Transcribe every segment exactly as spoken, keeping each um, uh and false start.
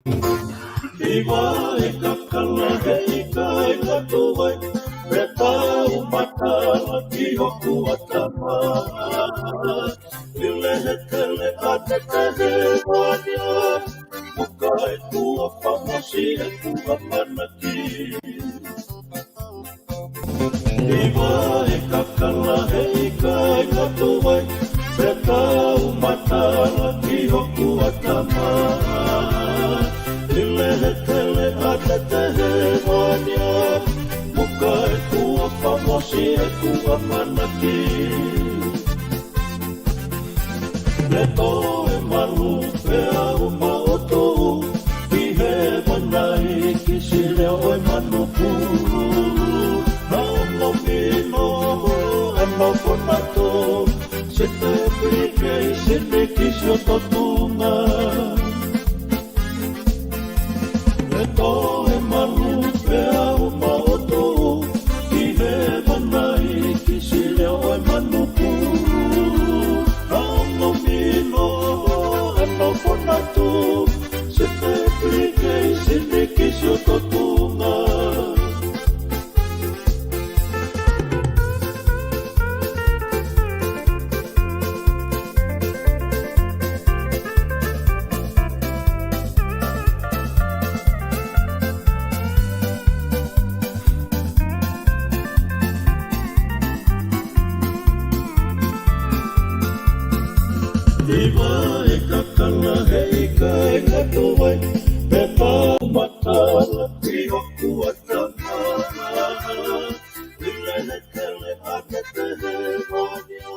ʻI vahe kakala he ʻikai ngatu ai, pea tau matala ki hoku ʻatama. ʻI lehe tele ʻa te tehe vania, muka ʻeku ʻofa mo siʻeku ʻamanaki. ʻI vahe kakala he ʻikai ngatu ai, pea tau matala ki hoku ʻatama. ʻI lehe tele ʻa te tehe vania, muka ʻeku ʻofa mo siʻeku ʻamanaki. Le toe malu pea u maʻu tuʻu ki he vanaiki, siʻi lea ʻo e manupulu. Naʻa nau mino ʻa nau konatu, se te plikei se te kisi ʻo totunga. Le toe malu pea u maʻu tuʻu ki he vanaiki, siʻi lea ʻo e manupulu. Naʻa nau mino ʻa nau konatu, se te plikei se te kisi ʻo totunga. ʻI vahe kakala he ʻikai ngatu ai, pea tau matala ki hoku ʻatama. ʻI lehe tele ʻa te tehe vania.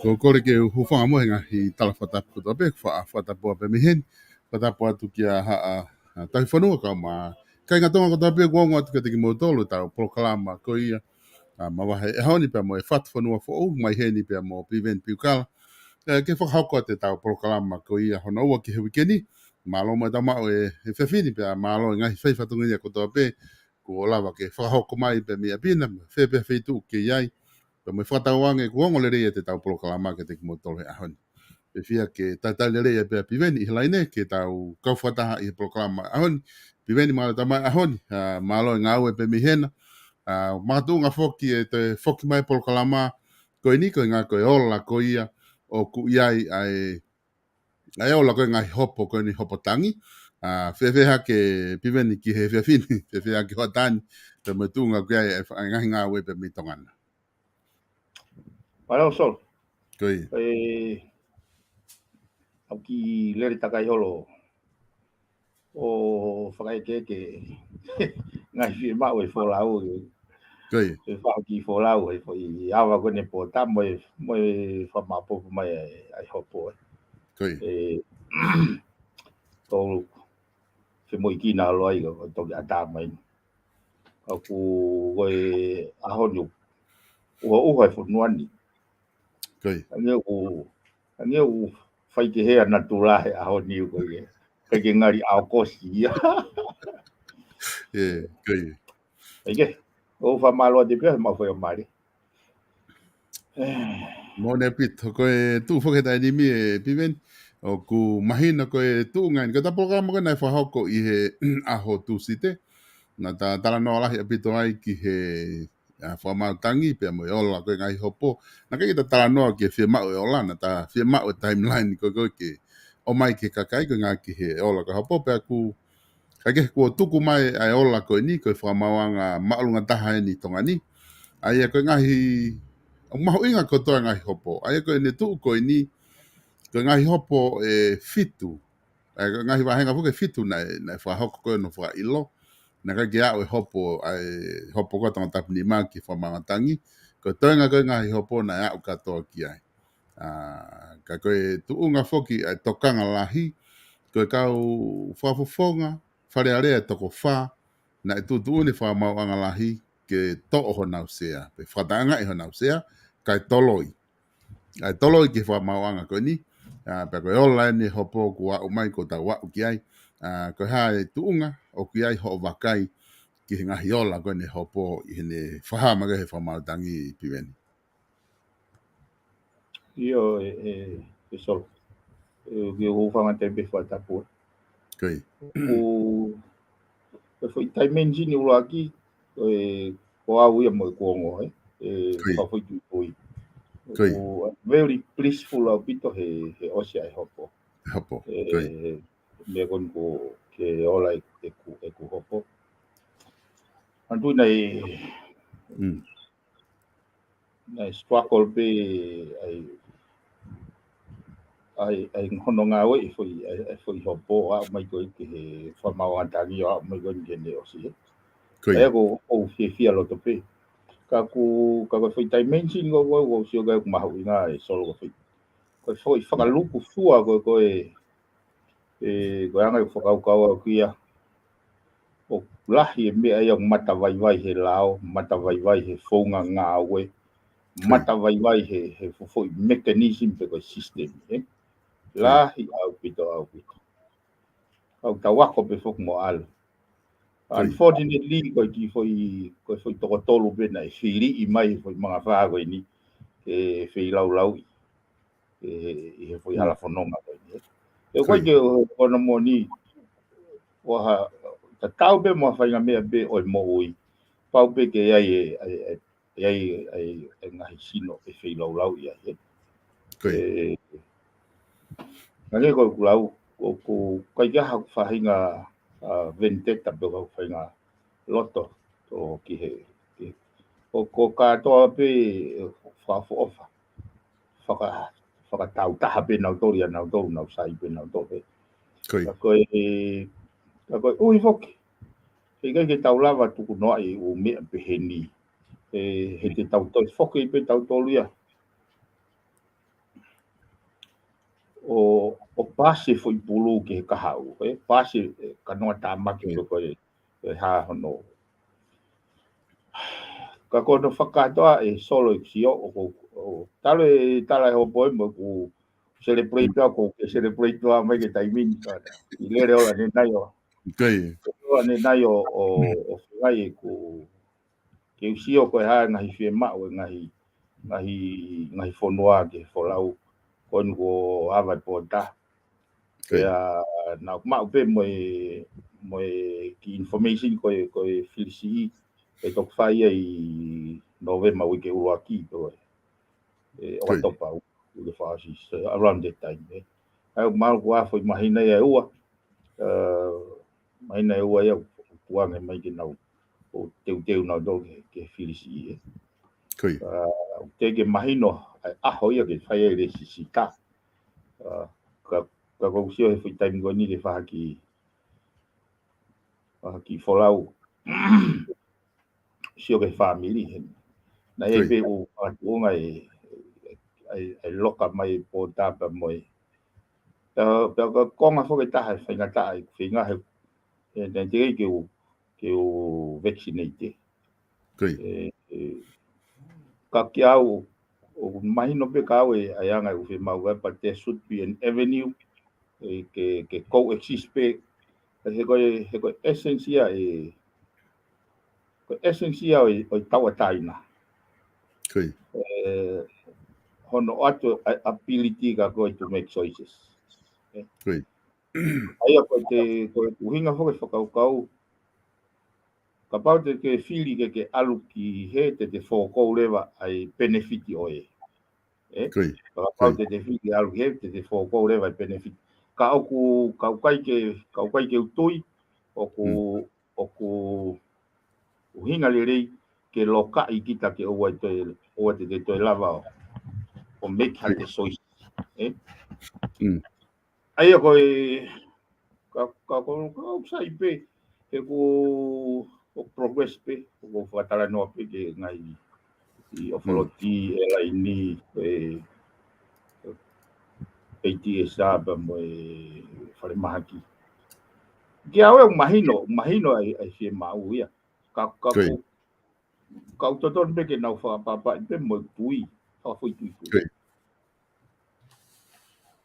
Ko e kole ke u hūfanga mo e ngaahi tala fakatapu kotoa pē, fa-, fakatapu pē mei heni, fakatapu atu kia Haʻa, ʻa, Tauhi Fonua kae ʻumaʻā kāinga Tonga kotoa pē kuo ongo atu kiate kimoutolu ʻetau polokalama ko ia, ʻa, mavahe ʻaho ni pea mo e Fatu Fonua Foʻou, mai heni pea mo Piveni Piukala. ʻE, ke fakahoko atu ʻetau polokalama ko ia hono ua ki he uike ni, mālō mo e tau maʻu e, e efiafi ni pea mālō e ngaahi fai fatongia kotoa pē, kuo lava ke fakahoko mai pē mei ʻapi na, fē pē feituʻu ke ʻi ai, pea mo e fakatauange kuo ongo lelei ʻetau polokalama kiate kimoutolu he ʻaho ni. Pea fiefia ke talitali lelei pē ʻa Piveni ʻi he laine ke tau kau fakataha ʻi he polokalama ʻaho ni. Piveni mālō e tau maʻu e ʻaho ni, ʻa, mālō e ngāue pē mei hena. ʻA, makatuʻunga foki e toe foki mai polokalama ko eni ko e ngaahi ko e ola ko ia ʻoku ʻi ai ʻa e ʻa e ola ko e ngaahi hopo ko eni hopo tangi. ʻA, fēfē hake Piveni ki he efiafi ni, fēfē hake hoʻatā ni, pea mo e tuʻunga ko ia e fa-, ngaahi ngāue pē mei Tonga na. Mālō Sol. Ko ia. ʻE, au kiʻi lele takai holo ʻo fakaʻekeʻeke ngaahi fiemaʻu e folau. Ko ia. Ke fai ki folau, he foʻi ava ko eni pōta mo e, mo e fakamaʻopoʻopo mai ʻa e, ʻa e hopo, ē. Ko ia. ʻE, tolu, femoʻuekina ʻalu ai, ko e toki ʻatā mai. ʻOku ko e ʻaho ni ʻuha, ʻuha e fonua ni. Ko ia. Hangē ʻoku, hangē ʻoku fai ke hea natula he ʻaho ni ko ia. ʻIkai ke ngali ʻAokosi ia. ʻE, ko ia. ʻIkai ke, ʻoku fakamālō atu pē, mau fai o mali. Moʻoni ʻaupito, ko e tuʻu foki he taimi ni ʻe Piveni, ʻoku mahino ko e tuʻunga eni, ko ʻetau polokalama ko ē naʻe fakahoko ʻi he ʻaho Tūsite, naʻa ta talanoa lahi ʻaupito ai ki he, ʻa, fakamaau tangi, pea mo e ola ko e ngaahi hopo. Naʻe ʻikai ke ta talanoa ki he fiemaʻu e ola, naʻa ta fiemaʻu e timeline ko ē ko ē ke ʻomai ki he kakai ko e ngaahi ki he ola ko e hopo, pea ʻoku ʻIkai ke kuo tuku mai ʻa e ola ko eni, ko e fakamaauʻanga māʻolunga taha eni ʻi Tonga ni. ʻA ia ko e ngaahi, ʻoku mahuʻinga kotoa e ngaahi hopo. ʻA ia ko ʻene tuʻu ko eni, ko e ngaahi hopo ʻe fitu. ʻA ia ko e ngaahi vāhenga foki ʻe fitu naʻe, naʻe fakahoko ko ē hono fakaʻilo. Naʻe ʻikai ke aʻu e hopo, ʻa e hopo ko ē Tongatapu nima ki he fakamaauʻanga tangi. Ko e toenga ko ē ngaahi hopo naʻe aʻu kātoa ki ai. ʻA, ka ko e tuʻunga foki ʻa e tokanga lahi, ko e kau fakafofonga, Fale Alea ʻe toko fā, naʻe tuʻutuʻuni fakamaauʻanga lahi ke toʻo honau sea, pe fakataʻeʻaongaʻi honau sea, kae toloi. ʻA e toloi ki he fakamaauʻanga ko eni, ʻa, pea ko e ola eni hopo kuo aʻu mai kuo tau aʻu ki ai, ʻa, ko e hā e tuʻunga ʻoku ʻi ai hoʻo vakai ki he ngaahi ola ko eni hopo ʻi heʻene fakahā mai ko ē he fakamaau tangi Piveni. ʻIo, ʻe, ʻe, ʻe Sol. ʻE, ke u hūfanga atu pē fakatapu. Ko e foʻi dimension ʻuluaki, ko au ia mo ʻeku ongo, ē. Ko e foʻi tuitui. Ko e very blissful ʻaupito he, he ʻosi ʻa e hopo. Hopo. Meʻa ko eni ko ke ola ʻeku, ʻeku hopo. Antu naʻe, naʻe struggle pē ai, ai, ai hono ngāue e foʻi, ai, ai foʻi hopo ʻaʻau mai ko ē ki he fakamaau ʻa Tangi ʻaʻau mai ko ē ki heʻene ʻosi, ē. Ko ia. Ko ʻeku fiefia loto pē. Ka ʻoku, ka ko e foʻi dimension ko ē, ko ʻeku sio ko ē ʻoku mahuʻinga e Solo ko e foʻi. Ko e foʻi fakalūkufua ko ē, ko e, ʻe, ko e anga ʻeku fakakaukau ʻaʻaku ia. ʻOku lahi e meʻa ia ʻoku matavaivai he lao, matavaivai he founga ngāue, matavaivai he, he foʻi mechanism pe ko e system, ē. Lahi ʻaupito, ʻaupito. ʻOku tau ako pē foki mo ʻalu. Unfortunately, ko e kiʻi foʻi, ko e foʻi toko tolu pē naʻe fili mai he foʻi mangafā ko eni, ʻe feilaulauʻi ʻi he foʻi hala fononga ko eni. ʻE ʻikai ke ʻoua naʻa moʻoni, ʻoku tatau pē mo ha faʻahinga meʻa pē ʻo e moʻui. Pau pē ke ʻi ai e, e, e, e, e ngaahi sino ʻe feilaulauʻi ai, ē. Ko ia. Hangē ko ʻeku lau, ʻoku ʻikai ke ʻi ai haku faʻahinga, ʻa, vendetta pe ko haku faʻahinga loto, ʻo ki he, ki he, ʻoku kātoa pē fakaʻofoʻofa. Faka-, fakatautaha pē nautolu ia nautolu, nau sai pē nautolu pē. Ko ia. Ka ko e, ka ko e ʻuhi foki. He ʻikai ke tau lava tuku noaʻi ʻū meʻa pehē ni. ʻE, he te tau toe foki pē tautolu ia. ʻO, ʻo pasi e foʻi pulu ki he kahaʻu, ē, pasi e kanoa tāmaki ko ē, ʻe hā hono. Ka ko hono fakakātoa e Solo ʻeku sio, ʻoku, ʻo, talu e tala e hopo ē mo ʻeku celebrate ʻaʻaku, ke celebrate ʻaʻaku mai ki he taimi ni ka. ʻI lele ʻo ʻanenai ʻo. Ko ia. ʻO ʻanenai ʻo, ʻo, ʻo fengai ʻeku ke u sio ko e hā e ngaahi fiemaʻu e ngaahi, ngaahi, ngaahi fonua ke folau. Ko eni kuo ava e pōta. Ko ia. Pea naʻa ku maʻu pē mo e, mo e kiʻi information ko e, ko e fili siʻi, ʻe toki fai ia ʻi Nōvema uike ʻuluaki pe ko e, ʻe, ko ia. ʻOkatopa, uike fā ʻosi, so around that time, ē. ʻA ia, maʻu kuo ʻa e foʻi māhina ia ʻe ua, ē, māhina ʻe ua ia ʻoku tuʻu ange mai ke nau, ʻo teuteu nautolu ki he, ki he fili siʻi, ē. Ko ia. Ā, ʻoku teʻeki ke mahino ʻa e ʻaho ia ke fai ai e lēsisita. Ā, ka, ka ʻoku ou sio he foʻi taimi ko eni ke fai ha kiʻi, fai ha kiʻi folau. Sio ki he fāmili heni. Naʻe ʻi ai pē ʻū fakatuʻunga ʻe, ʻe, ʻe loka mai e pōta pea mo e. Pea, pea ko e konga foki ʻe taha e faingataʻa ʻeku feinga he, he, naʻe teʻeki ke u, ke u vaccinate. Ko ia. ʻE, ʻe, ka kiate au, ʻoku mahino pē kiate au e, ʻa e anga ʻeku fiemaʻu ai, but there should be an avenue, ʻe, ke, ke coexist pē. He ko e, he ko e essence ia e, ko e essence ia ʻo e, ʻo e tauʻatāina. Ko ia. ʻE, hono ʻoatu ʻa e ability kia koe to make choices. Ē? Ko ia. ʻA ia ko e te, ko e ʻuhinga foki e fakakaukau, kapau te ke fili ke ke ʻalu ki hē te te fokotuʻu leva ʻa e benefit ʻo ē. Ē? Ko ia. Kapau te te fili ke ʻalu ki hē te te fokotuʻu leva ʻa e benefit. Ka ʻoku, ka ʻoku ʻikai ke, ka ʻoku ʻikai ke u tui, ʻoku, ʻoku ʻuhinga lelei ke lokaʻi kita ke ʻoua te, ʻoua te te toe lava ʻo, ʻo make ha te choice. Ē? ʻA ia ko e, ka, ka, ka, ka, ka sai pē, he ʻoku ou progress pē, ʻoku ou fakatalanoa pē ki he ngaahi ʻi ʻOfoloto, ʻe laini, ʻe, ʻe ATS pea mo e falemahaki. Kiate au ʻoku mahino, mahino ʻa e, ʻa e fiemaʻu ia. Ka, ka, ka ʻoku totonu pē ke nau fakaʻapaʻapaʻi pē mo e tui, fakafoʻituitui.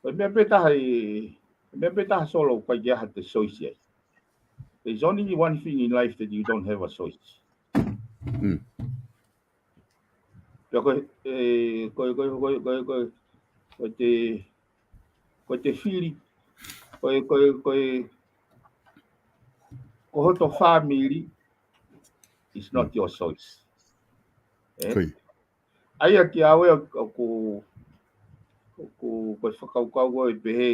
Ko e meʻa pē taha ē, meʻa pē taha Solo ʻoku ʻikai ke ʻi ai ha te choice ai. There's only one thing in life that you don't have a choice. Pea ko e, ē, ko e, ko e, ko e te, ko e te fili, ko e, ko e, ko e, hoto family is not your choice. Eh? ʻA ia kiate au ʻoku, ʻoku, ko e fakakaukau ko e pehē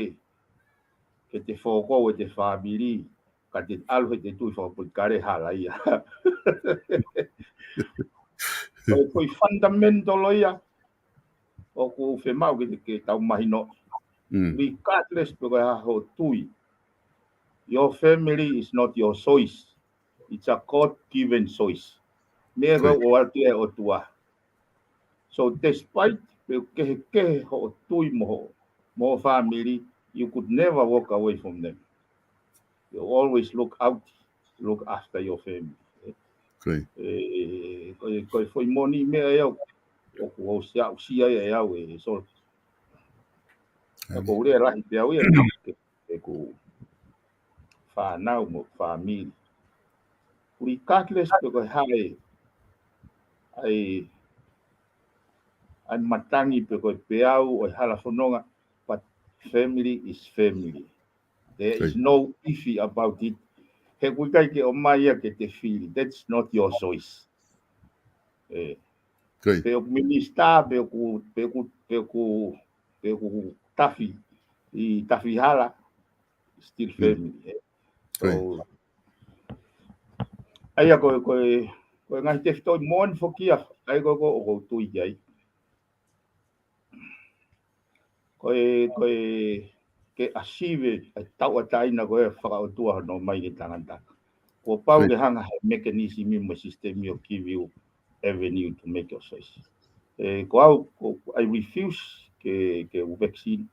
ke te fokotuʻu ʻete family, ka te ʻalu he te tui fakapolitikale, hala ia. Ko e, ko e fundamental ia ʻoku fiemaʻu ke, ke tau mahino. Regardless pe ko e hā hoʻo tui, your family is not your choice. It's a God-given choice. Meʻa ko ē ʻoku ʻoatu ʻe he ʻOtua. So despite pe ʻoku kehekehe hoʻo tui mo hoʻo, mo hoʻo family, you could never walk away from them. You always look out, look after your family. ʻE, ko e, ko e foʻi moʻoni meʻa ia ʻoku ou aʻusia ai ʻe au ʻe Solo. Ka ko e lea lahi pē au ia, ʻeku fānau mo family. Regardless pe ko e hā e, ʻa e, ʻa e matangi pe ko e peau ʻo e hala fononga, but family is family. There is no iffy about it. He ʻoku ʻikai ke ʻomai ia ke te fili. That's not your choice. ʻE. Pe ʻoku minisitā, pe ʻoku, pe ʻoku, pe ʻoku, pe ʻoku tafi ʻi tafi hala, still family, eh? So, ʻa ia ko e, ko e, ko e ngaahi tefitoʻi moʻoni foki ia, ʻa ia ko e, ko e ʻoku ou tui ki ai. Ko e, ko e, ke achieve ʻa e tauʻatāina ko e fakaʻotua hono ʻomai ki he tangata, kuo pau ke hanga he mechanism mo e system ʻo give you avenue to make your choice. ʻE, ko au, ko, I refuse ke, ke vaccine,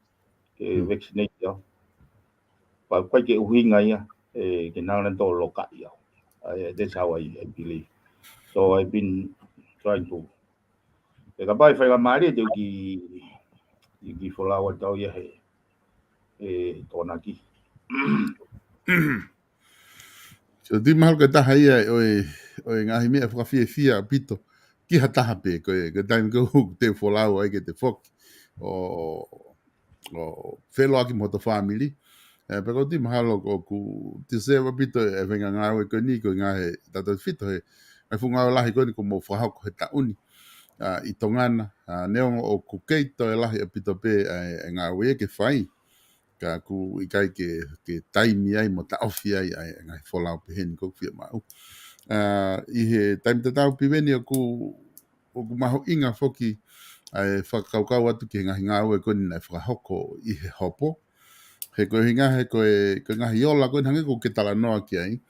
ke vaccinate au. Pau ʻoku ʻikai ke ʻuhinga ia, ʻe, ke nau na tō loka ia. I, that's how I, I believe. So I've been trying to, ʻe, kapau ʻe fai ka mālie te u kiʻi, kiʻi folau atu au ia he, ʻe, Tokonaki. So, ʻoku mahalo ko e taha ia ʻo e, ʻo e ngaahi meʻa fakafiefia ʻaupito ki ha taha pē, ko e, ko e taimi ko ē ʻoku te folau ai ke te foki ʻo, ʻo feʻiloaki mo hoto family. ʻE, pea ʻoku mahalo ʻoku deserve ʻaupito e faʻahinga ngāue ko eni, ko e ngaahi tautefito he, ʻa e fuʻu ngāue lahi ko eni kuo mou fakahoko he taʻu ni, ʻa, ʻi Tonga na, ʻa, neongo ʻoku kei toe lahi ʻaupito pē ʻa e, ʻa e ngāue ke fai. Ka ʻoku ʻikai ke, ke taimi ai mo taʻofi ai ʻa e, ʻa e ngaahi folau pehē ni ʻoku fiemaʻu. ʻA, ʻi he taimi tatau pē eni ʻoku, ʻoku mahuʻinga foki ʻa e fakakaukau atu ki he ngaahi ngāue ko eni naʻe fakahoko ʻi he hopo. He ko e ʻuhinga he ko e, ko e ngaahi ola ko eni hangē ko ē ʻoku ke talanoa ki ai,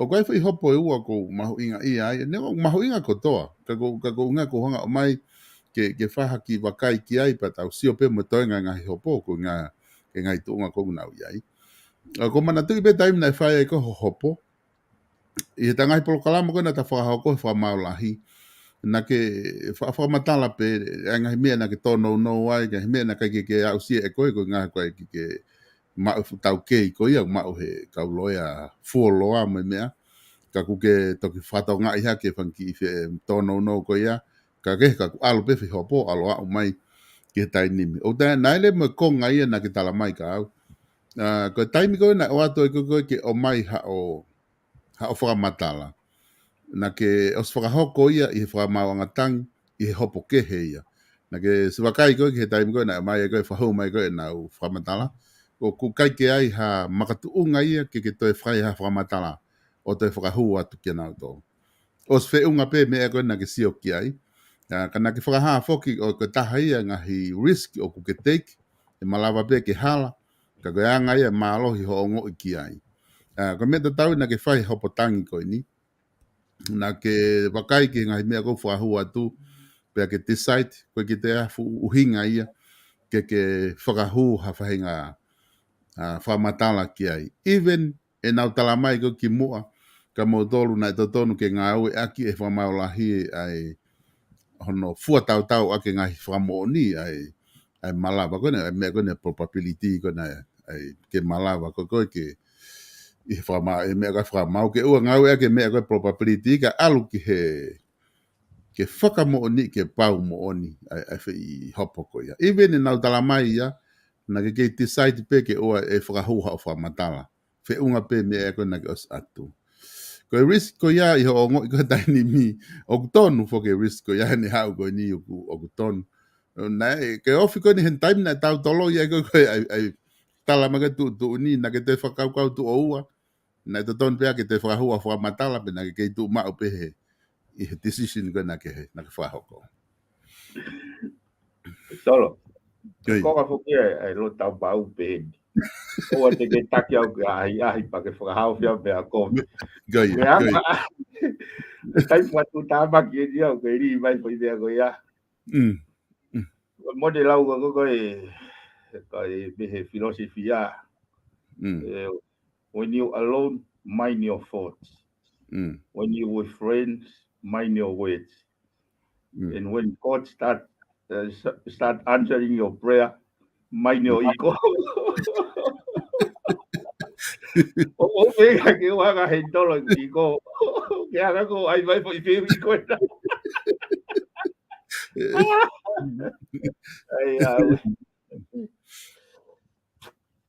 ʻoku ʻi ai e foʻi hopo ʻe ua ʻoku mahuʻingaʻia ai, neongo ʻoku mahuʻinga kotoa, ka ko, ka ko e ʻuhinga ʻoku ou hanga ʻo ʻomai ke, ke fai ha kiʻi vakai ki ai pea tau sio pē mo e toenga e ngaahi hopo ko e ngaahi, e ngaahi tuʻunga ʻoku nau ʻi ai. ʻA, ʻoku ou manatuʻi pē taimi naʻe fai ai ko ē hoʻo hopo, ʻi he ngaahi polokalama ko ē naʻa ta fakahoko he fakamaau lahi, naʻa ke fa-, fakamatala pē ʻa e ngaahi meʻa naʻa ke tōnounou ai, ngaahi meʻa naʻe ʻikai ke, ke aʻusia ʻe koe, ko e ngaahi ko ē ke, ke maʻu e fuʻu taukei ko ia, maʻu he kau loea fuoloa mo e meʻa, ka ʻoku ke toki fakatokangaʻi hake e fanga kiʻi fe-, tōnounou ko ia, ka ke, ka ʻoku ʻalu pē foʻi hopo, ʻalu ʻo aʻu mai ki he taimi ni. ʻOku ta-, naʻe ʻi ai leva mo e konga ia naʻa ke talamai kia au. ʻA, ko e taimi ko ē naʻe ʻoatu ai ko ē ke ʻomai haʻo, haʻo fakamatala, naʻa ke ʻosi fakahoko ia ʻi he fakamaauʻanga tangi, ʻi he hopo kehe ia. Naʻa ke ʻosi vakai ko ē ki he taimi ko ē naʻe ʻomai ai ko ē, fakahū mai ko ē ʻenau fakamatala. ʻOku ʻikai ke ʻi ai ha makatuʻunga ia ke, ke toe fai ha fakamatala ʻo toe fakahū atu kia nautolu. ʻOsi feʻunga pē meʻa ko ē naʻa ke sio ki ai. ʻA, ka naʻa ke fakahā foki ʻoku taha ia ngaahi risk ʻoku ke take, ʻe malava pē ke hala, ka ko e anga ia e mālohi hoʻo ongoʻi ki ai. ʻA, ko e meʻa tatau naʻa ke fai hopo tangi ko eni, naʻa ke vakai ki he ngaahi meʻa ʻoku fakahū atu, pea ke decide, ko e ke te afu ʻuhinga ia ke, ke fakahū ha faʻahinga, ʻa, fakamatala ki ai. Even ʻenau talamai ko ē kimuʻa kia moutolu naʻe totonu ke ngāueʻaki ʻe he fakamaau lahi ʻa e hono fua tautau ʻaki e ngaahi fakamoʻoni ʻa e, ʻa e malava ko ē, ʻa e meʻa ko ē, probability ko ē, ʻa e ke malava ko ē ke, ʻi he fakamaau, ʻe meʻa ko ē fakamaau ke ʻoua ngāueʻaki e meʻa ko ē probability ka ʻalu ki he, ke fakamoʻoni, ke pau moʻoni ʻa e, ʻa e foʻi hopo ko ia. Even ʻenau talamai ia, naʻa ke kei decide pē ke ʻoua ʻe fakahū haʻo fakamatala. Feʻunga pē meʻa ko ē naʻa ke ʻosi ʻatu. Ko e risk ko ia ʻi hoʻo ongoʻi ko e taimi ni, ʻoku tonu foki e risk ko ia he ne haʻu ko eni ʻoku, ʻoku tonu. Naʻe, ke ofi ko eni he taimi naʻe tau toloi ai ko e, ko e, ʻai, ʻai, tala mai ko e tuʻutuʻuni, naʻa ke toe fakakaukau tuʻo ua, naʻe totonu pē ke toe fakahua fakamatala pe naʻa ke kei tuʻu maʻu pē he, ʻi he decision ko ē naʻa ke, naʻa ke fakahoko. Solo. Ko ia. Ko ka foki ai, ʻai lo tau pau pē heni. ʻOua te ke taki au ke ʻahiʻahi pea ke fakahaofi au pea kovi. Ko ia, ko ia. Kai fatu tāmaki eni au ke lī mai foʻi meʻa ko ia. Mm. Mm. Mo te lau ko, ko, ko e, ko e pehē filosofia. Mm. Eh, when you alone, mind your thoughts. Mm. When you with friends, mind your words. Mm. And when God start, uh, s-, start answering your prayer, mind your ego. ʻO, ʻo, meʻa ke ua ka he tolo ego. Ke aka ko ai vai foʻi feu iko ena. Ai, au.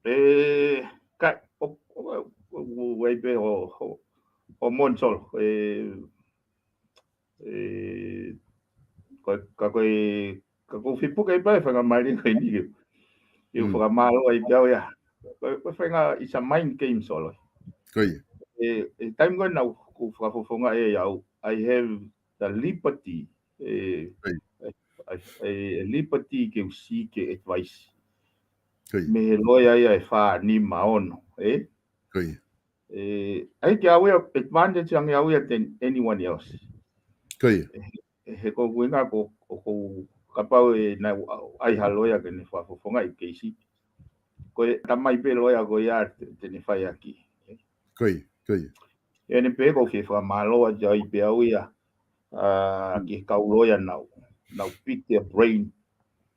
E, ka, ʻo, ʻo, ʻo, ʻo, ʻo, ʻo, ʻo Monsol, e, e, ka, ka ko e, ka ko fipuke ai pē faingamālie ko eni ke. ʻIo Mm. fakamālō ai pē au ia. Ko, ko fainga, it's a mind game, Solo. Ko ia. E, e, taimi ko ena ʻoku fakafofonga ʻe au, I have the liberty, e, Ko ia. e, e, e liberty ke u seek advice. Ko ia. Mei he loea ia ʻe fā, nima, ono, e? Ko ia. E, ʻai ke au ia, advantage ange au ia than anyone else. Ko ia. E, he ko ʻeku ʻuhinga ko, ko, ko kapau ʻe naʻa ku ʻai ha loea ke ne fakafofongaʻi keisi. Ko e tamai pē loea ko ia te, te ne fai ʻaki. Ko ia, ko ia. ʻE ne pē ko ke fakamālō atu ai pē au ia. ʻA, ki he kau loea naʻa ku, naʻa ku pick their brain.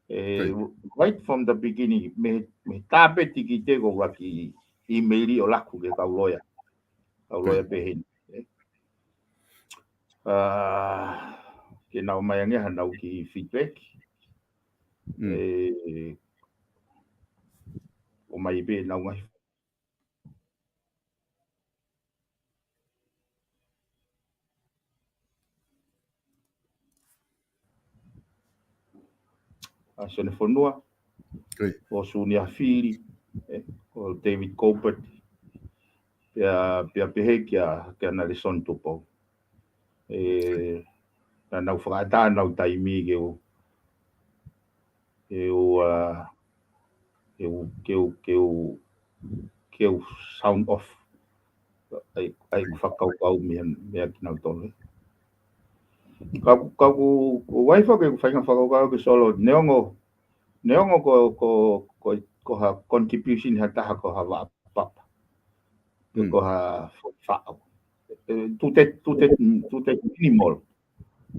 E, Ko ia. right from the beginning, mei, mei he tāpeti ki te ko ʻuluaki ʻīmeili ʻo laku ki he kau loea. Kau Ko ia. loea pē heni. E. ʻA, ke nau ō mai ange ha nau kiʻi feedback. Mm. E, ō mai pē nau ngai ʻa Sione Fonua, Ko ia. ʻo Sunia Fili, e, ʻo David Colbert, pea, pea pehē kia, kia Nelson Tupou. E, naʻa nau fakaʻatā ʻenau taimi ke u, ke u, ʻa, ke u, ke u, ke u, ke u sound off. ʻAi, ʻai fakakaukau meʻa, meʻa kinautolu. Ka, ka ʻoku, ʻoku ʻi ai foki ʻeku faʻahinga fakakaukau ke Solo, neongo, neongo ko, ko, ko, ko ha contribution ha taha ko ha vaʻa papa. Pe Mm. ko ha foʻi faʻo. E, tute, tute, tute minimal.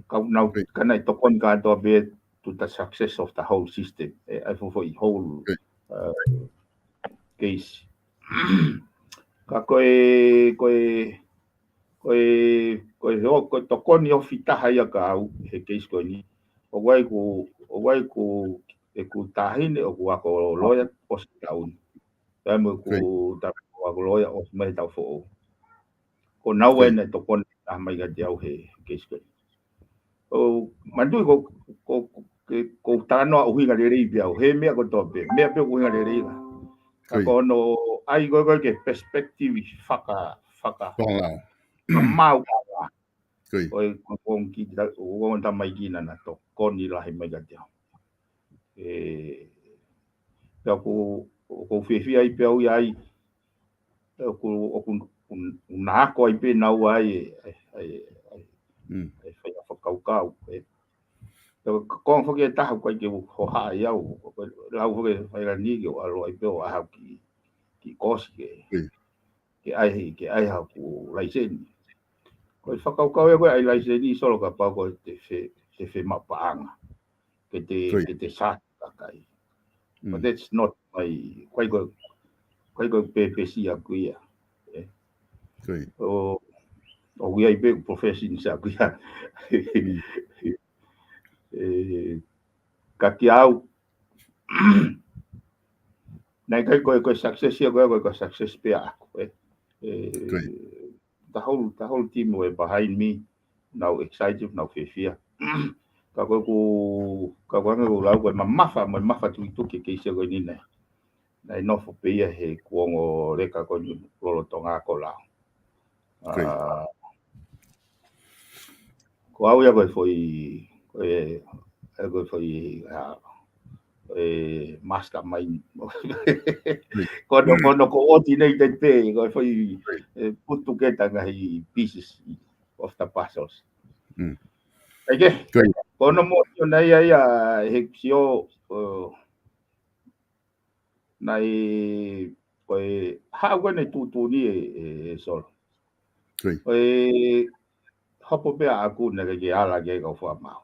Ka nau, Ko ia. ka naʻe tokoni kātoa pē to the success of the whole system. E, ʻai foʻi whole, Ko ia. uh, case. Ka ko e, ko e, ko e, ko e, ko e tokoni ofi taha ia kia au he case ko eni. ʻOku ʻi ai ʻeku, ʻoku ʻi ai ʻeku, ʻeku taʻahine ʻoku ako loea ʻosi taʻu ni. Pea mo ʻeku Ko ia. taʻahine ʻoku ako loea ʻosi mai taʻu foʻou. Ko naua Ko ia. ena ʻe tokoni taha mai kiate au he case ko eni. ʻO, manatuʻi ko, ko, ko, ke, ko talanoa ʻuhinga lelei pē au. He meʻa kotoa pē. Meʻa pē ʻuhinga lelei la. Ka Ko ia. ko hono ʻai ko ē ko ē ke perspective faka, faka, Faka. faka mau ka. Ko ia. ʻOi, ko, ko ki ta, ko, ko tamaiki naʻa na tokoni lahi mai kiate au. E, pea ʻoku, ʻoku ou fiefia ai pē au ia ai. ʻOku, ʻoku, ʻoku, ʻoku na ako ai pē naua ai, ai, ai, ai, Mm. ai fai ha fakakaukau, e. Pea ko, ko foki e taha ʻoku ʻikai ke u hohaʻa ai au, ʻoku lau foki e faʻahinga ni ke u ʻalu ai pē ʻo ʻai haʻaku kiʻi, kiʻi kosi ke, Ko ia. ke ʻai, ke ʻai haʻaku laiseni. Ko e fakakaukau ia ko e ʻai laiseni Solo kapau ko e te fe, te femaʻu paʻanga. Ke te, Ko ia. ke te sākakai. But Mm. that's not my, ʻikai ko, ʻikai ko e purpose ʻaʻaku ia. E. Ko ia. ʻO, ʻoku ʻi ai pē profession ʻaʻaku ia. Mm. E, ka kiate au, naʻe ʻikai ko e, ko e success ia ko e, ko e, ko e success pē ʻaʻaku, e. E, Ko ia. the whole, the whole team were behind me. Nau excited, nau fiefia. Ka ko ʻeku, ka ko ʻeku lau ko e mamafa, mo e mafatukituki e keisi ko eni naʻe, naʻe nofo pē ia he kuonga leka ko eni lolotonga ko lau. Great. Ah, ko au ia ko e foʻi, ko e, e ko e foʻi, ah, e mastermind. Ko hono, ko hono coordinate pē, ko e foʻi, e, put together ngaahi pieces of the puzzles. Mm. Eke, Great. Ko hono moʻoni ʻo nai ai a he sio, uh, naʻe, ko e haʻu ko eni tuʻutuʻuni e, e, e Solo. Great. Ko e hopo pē ʻaʻaku naʻe ʻikai ke ala ke kau fakamaau.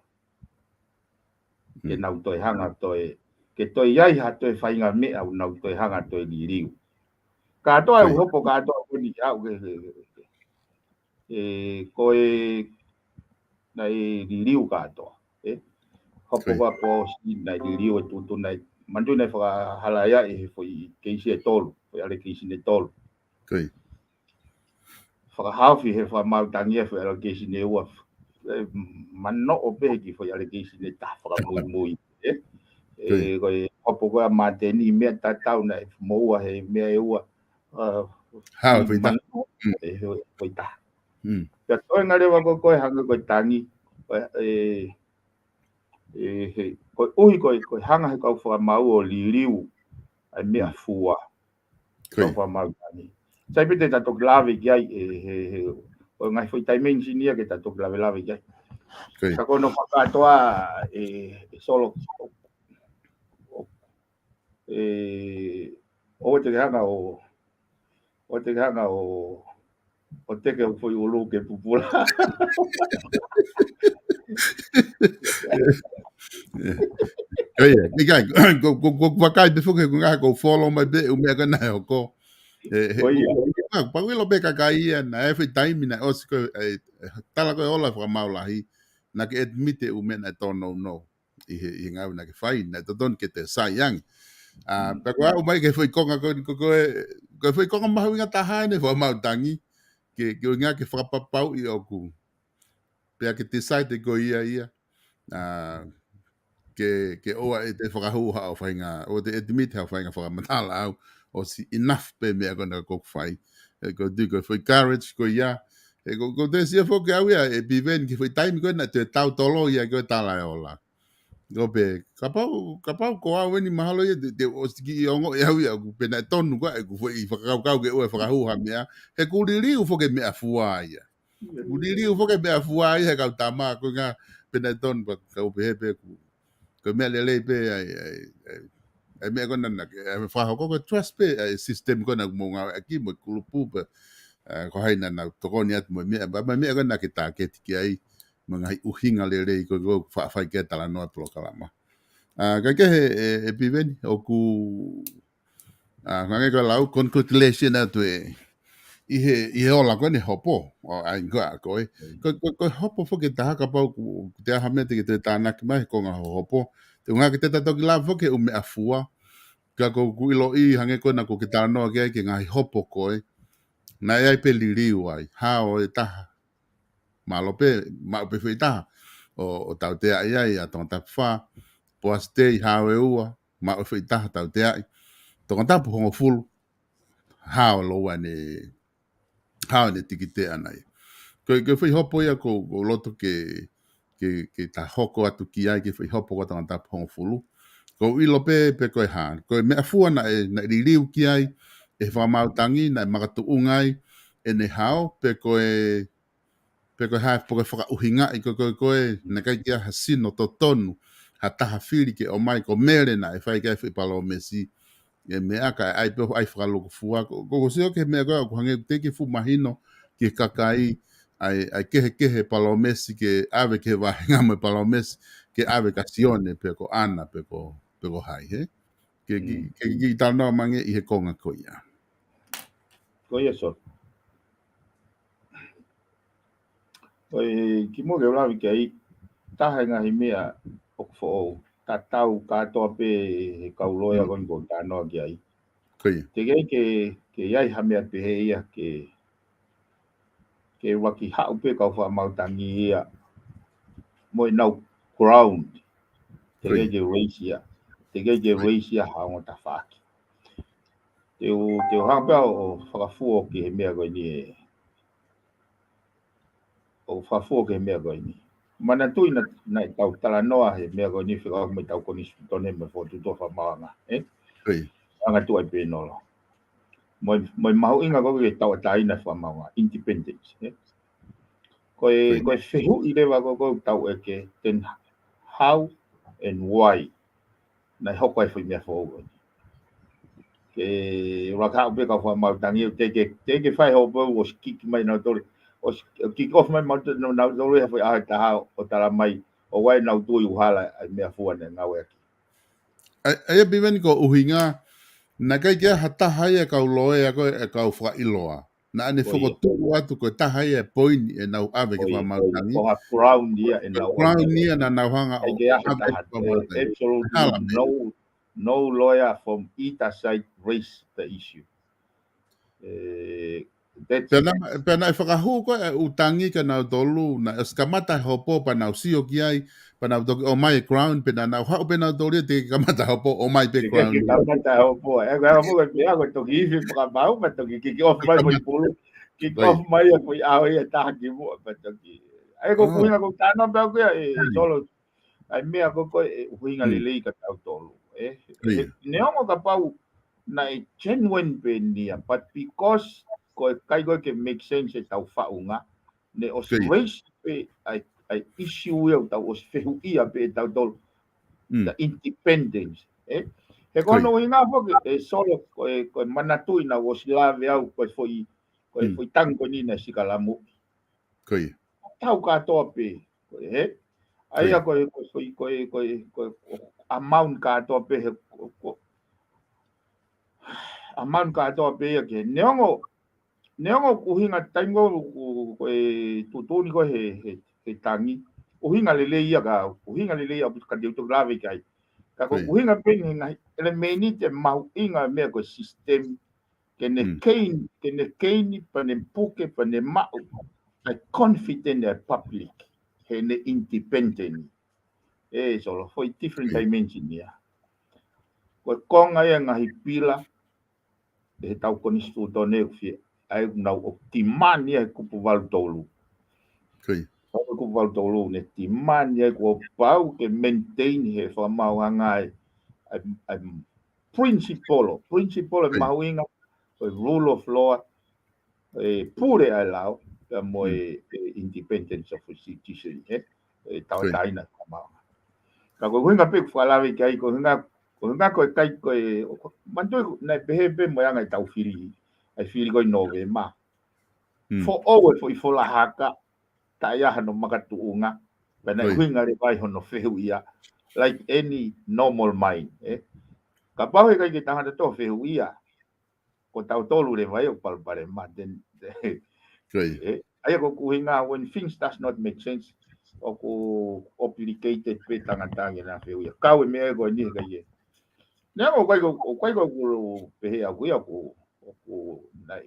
Ke Mm. nau toe hanga toe, ke toe ʻi ai ha toe faʻahinga meʻa ʻoku nau toe hanga toe liliu. Kātoa e Great. hopo kātoa ko eni ʻaʻaku ke, ke, ke, ke. E, ko e, naʻe liliu kātoa, e. Hopo Great. ko ē ʻosi naʻe liliu e tuʻutuʻuni naʻe, manatuʻi naʻe fakahala ia ʻe he foʻi keisi ʻe tolu, foʻi allegation ʻe tolu. Great. Fakahaofi he fakamaau tangi e foʻi allegation ʻe ua. E, manoʻo pē he kiʻi foʻi allegation ʻe taha fakamuimui, e. E, Great. ko e hopo ko ē ʻa Māteni meʻa tatau naʻe moua he meʻa ʻe ua. Ah, Hao e foʻi taha. manoʻo Mm. e he foʻi taha. Mm. Pea toe ngale wa ko, ko e hanga ko e tangi, ko e, e, e, he, koeʻuhi ko e, ko e hanga he kau fakamaau ʻo liliu ʻa e meʻa Mm. fua. Kau Great. fakamaau tangi. Sai pē te ta toki lave ki ai, e, he, he, ko e ngaahi foʻi dimension ia ke ta toki lavelave ki ai. Great. Ka ko hono fakakātoa, e, e Solo, ʻo, ʻo, e, ʻoua te ke hanga ʻo, ʻoua te ke hanga ʻo, ʻo teke hoku foʻi ʻulu ke pupula. Ko ia, ʻikai, ko, ko, ko, ko vakai pē foki ko e ngaahi ko e follow mai pē ʻū meʻa ko ē naʻe hoko. E, he, Ko ia. ʻū, ʻū, ʻū, pau ʻilo pē kakai ia, naʻe foʻi taimi naʻe ʻosi ko e, e, tala ko e ola fakamaau lahi, naʻa ke admit e ʻū meʻa naʻe tōnounou ʻi he, ʻi he ngāue naʻa ke fai, naʻe totonu ke te sai ange. Ah, Mm. pea ko e aʻu mai ki he foʻi konga ko, ko, ko e, ko e foʻi konga mahuʻinga taha ʻeni fakamaau tangi, ke, ke ʻuhinga ke fakapapauʻi ʻoku. Pea ke te sai te ko ia ia. Ah, ke, ke ʻoua ʻe te fakahū haʻo faʻahinga, ʻoua te admit haʻo faʻahinga fakamatala ʻaʻau, ʻosi enough pē meʻa ko ena ʻoku fai. E ko e tui ko e foʻi courage ko ia. E ko, ko te sio foki au ia, e Piveni ki he foʻi taimi ko ena te tau tolo ia ko e tala e ola. Ko pē, kapau, kapau ko au ʻeni mahalo ia, te, te ʻosi kiʻi ongoʻi au ia, ʻoku pē naʻe tonu ko ē, ʻeku foʻi fakakaukau ke ʻoua ʻe fakahū ha meʻa, he ʻoku liliu foki e meʻa fua ia. ʻOku liliu foki e meʻa fua ia, he kau tama, ko e ʻuhinga pē naʻe tonu, pea kau pehē pē ʻoku, ko e meʻa lelei pē, ʻa e, ʻa e, ʻa e, ʻa e meʻa ko ena naʻa ke, ʻa e fakahoko ko e trust pē, ʻa e system ko ena ʻoku mou ngāueʻaki mo e kulupu pē, ʻa, ko hai naʻa nau tokoni atu mo e meʻa, pea mo e meʻa ko ena naʻa ke target ki ai, mo e ngaahi ʻuhinga lelei ko ē ʻoku fa-, fai ki ai e talanoa e polokalama. Ah, kae kehe, e, e Piveni, ʻoku, ah, hangē ko e lau, congratulations atu e, ʻi he, ʻi he ola ko eni hopo, ʻo ʻai ko ā ko ē. Mm. Ko, ko, ko e hopo foki ʻe taha kapau ʻoku, ʻoku te ʻi ai ha meʻa te ke toe tānaki mai, he konga hoʻo hopo. Te u ngāueʻaki ʻe ta toki lave foki he ʻū meʻa fua. Ka ko ʻeku ʻiloʻi hangē ko ena ʻoku ke talanoa ki ai ki he ngaahi hopo ko ē. Naʻe ʻi ai pē liliu ai, hao e taha. Mālō pē, maʻu pē foʻi taha. ʻO, ʻo tauteaʻi ai ʻa Tongatapu fā, Poasi Tei, hao e ua, maʻu e foʻi taha tauteaʻi. Tongatapu hongofulu, hao lōua ʻene, hao ʻene tikite ʻana ia. Ko e, ko e foʻi hopo ia ʻoku, ʻoku ou loto ke, ke, ke ta hoko atu ki ai ki he foʻi hopo ko ē ʻa Tongatapu hongofulu. ʻOku ou ʻilo pē, pe ko e hā. Ko e meʻa fua naʻe, naʻe liliu ki ai, ʻe he fakamaau tangi, naʻe makatuʻunga ai, ʻene hao, pe ko e, pe ko e hā, pe ko e fakaʻuhingaʻi, ko e, ko e, ko e, naʻe ʻikai ke ʻi ai ha sino totonu, ha taha fili ke ʻomai, ko Mele naʻe fai ki ai e foʻi palōmesi, e meʻa kae ʻai pē ʻo ʻai fakalūkufua, ko, ko, ko e sio ki he meʻa ko ē, ʻoku hangē ʻoku teʻeki fuʻu mahino ki he kakai, ʻa e, ʻa e kehekehe palōmesi ke ʻave ki he vāhenga mo e palōmesi, ke ʻave kia Sione, pe ko ʻAna, pe ko, pe ko hai, hē? Ke, ke, Mm. ke, ke talanoa mai ange ʻi he konga ko ia. Ko ia, Solo. Ko e kimuʻa ke u lave ki ai, taha e ngaahi meʻa ʻoku foʻou, tatau kātoa pē he kau loea Mm. ko eni ʻoku ou talanoa ki ai. Ko ia. Teʻeki ai ke, ke ʻi ai ha meʻa pehē ia ke, ke ʻuluaki haʻu pē kau fakamaau tangi ia mo ʻenau ground. Teʻeki ke raise ia. Teʻeki ke raise ia ha ongo tafaʻaki. Te u, te u hanga pē ʻo fakafuo ki he meʻa ko eni ē. ʻO fakafuo ki he meʻa ko eni. Manatuʻi naʻa, naʻe tau talanoa he meʻa ko eni fekauʻaki mo ʻetau konisitūtone mo e fokotuʻutuʻu fakamaauʻanga, ē? Anga tuʻa ʻi Pēnolo. Mo e, mo e mahuʻinga ko ē ke tauʻatāina fakamaauʻanga, independence, ē? Ko e, ko e fehuʻi leva ko ē ʻoku tau ʻeke, then how and why naʻe hoko ai e foʻi meʻa foʻou ko eni. Ke ʻuluaki haʻu pē kau fakamaau tangi, teʻeki, teʻeki fai hopo ʻosi kick mai nautolu. ʻOsi kick off mai mau, nau, nautolu he foʻi ʻaho ʻe taha ʻo tala mai ʻoku ʻi ai ʻenau tui ʻuhala ʻa e meʻa fua naʻe ngāueʻaki. ʻA ia, ʻa ia Piveni ko e ʻuhinga, naʻe ʻikai ke ʻi ai ha taha ia kau loea ko ē, ʻa e kau fakaʻiloa. Naʻa ne fokotuʻu atu ko e taha ia e poini ʻenau ʻave ki he fakamaau tangi. Ko ha ground ia ʻenau ʻave. Ground ia naʻa nau hanga ʻo ʻave ki he fakamaau tangi. Absolutely no, no lawyer from either side raise the issue. Pea naʻe, pea naʻe fakahū ko ē ʻa e ʻū tangi kia nautolu, naʻe ʻosi kamata e hopo pea nau sio ki ai, pea nau toki ʻomai e ground, pea naʻa nau haʻu pē nautolu ia teʻeki kamata hopo, ʻomai pē ground. Teʻeki kamata hopo. ʻE, ko e hopo ko e pea ko e toki ifi fakamaau, pea toki kick off mai foʻi pulu. Kick off mai ia foʻi ʻaho ia ʻe taha kimuʻa, pea toki. ʻA ia ko e ʻuhinga ko e talanoa pē ʻoku ʻi ai ē, Solo. ʻA e meʻa ko ē ko e ʻuhinga lelei kia tautolu. Ē, neongo kapau naʻe genuine pē eni ia, but because ko e ʻikai ko ē ke make sense ʻetau faʻunga, ne ʻosi raise pē ʻa e, ʻa e issue ia ʻoku tau ʻosi fehuʻia pē ʻe tautolu. The independence. Ē? He ko hono ʻuhinga foki, ē Solo, ko e, ko e manatuʻi naʻa ku ʻosi lave au, ko e foʻi, ko e foʻi tangi ko eni naʻe sikalamu. Tau kātoa pē, ko e, ē? ʻA ia ko e, ko e, ko e, ko e, ko e amount kātoa pē, he, ko, ko, amount kātoa pē ia ke, neongo, neongo ʻoku ʻuhinga taimi ko, ko, ko e tuʻutuʻuni ko ē he, he, he tangi. ʻUhinga lelei ia ka, ʻuhinga lelei ia ka te u toki lave ki ai. Ka ko e ʻuhinga pē eni he ngaahi ʻelemēniti ʻe mahuʻinga meʻa ko e system, ke ne keini, ke ne keini, pea ne puke, pea ne maʻu ʻa e confident ʻa e public, heʻene independent. Ē Solo, foʻi different dimension ia. Ko e konga ia ngaahi pila ʻe he tau konisitūtone ʻoku fie, ʻa ia ʻoku nau ʻoku demand ia he kupu valu tolu. Ko e kupu valu tolu ne demand ia kuo pau ke maintain he fakamaauʻanga ʻa e, ʻa e, ʻa e principle, principle ʻe mahuʻinga, ko e rule of law, ʻe pule ʻa e lao, pea mo e, ʻe independence of the judiciary, ē? ʻE tauʻatāina fakamaauʻanga. Ka ko e ʻuhinga pē ʻoku fakalave ki ai, ko e ʻuhinga, ko e ʻuhinga ko e ʻikai ko e, manatuʻi naʻe pehē pē mo e anga ʻetau fili, ʻa e fili ko ē ʻi Nōvema. Foʻou e foʻi fola haka, taʻe ʻi ai hano makatuʻunga, pea naʻe ʻuhinga leva ai hono fehuʻia, like any normal mine, ē? Kapau he ʻikai ke tangata tō fehuʻia, ko tautolu leva ia ʻoku palopalema, then, ē, ʻa ia ko e ʻuhinga, when things does not make sense, ʻoku obligated pē tangata ke na fehuʻia. Kau e meʻa ko eni he ʻikai ke. Neongo ʻoku ʻikai ko, ʻoku ʻikai ko ʻeku pehē au ia ʻoku, ʻoku nai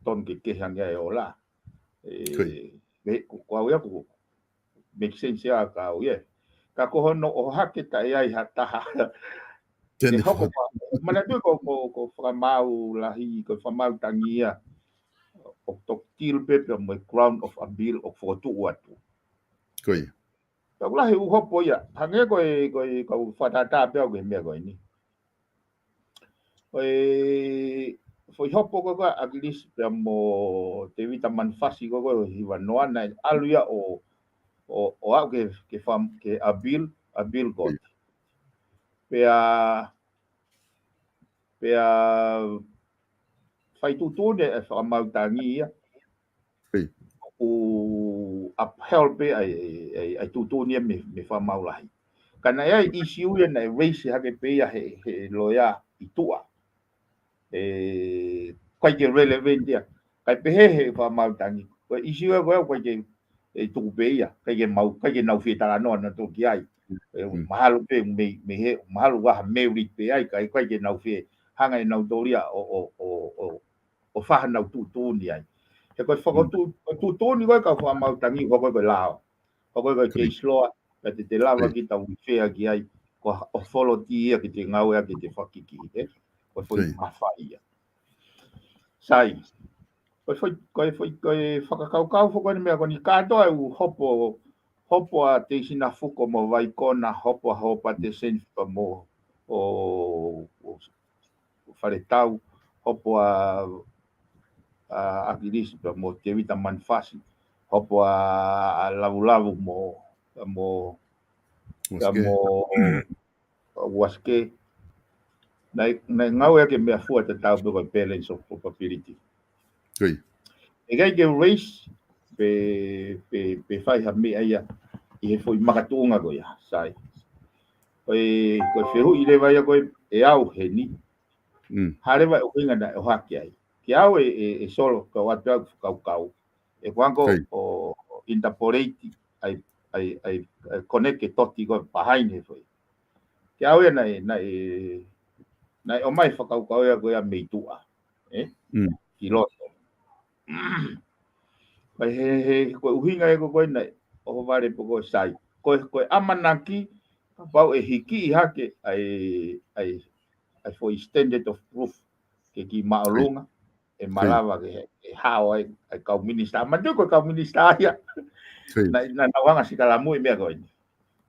tonu ke kehe ange ʻa e ola. Ē, ko, ko au ia ʻoku make sense ia ka au ia. Ka ko hono ʻohake taʻe ʻi ai ha taha. Ke hoko pē, manatuʻi ko, ko, ko fakamaau lahi, ko fakamaau tangi ia. ʻOku toki deal pē pea mo e ground of appeal ʻoku fokotuʻu atu. Ko ia. Ka ʻoku lahi e ʻū hopo ia. Hangē ko e, ko e, kau fakatātā pē au ki he meʻa ko eni. Ko e foʻi hopo ko ē ʻa ʻAkilisi pea mo Tēvita Manufasi ko ē ʻo e hiva noa naʻe ʻalu ia ʻo, ʻo, ʻo aʻu ke, ke fam-, ke appeal, appeal court. Pea, pea fai tuʻutuʻuni e fakamaau tangi ia. ʻOku upheld pē ʻa e, ʻa e, ʻa e tuʻutuʻuni ia mei, mei fakamaau lahi. Ka naʻe ʻi ai e issue ia naʻe raise hake pē ia he, he loea ʻi tuʻa. Ē, ʻikai ke relevant ia. ʻIkai pehē he fakamaau tangi. Ko e issue ia ko ē ʻikai ke, ʻe tuku pē ia. ʻIkai ke mau, ʻikai ke nau fie talanoa nautolu ki ai. Ē, mahalo pē mei, mei he, mahalo ʻoku ʻi ai ha merit pē ai, ka ʻikai ke nau fie hanga ʻe nautolu ia ʻo, ʻo, ʻo, ʻo, ʻo fai hanau tuʻutuʻuni ai. He ko e fokotuʻu, ko e tuʻutuʻuni ko e kau fakamau tangi, ko e ko e lao. Ko e ko e case law, ka te te lava kita ʻo refer ki ai, ko e authority ia ke te ngāueʻaki ke te fakiki, ē? Ko e foʻi mafai ia. Sai. Ko e foʻi, ko e foʻi, ko e fakakaukau foki eni meʻa ko eni kātoa ʻoku hopo, hopo ʻa Teisina Fuko mo Vaikona, hopo ʻa Hopa Teseni pea mo, ʻo, ʻo, ʻo Faletau, hopo ʻa, ʻa ʻAkilisi pea mo Tevita Manufasi, hopo ʻa, ʻa Lavulavu mo, mo, pea mo, ʻa Uasike. Naʻe, naʻe ngāueʻaki e meʻafua tatau pē ko e balance of probability. ʻIkai ke raise, pe, pe, pe fai ha meʻa ia, ʻi he foʻi makatuʻunga ko ia, sai. Ko e, ko e fehuʻi leva ia ko e, ʻe au heni, ha leva e ʻuhinga naʻe ʻohake ai. Ke au ʻe, ʻe, ʻe Solo, kau atu au fakakaukau. ʻE ko anko ʻo interpolate, ʻai, ʻai, ʻai, ʻai connect e toti ko e behind he foʻi. Ke au ʻe naʻe, naʻe, naʻe ʻomai fakakaukau ia ko ia mei tuʻa. Ē? Ki loto. Ko e he, he, ko e ʻuhinga ē ko e ko e naʻe, ʻohovale pē ko e sai. Ko e, ko e ʻamanaki, kapau ʻe hiki hake ʻai, ʻai, ʻai foʻi standard of proof. Ke ki māʻolunga, ʻe malava ke, ʻe hao ai, ʻai kau minisitā. Manatuʻi ko e kau minisitā ia. Naʻa, naʻa nau hanga sikalamu e meʻa ko eni.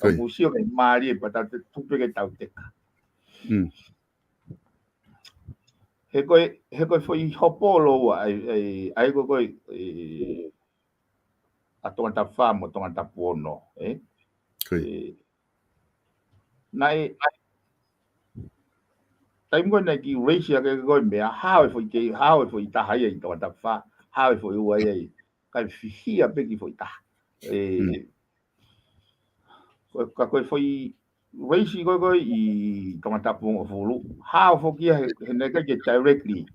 Kau musio ke mālie pea tau te tupe ke tau teka. He ko e, he ko e foʻi hopo lou ʻa, ʻai, ʻai, ʻai ko e ko e, ʻe, ʻa Tongatapu fā mo Tongatapu ono, ē? Naʻe, taimi ko ē naʻe ki raise ʻaki ko e meʻa, hao e foʻi kei, hao e foʻi taha ia ʻi Tongatapu fā, hao e foʻi ua ia ʻi, kai fihia pē ki foʻi taha. Ē, ko, ka ko e foʻi raise ko e ko e ʻi Tongatapu hongofulu, hao foki ia he, he naʻe ʻikai ke directly.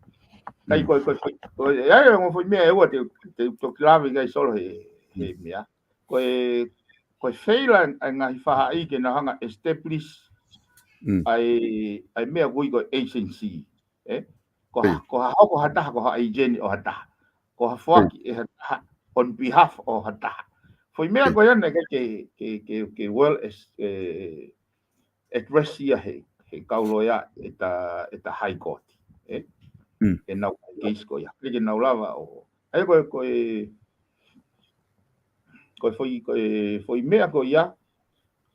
Kai ko e, ko e foʻi, ko e, ʻe ai ongo foʻi meʻa ʻe ua te, te toki lave kai Solo he, he meʻa. Ko e, ko e feila ʻa e ngaahi fahaʻi ke nau hanga establish ʻai, ʻai meʻa ʻoku ui ko e agency, ē? Ko ha, ko ha hoko ha taha, ko ha agent ʻo ha taha. Ko ha foaki ʻe ha taha, on behalf ʻo ha taha. Foʻi meʻa ko ia naʻe ʻikai ke, ke, ke, ke well as, ē, address ia he, he kau loea ʻeta, ʻeta High Court, ē? ʻE nau case ko ia. ʻIkai ke nau lava ʻo, ʻai ko e, ko e, ko e foʻi, ko e foʻi meʻa ko ia,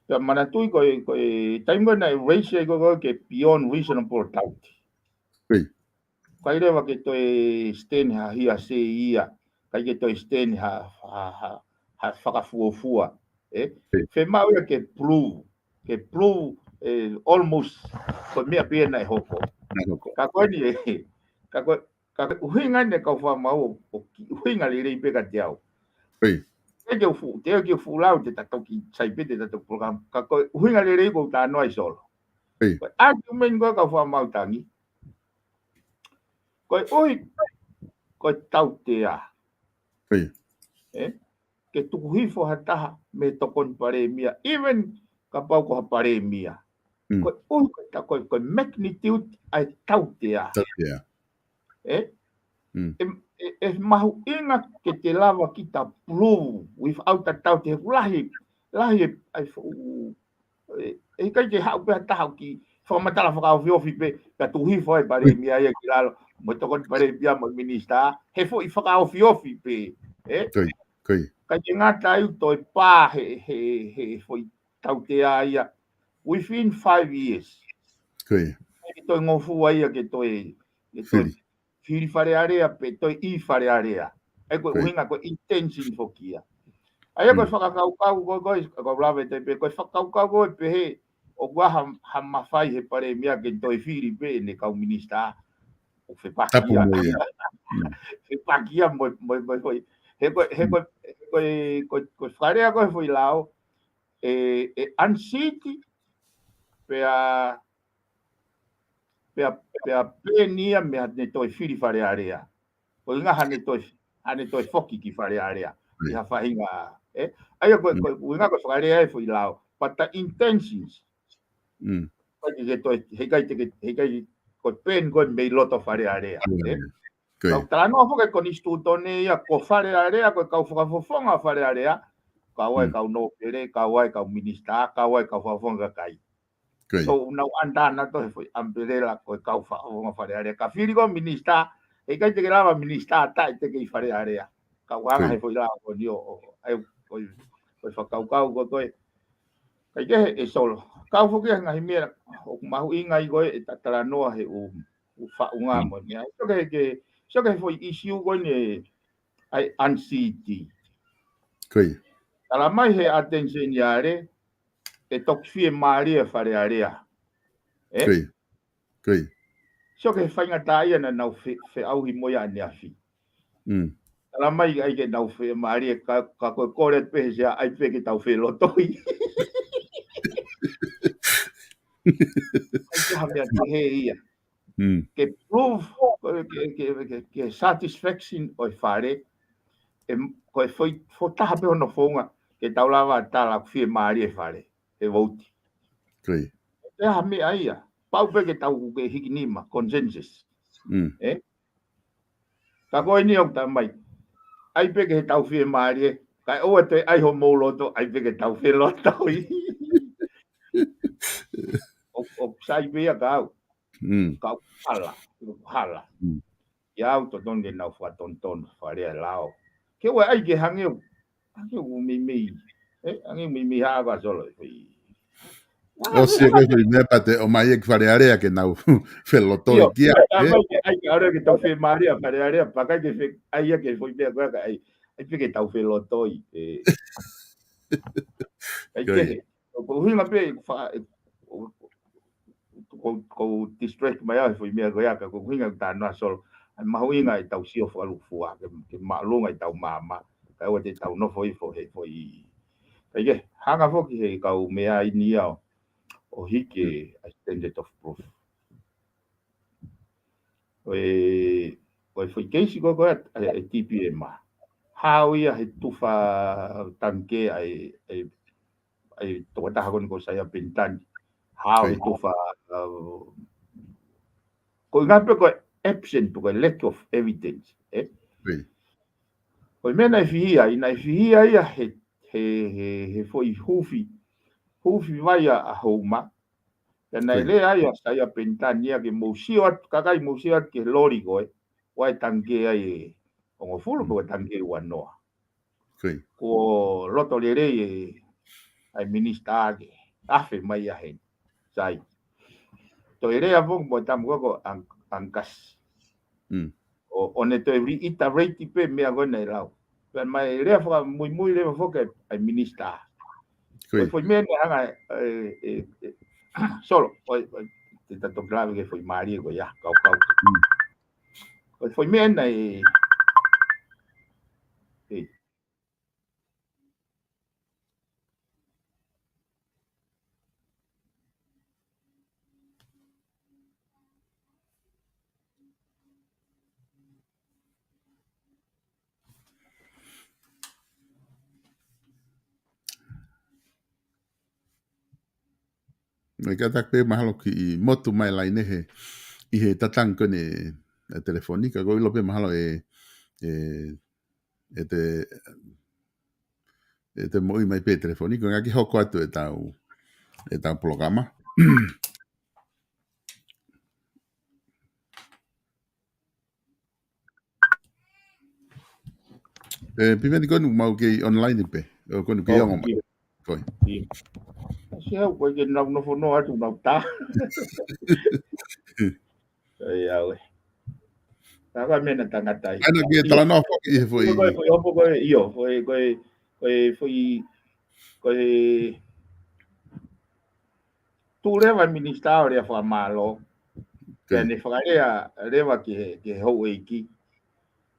pea manatuʻi ko e, ko e taimi ko ē naʻe raise ai ko e, ko e ke beyond reasonable doubt. ʻIkai leva ke toe stand ha hia se ia, ʻikai ke toe stand ha, ha, ha, ha fakafuofua, ē? Fiemaʻu ia ke prove, ke prove, ē, almost, ko e meʻa pē ia naʻe hoko. Ka ko eni ē, ka ko, ka ko e ʻuhinga eni kau fakamau ʻo, ʻo ki ʻuhinga lelei pē kiate au. Te ke ufu, te ke ufu lau te ta toki, sai pē te ta toki program. Ka ko e ʻuhinga lelei ko u talanoa ai Solo. Ko e argument ko e kau fakamau tangi. Ko e ʻuhi, ko e tautea. Ē? Ke tuku hifo ha taha mei he tokoni palēmia, even kapau ko ha palēmia. Ko e ʻuhi, ko e ta-, ko e, ko e magnitude ʻa e tautea. Ē? ʻE, ʻe, ʻe mahuʻinga ke te lava kita prove without a doubt he ʻoku lahi, lahi ʻa e foʻi ʻE, ʻe ʻikai ke haʻu pē ha taha ki fakamatala fakaofiofi pē, ka tuku hifo ai palēmia ia ki lalo, mo e tokoni palēmia mo e minisitā, he foʻi fakaofiofi pē, ē? ʻIkai ke ngata ai ʻoku toe pā he, he, he foʻi tautea ia, within five years. ʻIkai ke toe ngofua ia ke toe, ke toe fili Fale Alea pe toe ʻi Fale Alea. ʻAi ko e ʻuhinga ko e intention foki ia. ʻAi ko e fakakaukau ko e, ko e, ko e lave te pē, ko e fakakaukau ko e pehē, ʻoku ʻi ai ha, ha mafai he palēmia ke toe fili pē ʻene kau minisitā. ʻO fepaki ia. Fepaki ia mo, mo, mo, mo. He ko e, he ko e, he ko e, ko e, ko e fakalea ko e foʻi lao, ʻe, ʻe unseat, pea, pea, pea peni ia mei haʻane toe fili Fale Alea. Ko e ʻuhinga haʻane toe, haʻane toe foki ki Fale Alea. ʻI ha faʻahinga, ē? ʻAi ko e, ko e ʻuhinga ko e fakalea e foʻi lao. But the intentions. ʻIkai ke toe, he ʻikai te ke, he ʻikai ko e pen ko e mei loto Fale Alea, ē? Ko ia. Kau talanoa foki e konisitūtone ia ko Fale Alea, ko e kau fakafofonga Fale Alea, kau ai kau nōpele, kau ai kau minisitā, kau ai kau fakafofonga kakai. Ko ia. So, nau ʻanatā nautolu he foʻi umbrella ko e kau fakafofonga Fale Alea. Ka fili ko minisitā, heʻikai te ke lava minisitā taʻe te ke ʻi Fale Alea. Kau anga he foʻi lao ko eni ʻo, ʻo, ʻai, ko e, ko e fakakaukau ko e, ko e. Kae kehe ʻe Solo. Kau foki he ngaahi meʻa, ʻoku mahuʻinga ai ko e, ʻeta talanoa he ʻū, ʻū faʻunga mo e meʻa. Sio ki he, ki he, sio ki he foʻi issue ko eni ʻa e unseat. Ko ia. Tala mai he ʻAteni Seniale, ʻe toki fiemālie Fale Alea. ʻE? Ko ia. Ko ia. Sio ki he faingataʻaʻia naʻa nau fe-, feʻauhi mo ia ʻaneafi. Mm. Tala mai ʻai ke nau fiemālie ka, ka ko e kole pē he sea ʻai pē ke tau felotoi. ʻAi ke ha meʻa ke he ia. Mm. Ke prove, ke, ke, ke, ke, ke satisfaction ʻo e Fale, ʻe, ko e foʻi, foʻi taha pē hono founga, ke tau lava tala ʻoku fiemālie Fale, he vouti. Ko ia. ʻE ha meʻa ia, pau pē ke tau ke hiki nima, consensus. Mm. ʻE? Ka ko eni ʻoku tala mai, ʻai pē ke tau fiemālie, kae ʻoua te ʻai homou loto, ʻai pē ke tau felotoi. ʻO, ʻoku sai pē ia ka au. Mm. Ka ʻoku hala, ʻoku hala. Mm. ʻIa au totonu ke nau fakatonutonu, Fale Alea lao. Ke ʻoua ʻai ke hangē ʻoku, hangē ʻoku meimei. ʻE, hangē ʻoku meimei ha ava Solo e foʻi. ʻOsi e ko e foʻi meʻa pea te ʻomai ia ki Fale Alea ke nau felotoi ʻio, kia, ʻai ʻe? Mai ke ʻai ke ʻalu ke tau fiemālie Fale Alea, pea ʻikai ke fe-, ʻai ia ke foʻi meʻa ko ia ka ʻai. ʻAi pē ke tau felotoi, ʻe. ʻAi Ko ia. Kehe. Ko e ʻuhinga pē, fa-, ʻe, ʻo, ʻo, ʻo, ʻo distract mai au he foʻi meʻa ko ia ka ko e ʻuhinga ʻoku talanoa Solo. ʻAi mahuʻinga ʻetau sio fakalūkufua, ke, ke māʻolunga ʻetau maama. Kae ʻoua te tau nofo hifo he foʻi. Kae kehe, hanga foki he kau meʻa ʻi ni au ʻo hiki ʻa e standard of proof. ʻO e, ʻo e foʻi keisi ko ē ko ē ʻa e, ʻa e T P M. Hao ia he tufa tangikē ʻa e, ʻa e, ʻa e tokotaha ko eni ko Saia Penitani. Hao he Ko ia. tufa, uh, ko e ʻuhinga pē ko e absent, ko e lack of evidence, ʻe? Ko ia. Ko e meʻa naʻe fihia, ʻi naʻe fihia ia he, he, he, he foʻi huufi, huufi vai ʻa, ʻa Houma. Pea naʻe Ko ia. lea ai ʻa Saia Penitani ia ke mou sio atu, kakai mou sio atu ki he loli ko ē, ʻoku ʻi ai e tangikē ai ʻe hongofulu Mm. pe ko e tangikē ʻe uanoa. Ko ia. Kuo loto lelei ʻe, ʻa e minisitā ke afe mai ia heni. Sai. Toe lea foki mo e tama ko ē ko Ang-, Angus. Mm. ʻO, ʻo ne toe reiterate pē meʻa ko ē naʻe lau. Pea mai lea fakamuimui leva foki ʻa e minisitā. Ko ia. Ko e foʻi meʻa naʻe hanga ʻe, ʻe, ʻe, Solo, ʻo, ʻo, te ta toki lave ki he foʻi mālie ko ia, kau kau. Mm. Ko e foʻi meʻa naʻe, ʻe, Mai ka tak pē mahalo kiʻi motu mai laine he, ʻi he tatang ko eni ʻa e telefoni, ka ko e ʻilo pē mahalo ʻe, ʻe, ʻe te, ʻe te moʻui mai pē telefoni, ko e ngaahi hoko atu ʻetau, ʻetau polokalama. ʻE, Piveni ko eni mau kei online pē, ʻo ko eni kei Oh, ongo mai. ʻIo. Ko ia. ʻIo. Kasi au, ko e ke nau nofo noa atu, nau tā. ʻE, au ē. Ka ko e meʻa naʻa tangata ai. ʻAi naʻa ke ʻIo. talanoa foki he foʻi. Ko e foʻi, ʻopo ko e, ʻio, ko e, ko e, ko e foʻi, ko e tuʻu leva minisitā ʻo lea fakamālō. Ko ia. Pea ne fakalea leva ki he, ki he houʻeiki.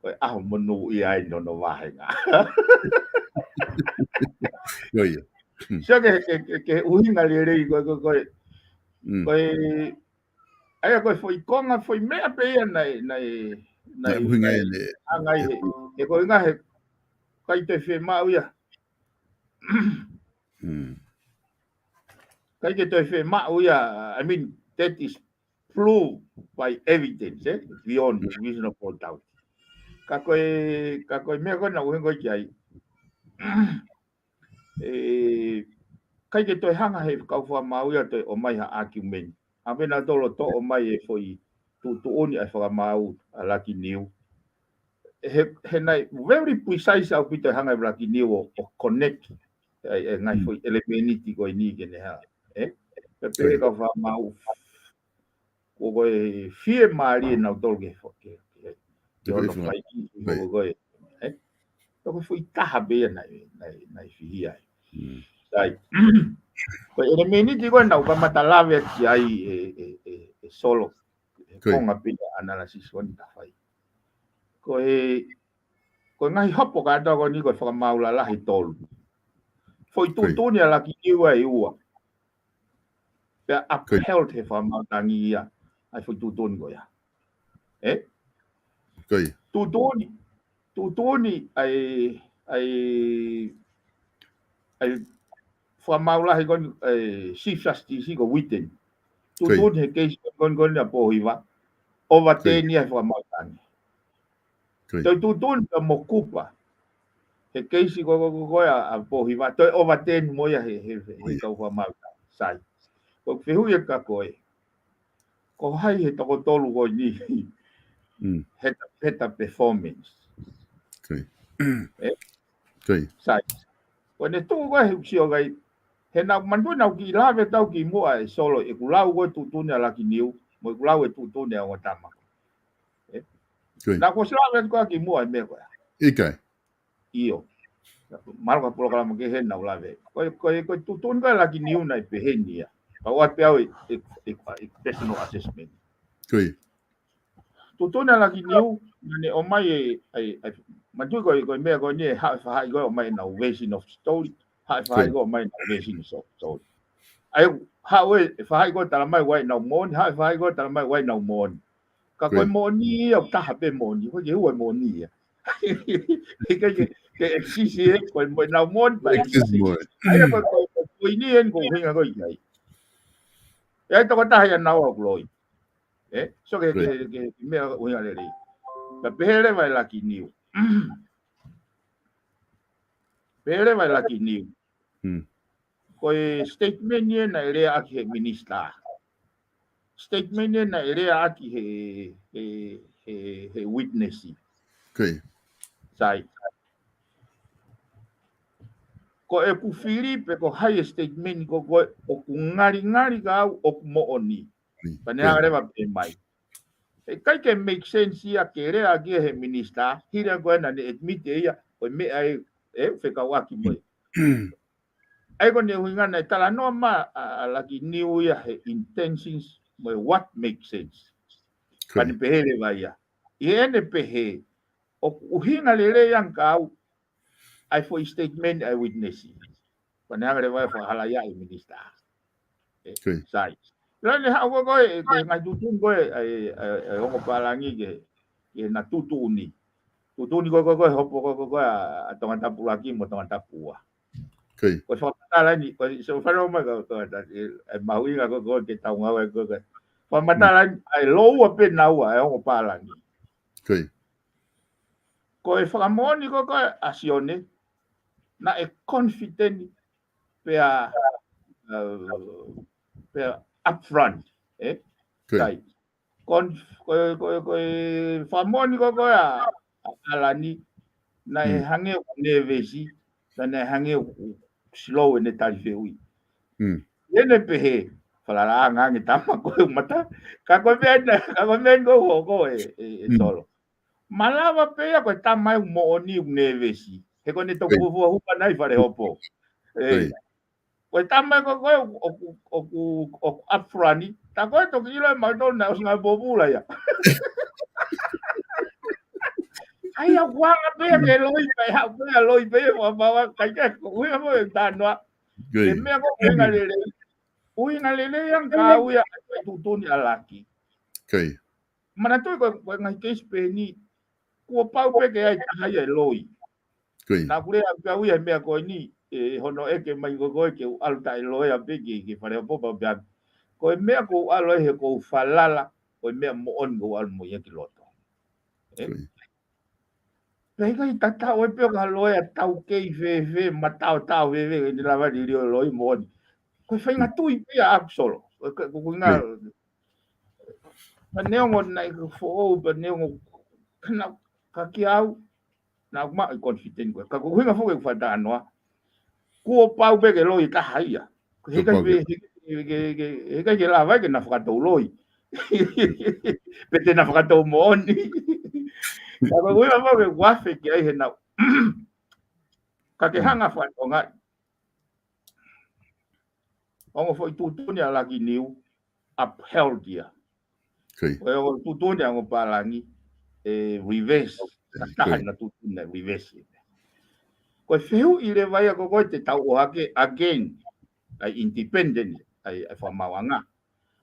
Ko e ʻaho monūʻia ai ʻi hono vāhenga. Ko ia. Hmm. Sio ki he, ki he, ki he ʻuhinga lelei ko e, ko e, ko e, Mm. ko e, ʻa ia ko e foʻi konga, foʻi meʻa pē ia naʻe, naʻe, Naʻe naʻe, ʻuhinga naʻe ia ne. ʻangai he, he ko e ʻuhinga he, ʻikai toe fiemaʻu ia. Mm. ʻIkai ke toe fiemaʻu ia, I mean, that is proved by evidence, eh? Beyond Mm. reasonable doubt. Ka ko e, ka ko e meʻa ko ē naʻa ku ʻuhinga ko ē ki ai. ʻE, ʻikai ke toe hanga he kau fakamaau ia ʻo toe ʻomai ha argument. ʻA pē nautolu ʻo toʻo mai e foʻi tuʻutuʻuni ʻa e fakamaau ʻa Lucky Niu. He, he naʻe very precise ʻaupito e hanga ʻe Lucky Niu ʻo, ʻo connect e, e ngaahi foʻi ʻelemēniti ko eni ke ne hā. ʻE? Pea pehē kau fakamaau. Ko e fiemālie nautolu ke fo-, ke, ke, ke hono fai ki, ko e, ʻe? Ko e foʻi taha pē ia naʻe, naʻe, naʻe fihia ai. Sai. Ko e ʻelemēniti ko ē naʻa ku kamata lave ki ai ʻe, ʻe, ʻe, ʻe Solo. He konga pē ia analysis ko eni naʻa ku fai. Ko e, ko e ngaahi hopo kātoa ko eni ko e fakamaau lalahi ʻe tolu. Foʻi tuʻutuʻuni ʻa Lucky Niu ʻe ua. Pea upheld he fakamaau tangi ia, ʻa e foʻi tuʻutuʻuni ko ia. ʻE? Tuʻutuʻuni, tuʻutuʻuni ʻa e, ʻa e, ʻa e fakamaau lahi ko eni, ʻa e Chief Justice ko Whitten. Tuʻutuʻuni he keisi ko eni ko eni ʻa Pōhiva. Overturn ia he fakamaau tangi. Toe tuʻutuʻuni pea mo Cooper. He keisi ko, ko, ko, ko ē ʻa, ʻa Pōhiva. Toe overturn mo ia he, he, he, he kau fakamaau. Sai. Ko e fehuʻi ia kia koe. Ko hai he toko tolu ko eni. He ta, he ta performance. ʻE? Sai. Ko ʻene tuʻu ko ē he uʻi sio kai. He naʻa ku manatuʻi naʻa ku kiʻi lave atu kimuʻa ʻe Solo ʻeku lau ko ē tuʻutuʻuni ʻa Lucky Niu. Mo ʻeku lau e tuʻutuʻuni ʻa Ongo Tama. ʻE? Naʻa ku ʻosi lave atu ko ē kimuʻa e meʻa ko ē. ʻIkai. ʻIo. Mahalo ko e polokalama kehe naʻa ku lave. Ko e, ko e, ko e tuʻutuʻuni ko ē ʻa Lucky Niu naʻe pehē ni ia. Ka ʻoku ʻoatu pē au e, e, e, e personal assessment. Tuʻutuʻuni ʻa Lucky Niu, naʻa ne ʻomai e, e, e, manatuʻi ko e, ko e meʻa ko eni ʻe haʻu e faʻahi ko ē ʻomai ʻenau version of story. Haʻu e faʻahi ko ē ʻomai ʻenau version of story. ʻA ia, haʻu e faʻahi ko ē talamai ʻoku ʻi ai ʻenau moʻoni, haʻu e faʻahi ko ē talamai ʻoku ʻi ai ʻenau moʻoni. Ka ko e moʻoni ia, ʻoku taha pē moʻoni, ʻoku ʻikai ke ʻi ai ha ua e moʻoni ia. ʻIkai ke, ke exist ʻe, ko e moʻoni ʻenau moʻoni, pea exist moʻoni. ʻA ia ko e, ko e, ko e poini eni ko e ʻuhinga ko ē ki ai. ʻE ʻi ai tokotaha ia naʻa ku loi. ʻE? So ke, ke, ke, ke meʻa ʻuhinga lelei. Pea pehē leva ʻe Lucky Niu. Pehē leva ʻe Lucky Niu. Ko e statement ia naʻe leaʻaki he minisitā. Statement ia naʻe leaʻaki he, he, he, he witness. Sai. Ko ʻeku fili pe ko hai e statement ko ē ʻoku ngalingali kia au ʻoku moʻoni. Pea ne hanga leva pē mai. ʻE ʻikai ke make sense ia ke leaʻaki he minisitā, hili ko ē naʻa ne admit ʻe ia, ko e meʻa ē, ʻe fekauʻaki mo ia. ʻA ia ko ʻene ʻuhinga naʻe talanoa mai ʻa, ʻa Lucky Niu ia he intentions mo e what makes sense. Pea ne pehē leva ia. ʻI heʻene pehē, ʻoku ʻuhinga lelei ange kia au, ʻa e foʻi statement ʻa e witness. Pea ne hanga leva ʻo fakahalaiaʻi e minisitā. ʻE, sai. Lele haʻu ko ē, ko e ngaahi tuʻutuʻuni ko ē, ʻa e, ʻa e, ʻa e ongo pālangi ke, ke na tuʻutuʻuni. Tuʻutuʻuni ko ē, ko ē, ko e hopo ko ē, ko ē, ʻa, ʻa Tongatapu ʻuluaki mo Tongatapu ua. Ko e fakamatala eni, ko e, so fano mai ko ē, ko ē, ʻa e, ʻa e mahuʻinga ko ē, ko ē, ke tau ngāue ko ē, ko ē. Fakamatala eni, ʻa e lōua pē naua, ʻa e ongo pālangi. Ko e fakamoʻoni ko ē, ko ē, ʻa Sione, naʻe confident pea, uh, pea upfront, ʻe? Sai. Ko e, ko e, ko e fakamoʻoni ko ē, ko ē, ʻa, ʻa ʻAlani, naʻe hangē ʻoku nēvesi, naʻe hangē ʻoku slow ʻene tali fehuʻi. ʻEne pehē, falalaʻanga ange tama ko ē mata, ka ko e meʻa ena, ka ko e meʻa eni ko ē, ko ē, ʻe, ʻe Solo. Malava pē ia ko e tama ʻoku moʻoni ʻoku nēvesi. He ko ʻene toki fuofua hū mai ʻi fale hopo. Ko e tama ko ē ʻoku, ʻoku, ʻoku upfront. Tā ko ē toki ʻilo ʻe mautolu naʻe ʻosi ngāue pōpula ia. ʻA ia ʻoku anga pē ia ke loi pē, haʻu pē ia loi pē ia, ʻoku ʻikai ke ko ʻuhinga mo e tānoa. Ko e meʻa ko ē ʻuhinga lelei. ʻUhinga lelei ange kia au ia ʻa e tuʻutuʻuni ʻa Lucky. Manatuʻi ko e, ko e ngaahi keisi pehē ni, kuo pau pē ke ʻi ai taha ia ʻe loi. Naʻa ku lea ʻaki au ia he meʻa ko eni, ʻe hono ʻeke mai ko ē ke u ʻalu taʻe loi pē ki, ki fale hopo pea u pehē. Ko e meʻa ʻoku ou ʻalu ai he ʻoku ou falala, ko e meʻa moʻoni ʻoku ou ʻalu mo ia ki loto. ʻE? Pea ʻikai tatau ai pē ʻo ka loea taukei fēfē, mataotao fēfē, ʻe ne lava liliu e loi moʻoni. Ko e faʻahinga tui pē ia ʻaʻaku Solo. Ko e, ko e, ko e ʻuhinga, pea neongo naʻe ʻikai ke foʻou, pea neongo ka naʻa, ka kiate au, naʻa ku maʻu e confident ko ē. Ka ko e ʻuhinga foki ʻeku fakatalanoa, kuo pau pē ke loi taha ia. He ʻikai pē, he, he, he, he ʻikai ke lava ke na fakatou loi. Pe te na fakatou moʻoni. Ka ko e ʻuhinga foki ʻeku afe ki ai he naʻa, ka ke hanga fakatonga. Ongo foʻi tuʻutuʻuni ʻa Lucky New, upheld ia. Ko e ongo tuʻutuʻuni ʻa e ongo pālangi, ʻe reverse. Ka taha na tuʻutuʻuni naʻe reverse. Ko e fehuʻi leva ia ko ē te tau ʻohake again, ʻa e independent, ʻa e, ʻa e fakamaauʻanga.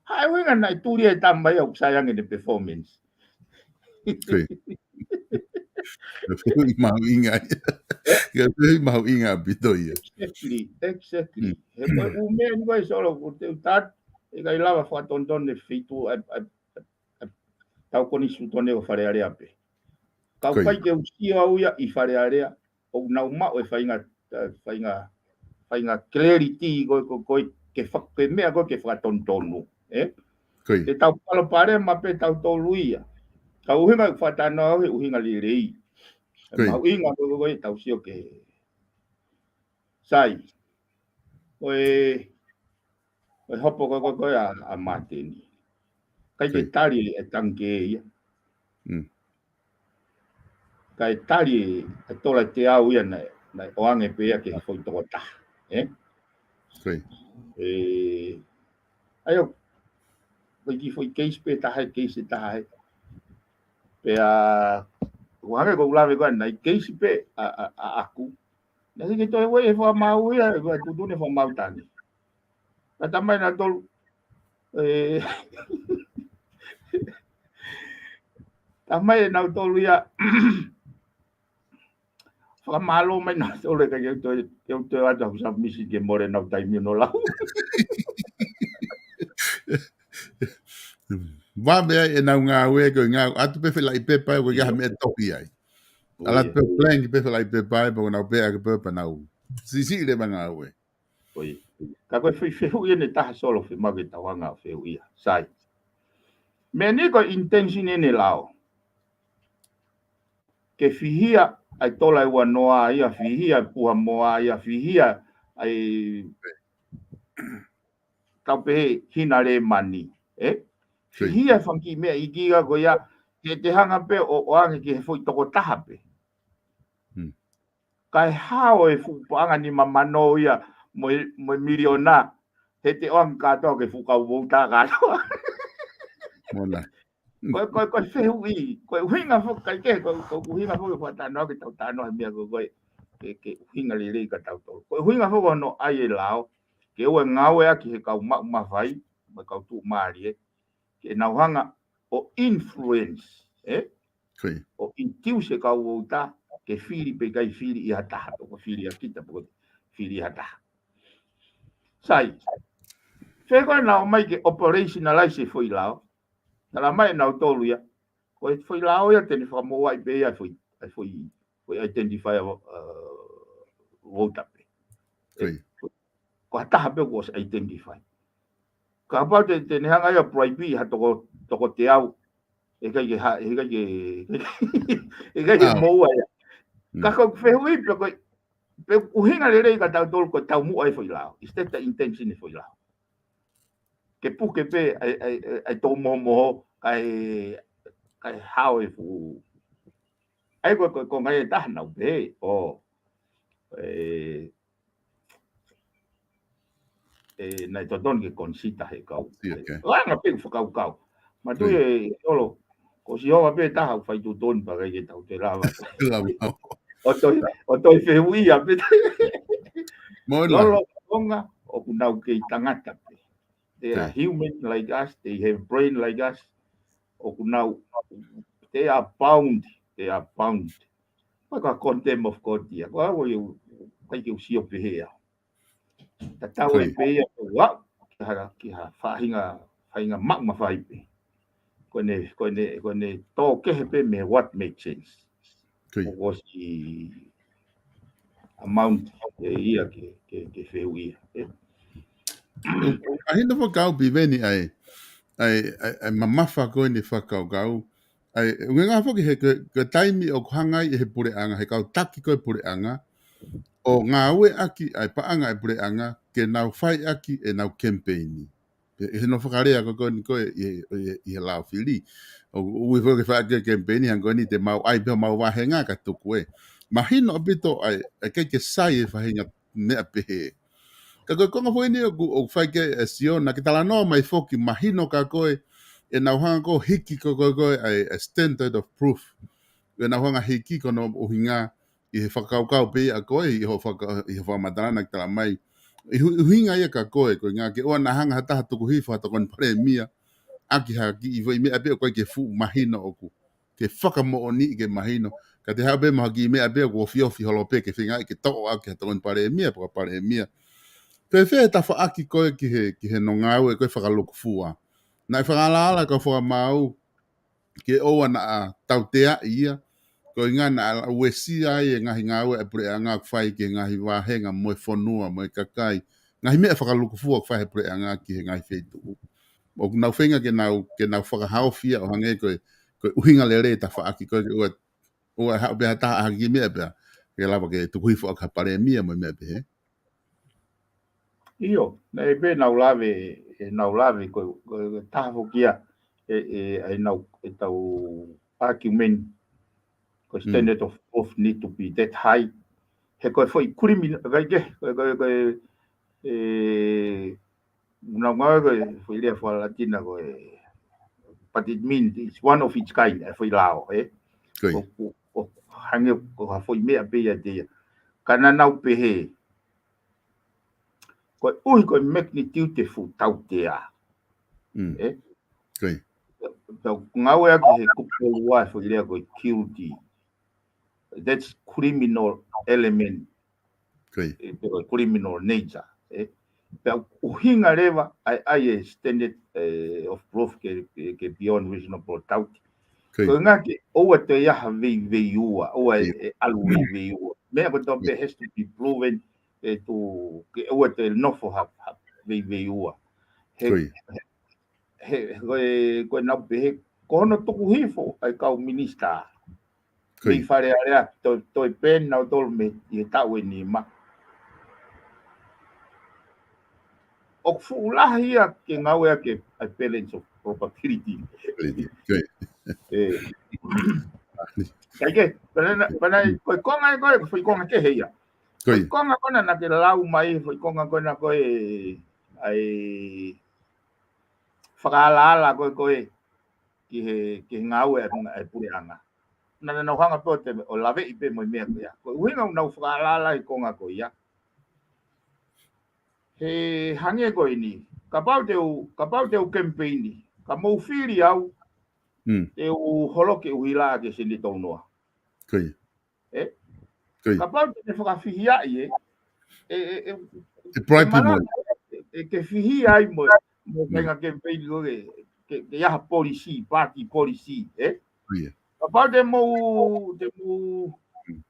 Hā e ʻuhinga naʻe tuli e tama ia ʻoku sai ange ʻene performance. Ko e fehuʻi mahuʻinga ia. Ko e fehuʻi mahuʻinga ʻaupito ia. Exactly, exactly. He ko e ʻū meʻa ni ko ē Solo, ko e te u tatu, ʻe ʻikai lava fakatonutonu e feituʻu ʻa e, ʻa e, ʻa e, tau konisitūtone ʻo Fale Alea pē. Ka ʻoku ʻikai ke u sio au ia ʻi Fale Alea, ʻoku nau maʻu e faʻahinga, faʻahinga, faʻahinga clarity ko ē, ko ē, ko ē, ke fa-, ke meʻa ko ē ke fakatonutonu, ē? Te tau palopalema pē tautolu ia. Ka ʻuhinga ʻeku fakatalanoa au he ʻuhinga lelei. Mahuʻinga ko ē, ko ē, tau sio ke. Sai. Ko e, ko e hopo ko ē, ko ē, ko ē ʻa, ʻa Māteni. ʻIkai ke tali e tangikē ia. Kae tali e tola ʻe teau ia naʻe, naʻe ʻoange pē ia ki he foʻi tokotaha, ē? ʻE, ʻa ia, ko e kiʻi foʻi case pē taha ē, case ʻe taha ē. Pea, ʻoku hangē ko ʻeku lave ko ē naʻe case pē ʻa, ʻa, ʻa, ʻaʻaku. Naʻe ʻikai ke toe ʻi ai e fakamaau ia, ʻe ʻikai tuʻutuʻuni e fakamaau tangi. Ka talamai ʻe nautolu, ē, talamai ʻe nautolu ia, fakamālō mai nautolu ʻe ʻikai ke u toe, ke u toe ʻoatu haʻaku submission ke mole ʻenau taimi ʻo nau lau. Vave ai ʻenau ngāue ko e ngāue atu pē felaʻi pepa ʻoku ʻikai ha meʻa tohi ai. ʻAlu atu pē blank pē felaʻi pepa ʻe pau nau pehē ʻaki pē pea nau siʻisiʻi leva ngāue. Ko ia. Ka ko e fehuʻi ʻeni ʻe taha Solo fiemaʻu ke tau hanga ʻo fehuʻi ia. Sai. Meʻa ni ko e intention ʻeni lao. Ke fihia ʻa e tola ʻe ua noa ia, fihia e puha moa ia, fihia ʻa e tau pehē hina lēmani, ē? Fihia e fanga kiʻi meʻa iiki ia ko ia, te te hanga pē ʻo, ʻoange ki he foʻi tokotaha pē. Kae hao e fuʻu paʻanga nima mano ia mo e, mo e miliona, he te ʻoange kātoa ki he fuʻu kau vouta kātoa. Ko e, ko e, ko e fehuʻi, ko e ʻuhinga foki, kae kehe, ko e, ko e ʻuhinga foki ʻeku fakatalanoa ke tau talanoa he meʻa ko ē, ko e, ke, ke ʻuhinga lelei kia tautolu. Ko e ʻuhinga foki hono ʻai e lao, ke ʻoua ʻe ngāueʻaki he kau maʻu mafai, mo e kau tuʻumālie, ke nau hanga ʻo influence, ē? ʻO induce e kau vouta, ke fili pe ʻikai fili ʻe ha taha, pe ko e fili ʻa kita, pe ko e fili ʻe ha taha. Sai, fē ko ē naʻa ʻomai ke operationalize e foʻi lao, talamai ʻe nautolu ia, ko e foʻi lao ia te ne fakamoʻuaʻi pē ia e foʻi, e foʻi, foʻi identifier, uh, vouta pē. Ko ha taha pē kuo ʻosi identify. Kapau te, te ne hanga ia ʻo bribe ha toko, toko teau, ʻe ʻikai ke ha, ʻe ʻikai ke, ʻe ʻikai ke moʻua ia. Ka ko e fehuʻi pe ko e, pe ʻuhinga lelei kia tautolu ko e taumuʻa e foʻi lao. Is that the intention e foʻi lao? Ke puke pē ʻa e, ʻa e, ʻa e, ʻa e tō mohomoho, kae, kae hao e fuʻu. ʻA ia ko e, ko e, ko e ngaahi ʻe taha naʻa ku pehē, ʻo, ē, ē, naʻe totonu ke consider he kau. Anga pē ʻeku fakakaukau. Mātuʻa ē, Solo, ko Sihova pē taha ʻoku fai tuʻutuʻuni pea ʻikai ke tau toe lava. ʻO toe, ʻo toe fehuʻia pē. Lolotonga ʻoku nau kei tangata pē. They are human like us, they have brain like us. ʻOku nau, they are bound, they are bound. Ko e contempt of court ia. Ko au ʻoku ʻikai ke u sio pehē au. Tatau ai pē ia ko au, ki ha, ki ha faʻahinga, faʻahinga maʻu mafai pē. Ko ʻene, ko ʻene, ko ʻene tō kehe pē mei he what makes sense. Ko ia. Ko e siʻi amount ʻe ia ke, ke, ke fehuʻia. ʻE, ʻOku mahino foki ʻaupito eni ʻa e, ʻa e, ʻa e, ʻa e mamafa ko eni fakakaukau. ʻA e, ʻuhinga foki he ko e, ko e taimi ʻoku hanga ai ʻe he puleʻanga, he kau taki ko e puleʻanga, ʻo ngāueʻaki ʻa e paʻanga ʻa e puleʻanga, ke nau faiʻaki ʻenau kemipeini. ʻI he, he no fakalea ko eni ko e, ʻi he, ʻi he, ʻi he lao fili. ʻOku, ʻoku ui foki ke fai ʻaki e kemipeini, hangē ko eni te mau ʻai pē homau vāhenga ka tuku ē. Mahino ʻaupito ʻa e, ʻa e kei ke sai e faʻahinga meʻa pehē. Ka ko e konga foʻi eni ʻoku, ʻoku fai ki ai ʻa Siona, ke talanoa mai foki, mahino kia koe, ʻenau hanga ko ē hiki ko e, ko e, ko e, ʻa e, ʻa e standard of proof. ʻEnau hanga hiki ko hono ʻuhinga ʻi he fakakaukau pē ʻa koe, ʻi hoʻo faka-, ʻi hoʻo fakamatala naʻa ke tala mai. ʻI he ʻuhinga ia kia koe, ko e ʻuhinga ke ʻoua naʻa hanga ha taha tuku hifo ha tokoni palēmia, ʻaki ha kiʻi foʻi meʻa pē ʻoku ʻikai ke fuʻu mahino ʻoku ke fakamoʻoniʻi ke mahino. Ka te haʻu pē mo ha kiʻi meʻa pē ʻoku ofiofi holo pē ke feingaʻi ke toʻo ʻaki ha tokoni palēmia, pe ko e palēmia. Fēfē e tafaʻaki ko ē ki he, ki he hono ngāue ko e fakalūkufua. Naʻe fakaalaala kau fakamaau ke ʻoua naʻa tauteaʻi ia, ko e ʻuhinga naʻa uesia ai e ngaahi ngāue ʻa e puleʻanga ʻoku fai ki he ngaahi vāhenga mo e fonua, mo e kakai, ngaahi meʻa fakalūkufua ʻoku fai he puleʻanga ki he ngaahi feituʻu. ʻOku nau feinga ke nau, ke nau fakahaofi ia ʻo hangē ko e, ko e ʻuhinga lelei e tafaʻaki ko ē ke ʻoua, ʻoua haʻu pē ha taha ʻaki ha kiʻi meʻa pea ke lava ke tuku hifo ʻaki ha palēmia mo e meʻa pehē. ʻIo, naʻe pē ʻenau lave, ʻenau lave ko e, ko e taha foki ia, ʻe, ʻe, ʻenau, ʻetau argument, ko e standard of proof need to be that high. He ko e foʻi criminal, ʻikai ke, ko e, ko e, ko e, ʻe, ʻenau ngāue ko e foʻi lea faka-Latina ko e, but it means it's one of its kind, ʻa e foʻi lao, ē? Ko ia. ʻO, ʻo, ʻo hangē ko ha foʻi meʻa pē ia te ia. Ka naʻa nau pehē, koeʻuhi ko e magnitude ʻo e fuʻu tautea. Mm. Ē? Ko ia. Tau ngāueʻaki he kupu ua e foʻi lea ko e guilty. That's criminal element. Ko ia. ʻE, pe ko e criminal nature. Ē? Pea ʻuhinga leva ʻa e, ʻa e standard, ē, of proof ke, ke, ke beyond reasonable doubt. Ko ia. Ko e ʻuhinga ke ʻoua toe ʻi ai ha veiveiua, ʻoua ʻe, Ia. ʻe ʻalu veiveiua. Meʻa kotoa pē has to be proven, ʻe, to, ke ʻoua toe nofo ha, ha veiveiua. He, Ko ia. he, he, ko e, ko ʻenau pehē, ko hono tuku hifo ʻa e kau minisitā. Ko Mei ia. Fale Alea, toe, toe pē nautolu mei he taʻu ʻe nima. ʻOku fuʻu lahi ia ke ngāueʻaki ʻa e balance of probability. Ko ia. Ē. Kae kehe, pea naʻe, pea naʻe, ko e konga ē ko e, foʻi konga kehe ia. Ko Foʻi ia. konga ko ena naʻa ke lau mai, foʻi konga ko ena ko e, ʻa e fakaalaala ko e, ko e, ki he, ki he ngāue ʻa e, ʻa e puleʻanga. Naʻa, naʻa nau hanga pē ʻo te, ʻo laveʻi pē mo e meʻa ko ia. Ko e ʻuhinga ʻoku nau fakaalaala he konga ko ia. He hangē ko eni, kapau te u, kapau te u kemipeini, ka mou fili au, Mm. te u holoki e ʻuhila ki he Senetā Noa. Ko ia. Ē? Ko ia. Kapau te ne fakafihiaʻi, ē? ʻE, ʻe, ʻe, ʻE bribe ʻe mala-, mo. ʻe, ʻe ke fihi ai mo, mo Mm. kāinga kemipeini ko ē, ke, ke ʻi ai ha policy, party policy, ē? Ko ia. Kapau te mou, te mou, Mm.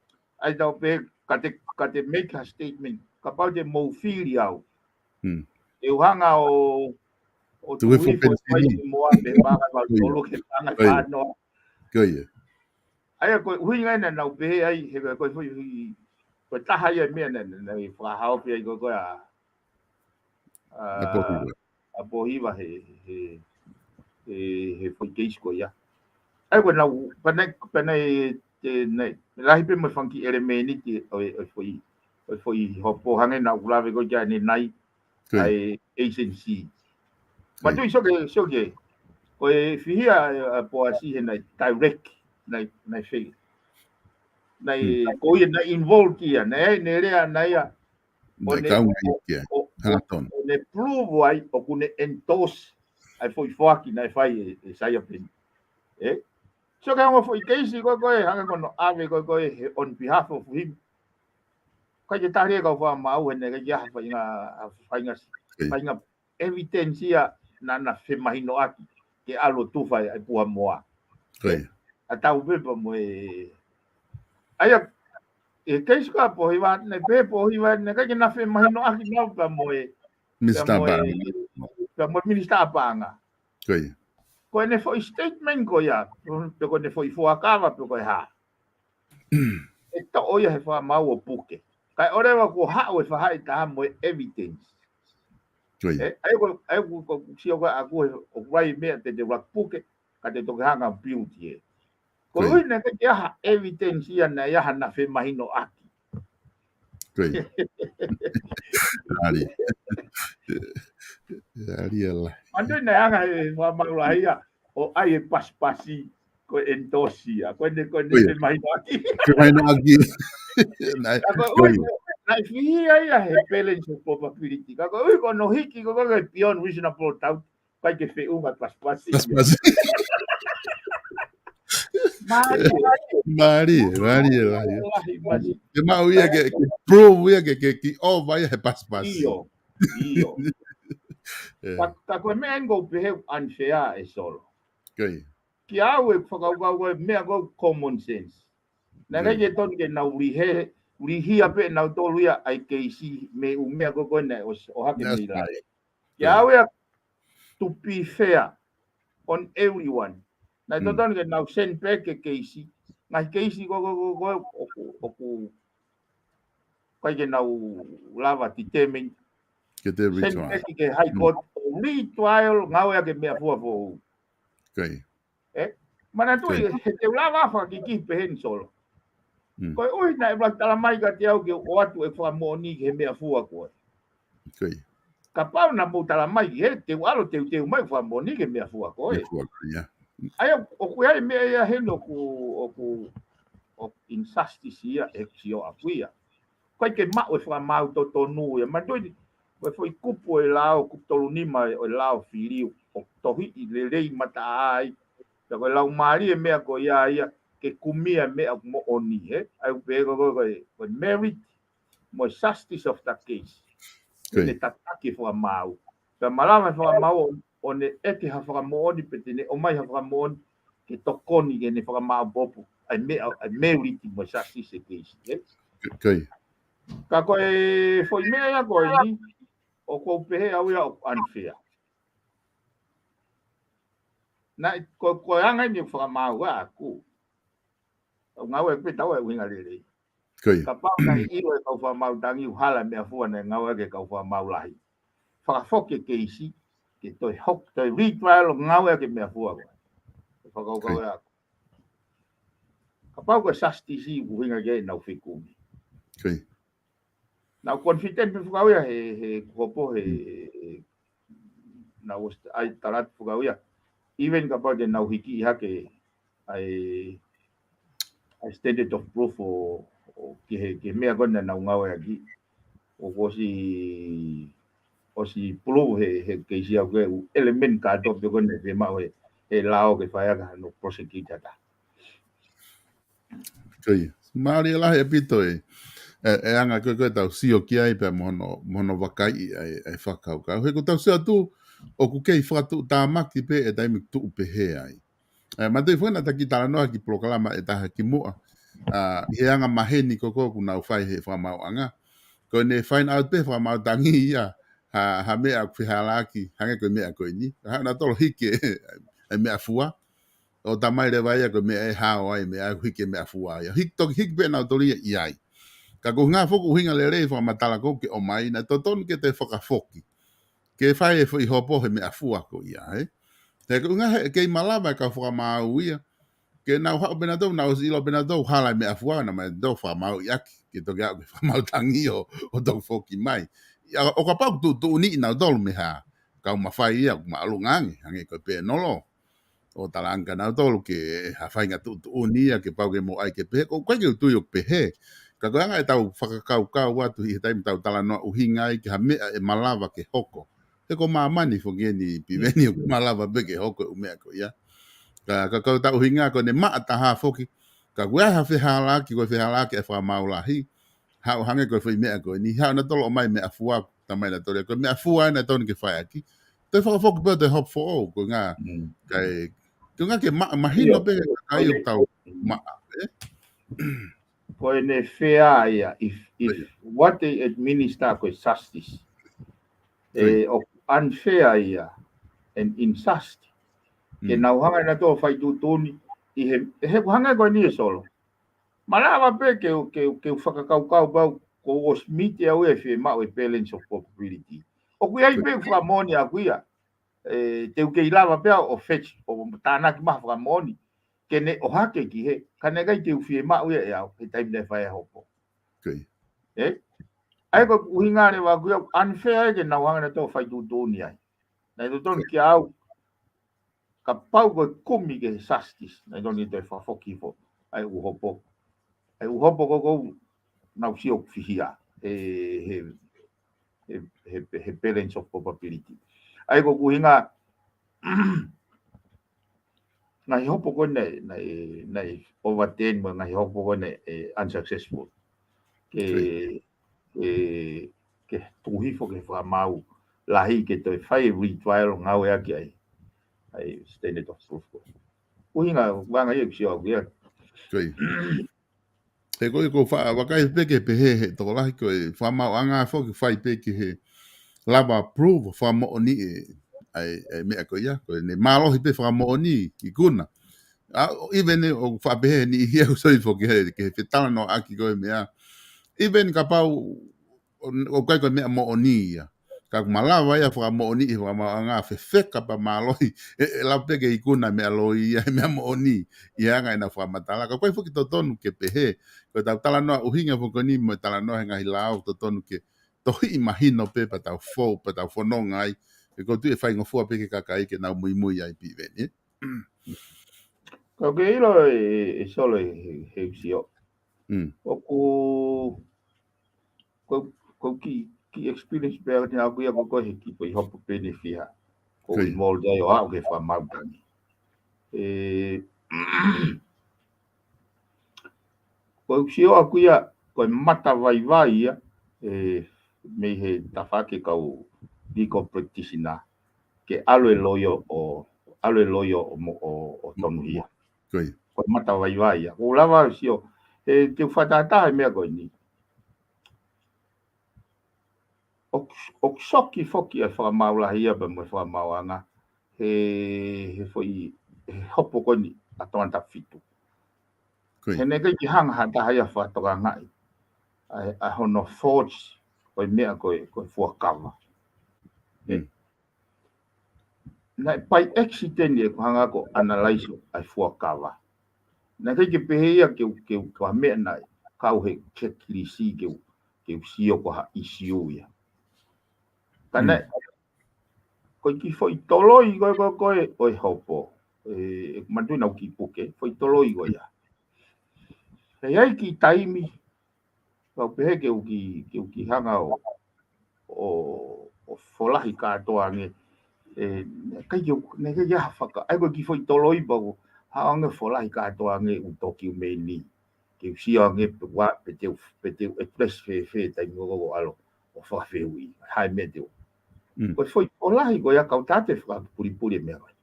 ʻai tau pē, ka te, ka te make a statement, kapau te mou fili au. Mm. Te u hanga ʻo, ʻo Tuku hifo tuku hifo penisini. Fai mo ʻa e paʻanga fā Ko ia. tolu ki he paʻanga Ko ia. fā noa. Ko ia. ʻA ia ko e ʻuhinga ena naʻa nau pehē ai, he ko e, ko e foʻi, ko e taha ia e meʻa naʻe, naʻe, naʻe fakahaofi ai ko e, ko e ʻa, ʻa, ʻA Pōhiva. ʻa Pōhiva he, he, he, he foʻi keisi ko ia. ʻA ia ko e naʻa, pea naʻe, pea naʻe, te, naʻe, lahi pē mo e fanga kiʻi ʻelemēniti ʻo e, ʻo e foʻi, ʻo e foʻi hopo hangē naʻa ku lave ko ia ʻanenai, Ko ia. ʻa e agency. Ko ia. Matu i soke, soke. Ko e fihia ʻa, ʻa Poasi he naʻe direct, naʻe, naʻe fei. Naʻe, Hmm. ko ia naʻe involve ia, naʻe, naʻe lea naʻe ia. ʻO Naʻe ne, kau mai ʻo, kia. ʻo, ʻo, Hangatonu. ʻo ne prove ai, ʻoku ne endorse ai foʻi foaki naʻe fai ʻe, ʻe Saia Peni. Ē? So ke ongo foʻi keisi ko ē ko ē, hanga ko hono ʻave ko ē ko ē, he on behalf of him. Kai ke tali e kau fakamaau he naʻe ʻikai ke ʻi ai ha faʻahinga, ha faʻahinga, Ko ia. faʻahinga evidence ia naʻa na femahinoʻaki ke ʻalu ʻo tufa e puha moa. Ko ia. ʻA tau pepa mo e, ʻA ia, ʻi he keisi ko ia ʻa Pōhiva, naʻe pehē ʻe Pōhiva, naʻe ʻikai ke na femahinoʻaki naua pea mo e, pea Minisitā mo e, Paʻanga. Pea mo e Minisitā Paʻanga. Ko ia. Ko ʻene foʻi statement ko ia, pe ko ʻene foʻi fuakava, pe ko e hā. ʻE toʻo ia he fakamaau ʻo puke. Kae ʻoua leva kuo haʻu e faʻahitaha mo e evidence. Ko ia. ʻE, ʻa ia ko, ʻa ia ko, ko, sio ko ē ʻaku he, ʻoku ʻi ai e meʻa te te ʻuluaki puke, ka te toki hanga ʻo build ē. Ko ia. Koeʻuhi naʻe ʻikai ke ʻi ai ha evidence ia naʻe ʻi ai haʻana femahinoʻaki. Ko ia. ʻAli. ʻAli ʻa lahi. Manatuʻi naʻe anga he fakamaau lahi ia, ʻo ʻai e pasipasi, ko e endorse ia. Ko ʻene, ko ʻene Ko ia. femahinoʻaki. Femahinoʻaki. Naʻe, Ka ko e ko ʻuhi, ia. naʻe fihia ia he balance of probability. Ka ko e ʻuhi ko hono hiki ko ē ko e beyond reasonable doubt, ʻikai ke feʻunga pasipasi. Pasipasi. Mālie. Mālie, mālie, mālie. Lahi, mālie. Ke maʻu ia ke, ke prove ia ke, ke, ke over ia he pasipasi. ʻIo, ʻio. ʻE. Ka, ka ko e meʻa eni ʻoku ou pehē ʻoku unfair ʻe Solo. Ko ia. Kiate au ʻeku fakakaukau ko e meʻa ko e common sense. Naʻe ʻikai Mm. ke tonu ke nau lihe, lihia pē nautolu ia ʻa e keisi mei he ʻū meʻa ko ē ko ē naʻe ʻos-, ʻohake That's mei Laie. right. Kiate au ia, to be fair on everyone. Naʻe Mm. totonu ke nau send back e keisi. Ngaahi keisi ko ē, ko ē, ko ē, ko ē, ʻoku, ʻoku ʻikai ke nau lava determine. Ke te Send retrial. back ki he High Mm. Court, ʻo retrial, ngāueʻaki e meʻafua foʻou. Ko ia. ʻE? Manatuʻi, Ko ia. he te u lava fakakiki pehē ni Solo. Mm. Koeʻuhi naʻe ʻuluaki talamai kiate au ke u ʻoatu e fakamoʻoni ki he meʻafua ko ē. Ko ia. Kapau naʻa mou talamai ki he, te u ʻalu teuteu mai fakamoʻoni ki he meʻafua ko ē. Meʻafua ko ia. ʻA ia, ʻoku ʻi ai e meʻa ia heni ʻoku, ʻoku, ʻoku injustice ia ʻeku sio ʻaku ia. ʻIkai ke maʻu e fakamaau totonu ia. Manatuʻi, ko e foʻi kupu ʻo e lao, kupu tolu nima ʻo e lao fili, ʻoku tohiʻi lelei mataʻā ai. Pea ko e laumālie e meʻa ko ia ia, ke kumi ʻa e meʻa moʻoni, ē? ʻA ia ʻoku pehē ko e, ko e, ko e merit, mo e justice of the case. Ko ia. ʻEne tataki e fakamaau. Pea malava e fakamaau ʻo, ʻo ne ʻeke ha fakamoʻoni pe te ne ʻomai ha fakamoʻoni ke tokoni ke ne fakamāʻopoʻopo ʻa e meʻa, ʻa e merit mo e justice e case, ē? Ko ia. Ka ko e foʻi meʻa ia ko eni, ʻoku ou pehē au ia ʻoku unfair. Naʻe, ko, ko e anga eni e fakamaau ʻaku. ʻOku ngāueʻaki pē taua e ʻuhinga lelei. Ko ia. Kapau naʻe ʻilo e kau fakamaau tangi ʻoku hala e meʻafua naʻe ngāueʻaki ʻe he kau fakamaau lahi. Fakafoki e keisi, ke toe hoko, toe retrial ʻo ngāueʻaki e meʻafua ko ē. Fakakaukau Ko ia. ʻaku. Kapau ko e justice ʻoku ʻuhinga ki ai ʻenau fekumi. Ko ia. Naʻa ku confident pē fakau ia he, he kuo hopo he, he, he, naʻa ku ʻai tala atu fakau ia. Even kapau te nau hiki hake ʻa e, ʻa e standard of proof ʻo, ʻo ki he, ki he meʻa ko ē naʻa nau ngāueʻaki. ʻOku ʻosi, ʻosi prove he, he keisi ʻaku e ʻū element kātoa pē ko ē naʻe fiemaʻu he, he lao ke fai ʻaki hano prosecute ʻa e taha. Ko ia. Mālie lahi ʻaupito e, e, e anga ko ē ko ē ʻetau sio ki ai pea mo hono, mo hono vakaiʻi ʻa e, ʻa e fakakaukau. He ʻoku tau sio atu, ʻoku kei fakatuʻutāmaki pē e taimi tuʻu pehē ai. ʻE, manatuʻi foki naʻa ta kiʻi talanoa ki he polokalama ʻe taha kimuʻa. ʻA, ʻi he anga maheni ko ē ʻoku nau fai he fakamaauʻanga. Ko ʻene find out pē fakamaau tangi ia, ha, ha meʻa ʻoku fehālaaki, hangē ko e meʻa ko eni. Haʻu nautolu ʻo hiki e, e meʻafua. ʻO talamai leva ia ko e meʻa ʻe hao ai, meʻa ʻoku hiki e meʻafua ia. Hiki, toki hiki pē nautolu ia ʻi ai. Ka ko e ʻuhinga foki, ʻuhinga lelei fakamatala ko ē ke ʻomai, naʻe totonu ke te fakafoki. Ke fai e foʻi hopo he meʻafua ko ia, ē? He ko e ʻuhinga he kei malava e kau fakamaau ia. Ke nau haʻu pē nautolu, nau ʻosi ʻilo pē nautolu, hala e meʻafua, naʻa mau toe fakamaauʻi ʻaki. Ke toki aʻu ki he fakamaau tangi ʻo, ʻo toki foki mai. ʻIa, ʻo kapau ʻoku tuʻutuʻuni nautolu mei ha kau mafai ia, ʻoku māʻolunga ange, hangē ko e pēnolo. ʻO talaange kia nautolu ke ha faʻahinga tuʻutuʻuni ia ke pau ke mou ʻai ke pehē, ʻoku ʻikai ke u tui ʻoku pehē. Ka ko e anga ʻetau fakakaukau atu ʻi he taimi ʻoku tau talanoa ʻuhinga ai ki ha meʻa ʻe malava ke hoko. He ko māmani foki eni Piveni ʻoku malava pē ke hoko e ʻū meʻa ko ia. Ka, ka, ka ʻetau ʻuhinga ko ʻene maʻa taha foki. Ka ʻoku ʻi ai ha fehālaaki, ko e fehālaaki e fakamaau lahi. Haʻu hangē ko e foʻi meʻa ko eni. Haʻu nautolu ʻo ʻomai meʻafua, talamai nautolu ko e meʻafua ena tonu ke fai ʻaki. Toe fakafoki pē ʻo toe hopo foʻou, ko e ʻuhinga, Mm. kae, ko e ʻuhinga ke ma-, mahino ʻIo. pē, kae ʻOku ʻikai ke tau maʻa, ē? ko ʻene fair ia, if, if what they administer ko e justice, ʻe ʻoku unfair ia and injustice. Ke nau hanga ʻe nautolu ʻo fai tuʻutuʻuni ʻi he, he ʻoku hangē ko eni ʻe Solo. Malava pē ke, ke, ke fakakaukau pau ko ʻosi miti au e fiemaʻu e balance of probability. ʻOku ʻi ai pē fakamoʻoni ʻaʻaku ia. ʻE, te u kei lava pē ʻo fetch, ʻo tānaki mai fakamoʻoni. Ke ne ʻohake ki he, ka naʻe ʻikai te u fiemaʻu ia ʻe au, he taimi naʻe fai ai e hopo. ʻE? ʻA ia ko e ʻuhinga leva ʻaʻaku ia, unfair ia ke nau hanga ʻe nautolu ʻo fai tuʻutuʻuni ai. Naʻe totonu kia au, kapau ko e kumi ke justice, naʻe totonu ke toe fakafoki hifo ʻa e ʻū hopo. ʻA e ʻū hopo ko ē ʻoku nau sio ʻoku fihia. He, he, he, he, he balance of probability. ʻA ia ko e ʻuhinga, ngaahi hopo ko ē naʻe, naʻe, naʻe overturn mo e ngaahi hopo ko ē naʻe, ʻe, unsuccessful. Ke, ʻe, ke tuku hifo ki he fakamaau lahi ke toe fai retrial ngāueʻaki ai ʻa e standard of proof ko ē. ʻUhinga, vanga ia ʻeku sio ʻaʻaku ia. He ko e ʻoku ou faʻa vakai pē ke pehē he tokolahi ko e fakamaauʻanga foki fai pē ki he lava prove fakamoʻoni ʻe, ʻa e, ʻa e meʻa ko ia, ko ʻene mālohi pē fakamoʻoni ikuna. ʻA, ʻo even ʻoku faʻa pehē he niʻihi ʻoku sio foki he, ki he fetalanoaʻaki ko e meʻa. Even kapau ʻo, ʻoku ʻikai ko e meʻa moʻoni ia. Ka ʻoku malava ia fakamoʻoni ʻi he fakamaauʻanga fefeka pea mālohi. ʻE, ʻe lava pē ke ikuna meʻa loi ia, he meʻa moʻoni. ʻI he anga ʻenau fakamatala. Ka ʻoku ʻikai foki totonu ke pehē. Ko ʻetau talanoa ʻuhinga foki ko eni mo e talanoa he ngaahi lao totonu ke tohiʻi mahino pē pea tau fou, pea tau fononga ai. He ʻoku ou tui ʻe faingofua pē ki he kakai ke nau muimui ai pē ʻeni. Ka ʻoku ke ʻilo ʻe, ʻe Solo he, he, he ʻeku sio. ʻOku, ko, ko e kiʻi, kiʻi experience pē ʻaʻaku ia ko ē he kiʻi foʻi hopo pē ʻe fiha. Ko e involve ai ʻo aʻu ki he fakamaau tangi. ʻE, ko ʻeku sio ʻaʻaku ia, ko e matavaivai ia, ʻe, mei he tafaʻaki kau legal practitioner, ke ʻalu e loio ʻo, ʻalu e loio ʻo mo-, ʻo, ʻo tonuhia. Ko e matavaivai ia. ʻOku ou lava sio, he te u fakatātā he meʻa ko eni. ʻOku, ʻoku soki foki e fakamaau lahi ia pea mo e fakamaauʻanga. He, he foʻi, he hopo ko eni ʻa Tongatapu fitu. He naʻe ʻikai ke hanga ha taha ia ʻo fakatokangaʻi ʻa e, ʻa hono forge ʻo e meʻa ko e, ko e fuakava. Naʻe by accident ʻeku hanga ko ʻo analyze ʻa e fuakava. Naʻe ʻikai ke pehē ia ke u, ke u, ko ha meʻa naʻe kau he checklist ke u, ke u sio ko ha issue ia. Ka naʻe, ko e kiʻi foʻi toloi ko ē, ko ē, ko ē ʻo e hopo. ʻE, ʻeku manatuʻi naʻa ku kiʻi puke, foʻi toloi ko ia. He ʻi ai e kiʻi taimi, kau pehē ke u kiʻi, ke u kiʻi hanga ʻo, ʻo, ʻo folahi kātoa ange. ʻE, naʻe ʻikai ke u, naʻe ʻikai ke ha faka-, ʻa ia ko e kiʻi foʻi toloi pau, haʻu ange folahi kātoa ange ʻū tokiumeni. Ke u sio ange pe ʻoku, pe te u, pe te u address fēfē taimi ko ē ʻoku ʻalu ʻo fakafehuʻi. Hā e meʻa te u. Ko e foʻi folahi ko ia kau tātā e fakapulipuli e meʻa ko ē.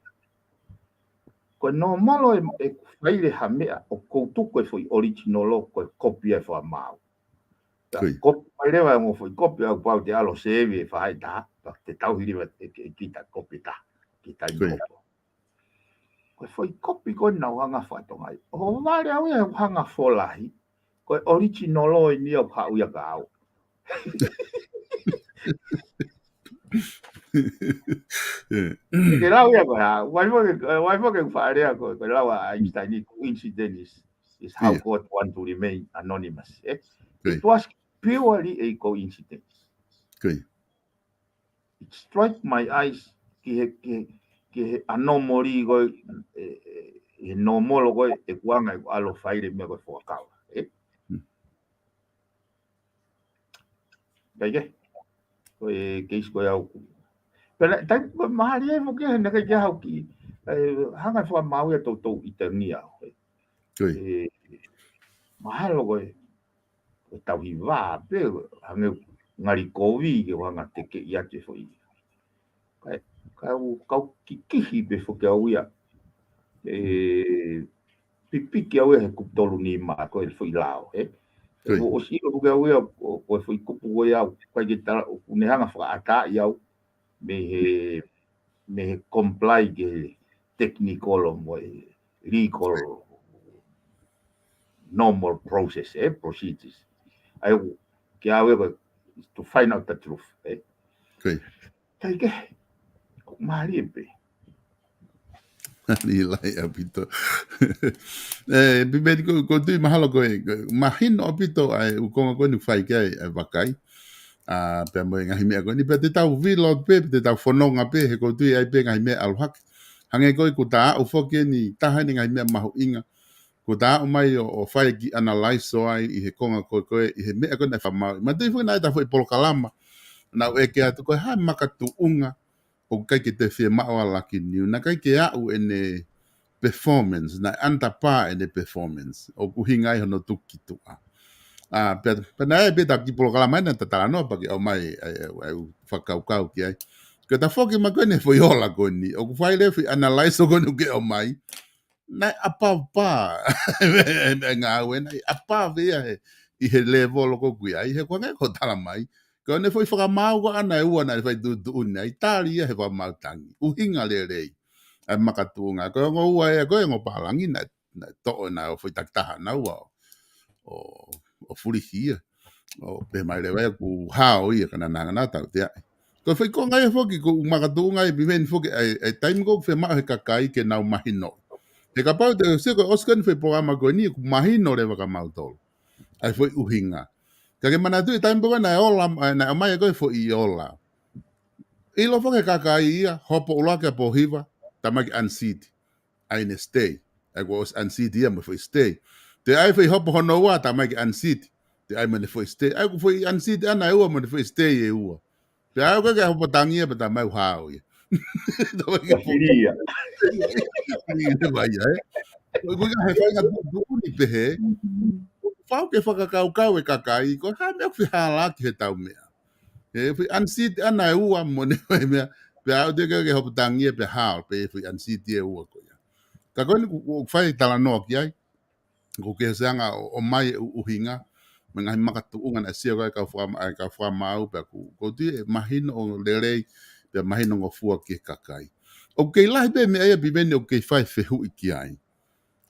Ko e nōmolo e, ʻeku faile ha meʻa ʻoku ou tuku e foʻi original ko e kopi ʻa e fakamaau. Kopi mai leva e ongo foʻi kopi ʻaʻaku pau te u ʻalu ʻo save e faʻahi taha, pea te tauhi leva e, e kita kopi taha, kita i kopi. Ko e foʻi kopi ko ē naʻa ku hanga fakatokangaʻi. ʻO vale au ia he ʻeku hanga folahi, ko e original ʻeni ʻoku haʻu ia kia au. Ke lau ia ko e hā, ʻoku ʻi ai foki, ʻoku ʻi ai foki e fakalea ko e, ko e lau ʻa Einstein, coincidence is, is how God want to remain anonymous, ē? It was purely a coincidence. It struck my eyes ki he, ki he, ki he anomaly ko ē, ʻe, ʻe, he nōmolo ko ē, ʻeku hanga ʻo ʻalu ʻo faile meʻa ko e fuakava, ē? Kae kehe, ko e case ko ē ʻaʻaku. Pea naʻe, taimi ko ē mahalo ia foki he naʻe ʻikai ke haʻu ki, ʻe, hanga ʻe he fakamaau ia ʻo toutou ʻitangia au, ē. ʻE, mahalo ko e, ko e tauhi vā pē, hangē ngali kovi ke u hanga ʻo tekeʻi atu e foʻi. Kae, kae u kau kikihi pē foki au ia. ʻE, pipiki au ia he kupu tolu nima ko e foʻi lao, ē. Ko ia. ʻOsi ʻilo pē au ia, ko, ko e foʻi kupu ko ia, ʻoku ʻikai ke tala, ʻoku ne hanga fakaʻatā au, mei he, mei he comply ki he technical mo e legal normal process, eh, procedures. ʻA ia, ke au ia ko e to find out the truth, eh. Ko ia. Kae kehe, ʻoku mālie pē. Mālie lahi ʻaupito. Eh, Piveni, ko, ʻoku ou tui mahalo ko e, ko e mahino ʻaupito ʻa e ʻū konga ko eni ʻoku fai ki ai ʻa e vakai. ʻA, pea mo e ngaahi meʻa ko eni, pea te tau vilo pē, pea te tau fononga pē, he ʻoku ou tui ʻi ai pē ngaahi meʻa ʻalu hake. Hangē ko e kuo ta aʻu foki eni, taha eni ngaahi meʻa mahuʻinga. Kuo ta aʻu mai ʻo, ʻo fai ki analyze ʻo ai ʻi he konga ko ē, ko ē, ʻi he meʻa ko ē naʻe fakamaau. Manatuʻi foki naʻe ʻi ai ʻeta foʻi polokalama, naʻá ku ʻeke atu ko e hā e makatuʻunga ʻoku ʻikai ke te fiemaʻu ʻa Lucky New, naʻe ʻikai ke aʻu ʻene performance, naʻe under par ʻene performance, ʻoku ʻuhinga ai hono tuku ki tuʻa. ʻA, pea, pea naʻe ʻi ai pē ʻeta kiʻi polokalama ʻi heʻeta talanoa pea ke ʻomai ʻa e, ʻa e, ʻa e ʻū fakakaukau ki ai. Ko ʻeta foki mai ko eni he foʻi ola ko eni, ʻoku fai leva e foʻi analyze ko eni ʻoku ke ʻomai. Naʻe above par. E ngāue naʻe above ia he, ʻi he level ko ē ʻoku ʻi ai, he ko e hangē ko e tala mai. Ko ʻene foʻi fakamaau ko ē ʻaʻana ʻe ua naʻe fai tuʻutuʻuni ai, tali ia he fakamaau tangi. ʻUhinga lelei ʻa e makatuʻunga. Ko e ongo ua ia, ko e ongo pālangi naʻe, naʻe toʻo ʻena ʻo foʻi takitaha ʻaʻana ua ʻo, ʻo, ʻo fulihi ia. ʻO pehē mai leva ia kuo hao ia ka naʻá na hanga ʻo tauteaʻi. Ko e foʻi konga ia foki, ko e makatuʻunga ia Piveni foki ʻa e, ʻa e taimi ko ē ʻoku fiemaʻu he kakai ke nau mahinoʻi. He kapau te u sio ko e ʻosi ko eni foʻi polokalama ko eni, ʻoku mahino leva kia mautolu ʻa e foʻi ʻuhinga. Ka ke manatuʻi taimi ko ē naʻe ola, ʻa, naʻe ʻomai ko ē foʻi ola. ʻIlo foki he kakai ia, hopo ʻuluaki ʻa Pōhiva, tā mai ke unseat. ʻA ia ne stay. ʻA ia kuo ʻosi unseat ia mo e foʻi stay. Toe ʻai foʻi hopo hono ua, tā mai ke unseat. Toe ʻai mo ʻene foʻi stay. ʻA ia kuo foʻi unseat ʻaʻana ʻe ua mo ʻene foʻi stay ʻe ua. Pea aʻu ko ē ke hopo tangi ia, pea tā mai ʻoku hao ia. Tā mai ke Ka fili ia. Fili ia mai ia, eh. Ko e, ko e ʻuhinga he faʻahinga tuʻutuʻuni pehē. Fau ke fakakaukau e kakai, ko e hā e meʻa ʻoku fehālaaki heʻetau meʻa. He foʻi unseat ʻaʻana ʻe ua mo ʻene foʻi meʻa, pea aʻu toe ke, ke hopo tangi ia pea hao, pea foʻi unseat ʻe ua ko ia. Ka ko eni ʻoku, ʻoku fai talanoa ki ai, ʻoku ke hanga ʻo, ʻomai e ʻu-, ʻuhinga, mo e ngaahi makatuʻunga naʻe sio ko ē ʻa e kau fakama-, ʻa e kau fakamaau, pea ʻoku, ʻoku ou tui ʻe mahino ʻo lelei, pea mahino ngofua ki he kakai. ʻOku kei lahi pē meʻa ia Piveni ʻoku kei fai fehuʻi ki ai.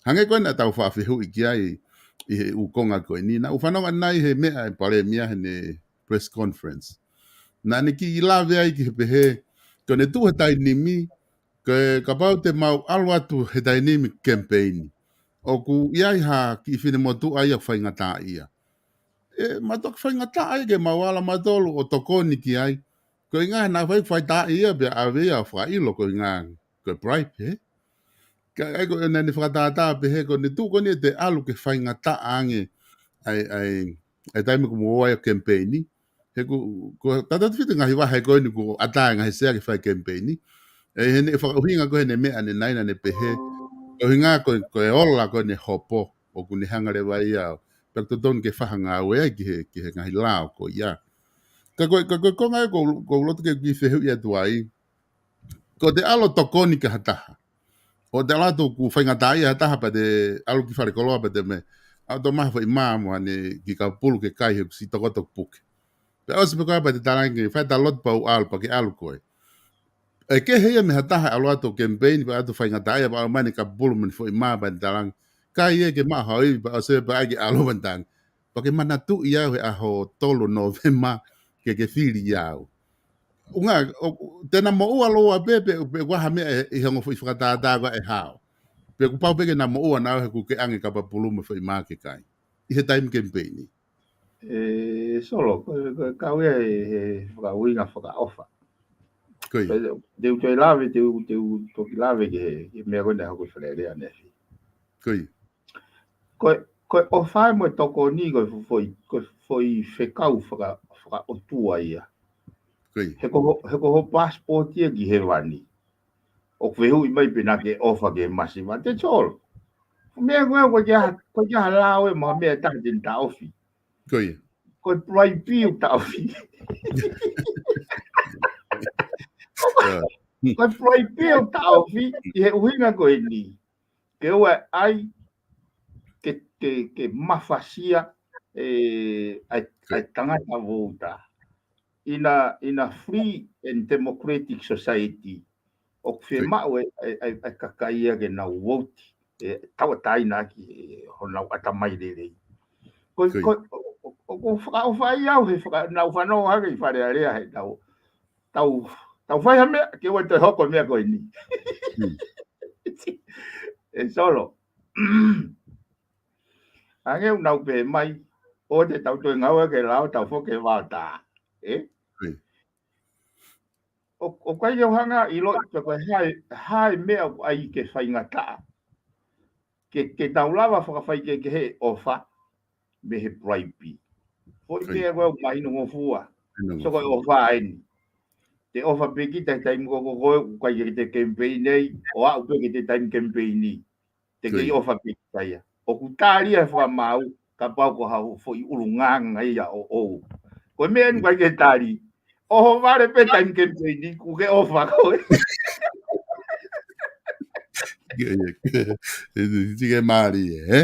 Hangē ko ē naʻa tau faʻa fehuʻi ki ai ʻi he ʻū konga ko eni. Naʻá ku fanongo ʻanenai he meʻa ʻa e Palēmia heʻene press conference. Naʻá ne kiʻi lave ai ki he pehē, ko ʻene tuʻu he taimi ni, ko e kapau te mau ʻalu atu he taimi ni campaign, ʻoku ʻi ai ha kiʻi finemotuʻa ia ʻoku faingataʻaʻia. ʻE, mautolu ʻoku faingataʻaʻia ke mau ala mautolu ʻo tokoni ki ai. Ko e ʻuhinga naʻe fai, faingataʻaʻia pea ʻave ia ʻo fakaʻilo ko e ʻuhinga ko e bribe, he? Ka ʻai ko ʻene fakatātā pehē ko ʻene tuʻu ko eni ʻete ʻalu ke faingataʻa ange ʻa e, ʻa e, ʻa e taimi ko ē mo e campaign ni. He ko, ko e tautefito ngaahi vahe ko eni kuo ʻatā e ngaahi sea ke fai campaign ni. ʻE, heʻene fakaʻuhinga ko ē heʻene meʻa ʻanenai naʻá ne pehē, ko e ʻuhinga ko, ko e ola ko ʻene hopo, ʻoku ne hanga leva ia ʻo, pea ʻoku totonu ke fai ha ngāue ai ki he, ki he ngaahi lao ko ia. Ka ko e, ka ko e konga ia ʻoku, ʻoku ou loto ke u kiʻi fehuʻi atu ai. Ko ʻete ʻalu ʻo tokoni ki ha taha, ʻo te ʻalu atu kuo faingataʻaʻia ha taha pea te ʻalu ki falekoloa pea te meʻa, ʻalu ʻo toʻo mai ha foʻi mā mo haʻane kiʻi kapulu ke kai he kuo ʻosi tokoto e puke. Pea ʻosi pē ko ia pea te talaange, fai ʻeta lotu pea u ʻalu, pea ke ʻalu koe. ʻE kehe ia mei ha taha ʻalu atu ʻo campaign, pea ʻalu ʻo faingataʻaʻia, pea ʻomai ʻene kapulu mo ʻene foʻi mā pea te talaange, kai ē ke maʻu ha ivi, pea ʻosi pē pea ʻai ke ʻalu pea talaange, pea ke manatuʻi au he ʻaho tolu Nōvema ke ke fili au. ʻUhinga, ʻo, te na moʻua lōua pē, pe, pe ʻoku ʻi ai ha meʻa ʻe, ʻi he ongo foʻi fakatātā ko ē ʻe hao. Pe kuo pau pē ke na moʻua nautolu he kuo ke ʻange kapapulu mo e foʻi mā ke kai ʻi he taimi campaign ni. ʻE, Solo, ko, ko, kau ia he, he fakaʻuhinga fakaʻofa. Ko ia. Te, te u toe lave, te u, te u toki lave ki he, ki he meʻa ko ē naʻe hoko ʻi Fale Alea ʻanefē. Ko ia. Ko e, ko e ʻofa mo e tokoni, ko e foʻi, ko e foʻi fekau faka-, fakaʻotua ia. Ko ia. He ko ho-, he ko ho passport ia ki hēvani. ʻOku fehuʻi mai pe naʻá ke ʻofa ki he masiva. That's all. Meʻa ko ē, ʻoku ʻikai ha, ʻoku ʻikai ha lao ʻe maha meʻa ʻe taha te ne taʻofi. Ko ia. Ko e bribe ʻoku taʻofi. Ko e bribe ʻoku taʻofi, ʻi he ʻuhinga ko eni. Ke ʻoua ʻe ʻai, ke, ke, ke mafasia ʻa e tangata vouta in a, in a free and democratic society, ʻoku fiemaʻu ʻe he kakai ia ke nau vouti, ʻe tauʻatāina ʻaki honau ʻatamai lelei. Ko, ko, ʻoku fakaʻofa ai au he faka, nau fanongo hake ʻi Fale Alea he tau, tau, tau fai ha meʻa ke ʻoua toe hoko e meʻa ko eni. ʻE Solo. Ange ʻoku nau pehē mai, ʻoua te tau toe ngaue ke lao tau foki he vaotā. ʻE? ʻOku ʻikai ke u hanga ʻiloʻi pe ko e hā e, hā e meʻa ʻoku ʻai ke faingataʻa. Ke, ke tau lava fakafaikehekehe ʻofa mei he bribe. Foʻi meʻa ko ē ʻoku mahino ngofua. So ko e ʻofa eni. Te ʻofa pē kita he taimi ko ē ʻoku ʻikai ke te kemipeini ai, ʻo aʻu pē ki he taimi kemipeini. Te kei ʻofa pē kita ia. ʻOku tali ia he fakamaau, kapau ko ha foʻi ʻulungaanga ia ʻoʻou. Ko e meʻa eni ʻoku ʻikai ke tali. ʻOhovale pē taimi kemipeini, kuo ke ʻofa koe. Tike mālie, ē?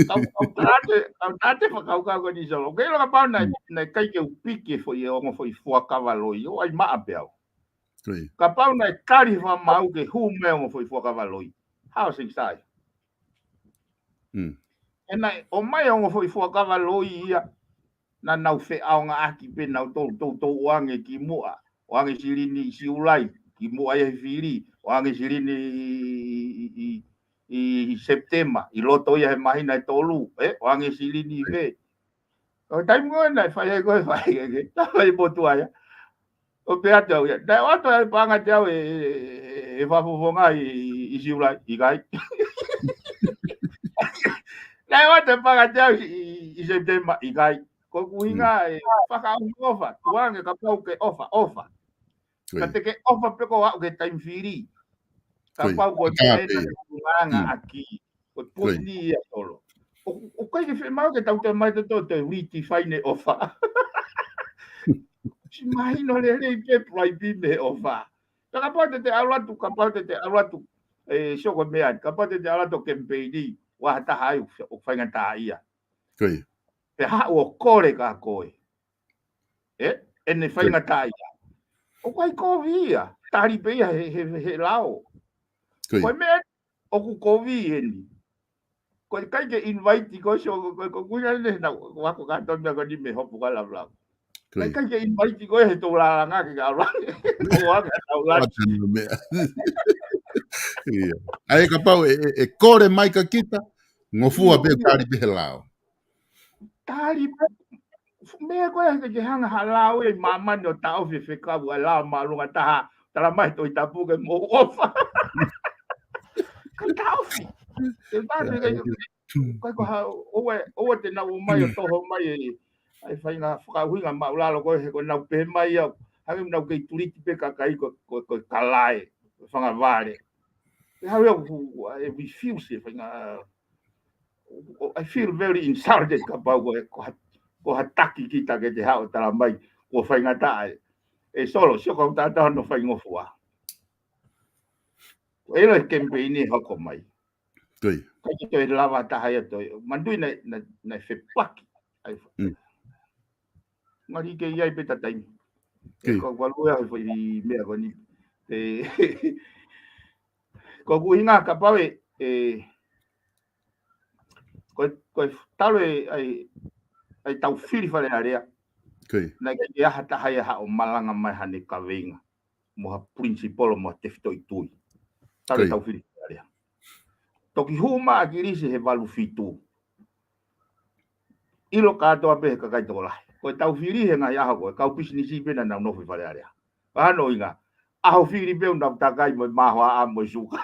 Kau, kau tāte, kau tāte fakakaukau ko eni Solo. Ke ʻilo kapau naʻe, naʻe ʻikai ke u piki e foʻi e ongo foʻi fuakava loi, ʻo ʻai maʻa pē au. Kapau naʻe tali fakamaau ke hū mai ongo foʻi fuakava loi. Hao sing sai. ʻE naʻe ʻomai ongo foʻi fuakava loi ia, naʻa nau feʻaongaʻaki pē nau tou, tou, tou ʻoange ki muʻa, ʻoange silini ʻi Siulai, ki muʻa ia he fili, ʻoange silini ʻi, ʻi, ʻi, ʻi Sepitema, ʻi loto ia he māhina ʻe tolu, ē, ʻoange silini ʻi fē. ʻO taimi ko ē naʻe fai ai ko e fai ai ke, tā fai potu ai. ʻO pehē atu au ia. Naʻe ʻoatu ai paʻanga kiate au ʻe, ʻe, ʻe, ʻe fakafofonga ʻi, ʻi, ʻi Siulai, ʻikai. Naʻe ʻoatu ai paʻanga kiate au ʻi, ʻi, ʻi Sepitema, ʻikai. Ko e ʻuhinga ʻe fakaʻofa, tuʻunga kapau ke ʻofa, ʻofa. Ka te ke ʻofa pē ko e aʻu ki he taimi fili. Kapau ko e meʻa ena ke ʻulungaanga ʻaki. Ko e poini ia Solo. ʻOku, ʻoku ʻikai ke fiemaʻu ke tau toe mai toe, toe redefine e ʻofa. Siʻi mahino lelei pē bribe mei he ʻofa. Ka kapau te te ʻalu atu, kapau te te ʻalu atu, ʻe Solo ko e meʻa, kapau te te ʻalu atu ʻo kemipeini, ʻoku ʻi ai ha taha ai ʻoku faingataʻaʻia. Pea haʻu ʻo kole kia koe. ʻE, ʻene faingataʻaʻia. ʻOku ʻikai kovi ia, tali pē ia he, he, he lao. Ko e meʻa ʻoku kovi eni. Ko e ʻikai ke invite koe Solo, ko, ko, ko ʻuhinga eni naʻa ku ako kātoa meʻa ko eni mei hopo ka laulava. Ko e ʻikai ke invite koe he tou lālanga ke ka lālanga. Ko ʻuhinga tau lālanga. ʻAi kapau ʻe, ʻe, ʻe kole mai kia kita, ngofua pē tali pē he lao. Tali pē, meʻa ko ē ke hanga ha lao ʻi māmani ʻo taʻofi e fekau ʻa e lao māʻolunga taha, tala mai Tohi Tapu ke mou ʻofa. Ka taʻofi. Te taʻofi ke, ko e ko ha, ʻoua, ʻoua te nau ō mai ʻo toho mai e, ʻai faʻahinga fakaʻuhinga māʻulalo ko ē he ko ʻenau pehē mai au. Hangē ʻoku nau kei tuliki pē kakai ko, ko, ko e kalae, ko e fanga vale. Pea hau ia ʻoku, ʻe refuse e faʻahinga, I feel very insulted kapau ko e, ko ha, ko ha taki kita ke te haʻu tala mai, ko e faingataʻa ē. ʻE Solo, sio kau tātā no faingofua. Ko e ʻilo e kemipeini ʻe hoko mai. ʻIkai ke toe lava taha ia toe. Manatuʻi naʻe, naʻe, naʻe fepaki. ʻAi, ngali ke ʻi ai pē taimi. Ko, ko lua he foʻi meʻa ko eni. ʻE, ko ʻuhinga kapau ʻe, ʻe, ko, ko e talo ʻe, ʻai, ʻai tau fili Fale Alea. Naʻe ʻikai ke ʻi ai ha taha ia haʻu ʻo malanga mai haʻane kaveinga. Mo ha principle, mo ha tefitoʻi tui. Talo ʻe tau fili Fale Alea. Toki hū mai ʻa ʻAkilisi he valu fitu. ʻIlo kātoa pē he kakai tokolahi. Ko e tau fili he ngaahi ʻaho ko ē, kau pisinisi pē naʻa nau nofo ʻi Fale Alea. Pea hano ʻuhinga, ʻaho fili pē ʻoku nau takai mo e mahoaʻa mo e suka.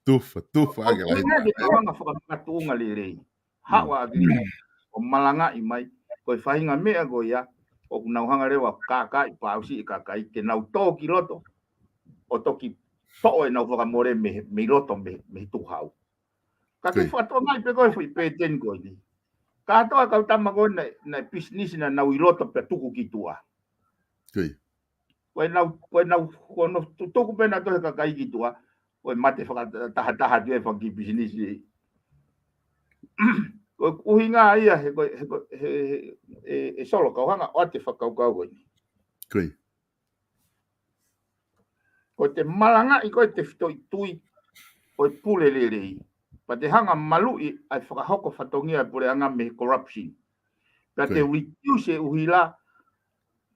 Tufa, tufa, ʻoku ʻikai ke lahi. Ko e ʻuhinga ke tau hanga fakamakatuʻunga lelei. Haʻu ʻa ʻAkilisi ʻo malangaʻi mai, ko e faʻahinga meʻa ko ia, ʻoku nau hanga leva ʻo kākaaʻi pāusi e kakai, ke nau tō ki loto, ʻo toki toʻo ʻenau fakamole mei, mei loto mei, mei tuʻa hau. Ka ke fakatokangaʻi pē ko e foʻi pēteni ko eni. Kātoa kau tama ko ē naʻe, naʻe pisinisi naʻa nau ʻi loto pea tuku ki tuʻa. Ko ʻenau, ko ʻenau, ko hono tu-, tuku pē nautolu he kakai ki tuʻa. Ko e mate fakatahataha atu e fanga kiʻi pisinisi. Ko e ʻuhinga ia he ko e, he ko e, he, he, e, e Solo, kau hanga ʻo ʻoatu e fakakaukau ko eni. Ko ia. Ko ʻete malangaʻi ko ē ʻete tefitoʻi tui ʻo e pule lelei, pea te hanga maluʻi ʻa e fakahoko fatongia ʻa e puleʻanga mei he corruption. Pea te Ko ia. reduce e ʻuhila,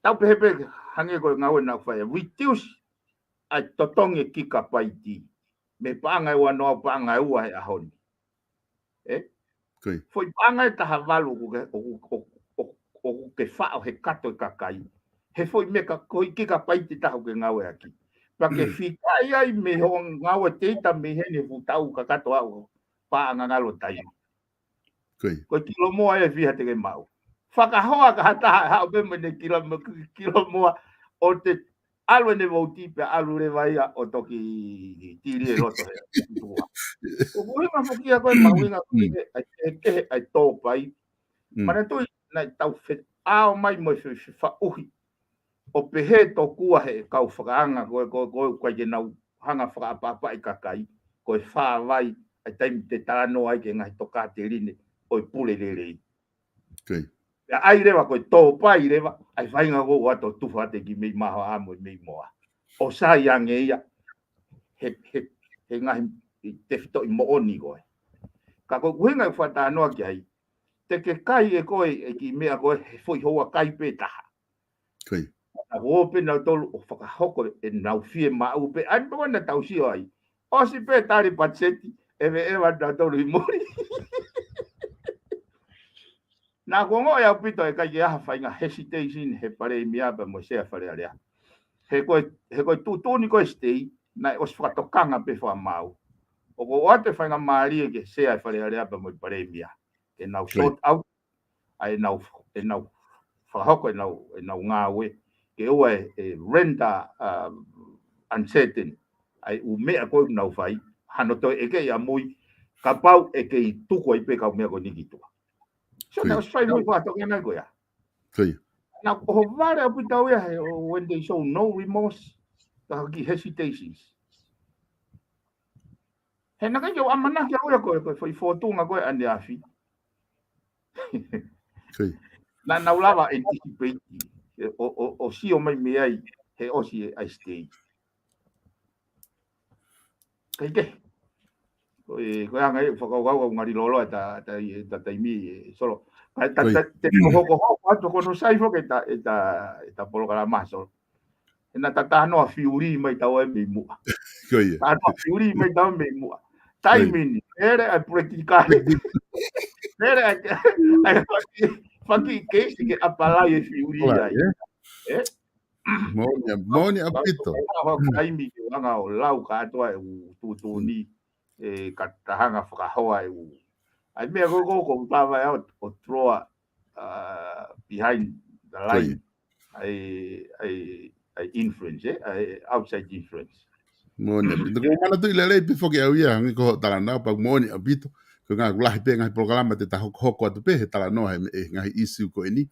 tau pehē pē hangē ko e ngāue naʻa ku fai, reduce ʻa e totongi e kikapaiti mei he paʻanga ʻe uanoa paʻanga ʻe ua he ʻaho ni. Ē? Ko ia. Foʻi paʻanga ʻe taha valu ʻoku ke, ʻoku, ʻoku, ʻoku, ʻoku ke faʻo he kato e kakai. He foʻi meʻa ko e kikapaiti taha ʻoku ke ngāueʻaki. Pea ke fikaʻi ai mei hoʻo ngāue teita mei heni he fuʻu taʻu kakato ʻaʻau paʻanga ngalo taimi. Ko ia. Ko e kilo moa ʻe fiha te ke maʻu. Fakahoa ka ha taha ʻe haʻu pē mo ʻene kilo, mo e kilo moa ʻo te ʻalu ʻene vouti pea ʻalu leva ia ʻo toki tili e loto he tua. Ko e ʻuhinga foki ia ko e mahuʻinga ko e, ʻa e, ʻa e, ʻa e tōpai. Mm. Manatuʻi naʻa tau feʻao mai mo e fe, fefaʻuhi ʻo pehē tokua he kau fakaanga ko e, ko e, ko e, ko e ke nau hanga fakaʻapaʻapaʻi kakai, ko e fāvai ʻa e taimi te talanoa ai ki he ngaahi tokāteline ʻo e pule lelei. Ko ia. Pea ʻai leva ko e tōpai leva ʻa e faʻahinga ko ē ʻoku ʻoatu ʻo tufa atu e kiʻi mei maho ʻa mo e mei moa. ʻO sai ange ia he, he, he ngaahi tefitoʻi moʻoni ko ē. Ka ko e ʻuhinga ʻeku fakatalanoa ki ai, te ke kai ʻe koe e kiʻi meʻa ko ē he foʻi houa kai pē taha. Ko ia. Naʻa ō pē nautolu ʻo fakahoko ʻenau fiemaʻu pē. ʻAi pē ko ē naʻa tau sio ai. ʻOsi pē tali patiseti, ʻeveʻeva nautolu ʻi muli. Naʻa ku ongoʻi ʻaupito ʻe ʻikai ke ʻi ai ha faʻahinga hesitation he palēmia pea mo e sea Fale Alea. He ko e, he ko e tuʻutuʻuni ko ē state, naʻe ʻosi fakatokanga pē fakamaau. ʻOku ʻoatu e faingamālie ki he sea Fale Alea pea mo e palēmia. Ke nau Ko ia. Sort out ʻa ʻenau, ʻenau fakahoko ʻenau, ʻenau ngāue. Ke ʻoua ʻe, ʻe render, um, uncertain ʻa e ʻū meʻa ko ē ʻoku nau fai, hano toe ʻeke ia mui, kapau ʻe kei tuku ai pē kau meʻa ko eni ki tuʻa. So, Ko ia. Naʻe ʻosi fai mo e fakatokanga ko ia. Ko ia. Naʻa ku ʻohovale ʻaupito au ia he, ʻo, when they show no remorse, ka ki hesitations. He naʻe ʻikai ke u ʻamanaki au ia ko e, ko e foʻi fōtunga ko ē ʻaneafi. Ko ia. Naʻa nau lava anticipate, ʻo, ʻo, ʻo sio mai mei ai, he ʻosi e ʻai state. Kae kehe. Ko e, ko e anga e fakakaukau au ngali lolo ʻeta, ʻeta, ʻeta taimi, ē, Solo. Ka ta, Ko ia. Ta, te ko hokohoko atu ko hono sai foki ʻeta, ʻeta, ʻeta polokalama, Solo. He naʻa ta talanoa fiuli mai tau ai mei muʻa. Ko ia. Talanoa fiuli mai tau mei muʻa. Taimi ni, ʻere ʻa e politikale. ʻEre ʻa e, ʻa e faki, faki keisi ke apalai e fiuli Ko ia, ai. ē? Ē? Moʻoni, moʻoni ʻaupito. Taimi ke anga ʻo lau kātoa e ʻū tuʻutuʻuni, ē, ka ta hanga fakahoa e ʻū. ʻAi meʻa ko ko ko tava e ʻo, ʻo throw, uh, behind the Ko ia. line. ʻAi, ʻai, ʻai influence, ē? ʻAi outside influence. Moʻoni ʻaupito. Ko u manatuʻi lelei pē foki au ia, hangē ko hoʻo talanoa pea moʻoni ʻaupito. Ko e ngaahi lahi pē ngaahi polokalama te ta hokohoko atu pē he talanoa he, he ngaahi issue ko eni.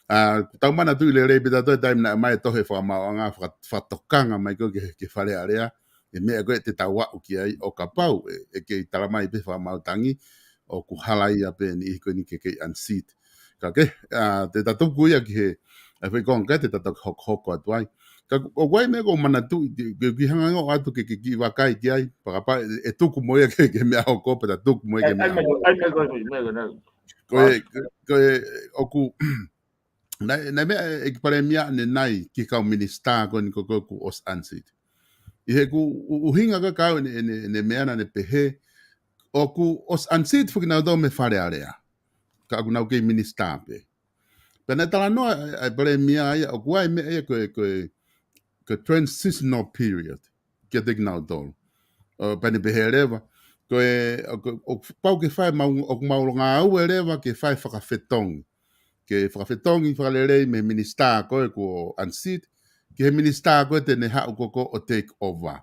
ʻA, tau manatuʻi lelei pē tautolu e taimi naʻe ʻomai e tohi fakamaauʻanga faka-, fakatokanga mai ko ē ki he, ki he Fale Alea. E meʻa ko ē te tau aʻu ki ai ʻo kapau ʻe, ʻe kei tala mai pē fakamaau tangi ʻoku hala ia pē e niʻihi ko eni ke kei unseat. Ka ke, ʻa, te ta tuku ia ki he, ʻa e foʻi konga ke te ta toki hokohoko atu ai. Ka ʻoku ʻi ai e meʻa ko u manatuʻi, ke, ke, ke hanga ʻo ʻoatu ke, ke kiʻi vakai ki ai, pea kapau ʻe, ʻe tuku mo ia ke, ke meʻa hoko, pea ta tuku mo ia ke ʻAi, meʻa ʻai mai, hoko. ʻai mai, ʻai mai, ʻai mai. Ko e, ko e, ʻoku, naʻe, naʻe meʻa e, ʻEiki Palēmia ʻanenai ki he kau minisitā ko eni ko ē ʻoku ʻosi unseat. ʻI he ʻoku ʻu-, ʻuhinga ko ē ʻa ʻene, ʻene, ʻene meʻa naʻa ne pehē, ʻoku ʻosi unseat foki nautolu mei he Fale Alea. Ka ʻoku nau kei minisitā pē. Pea naʻe talanoa ʻa e, ʻa e Palēmia ia, ʻoku ʻi ai e meʻa ia ko e, ko e, ko e transitional period kiate kinautolu. ʻO, pea ne pehē leva, ko e, ʻo, ko, ʻoku pau ke fai mau, ʻoku mau ngāue leva ke fai fakafetongi. Ke fakafetongi fakalelei mei he minisitā ko ē kuo unseat, ki he minisitā ko ē te ne haʻu ko ē ʻo take over.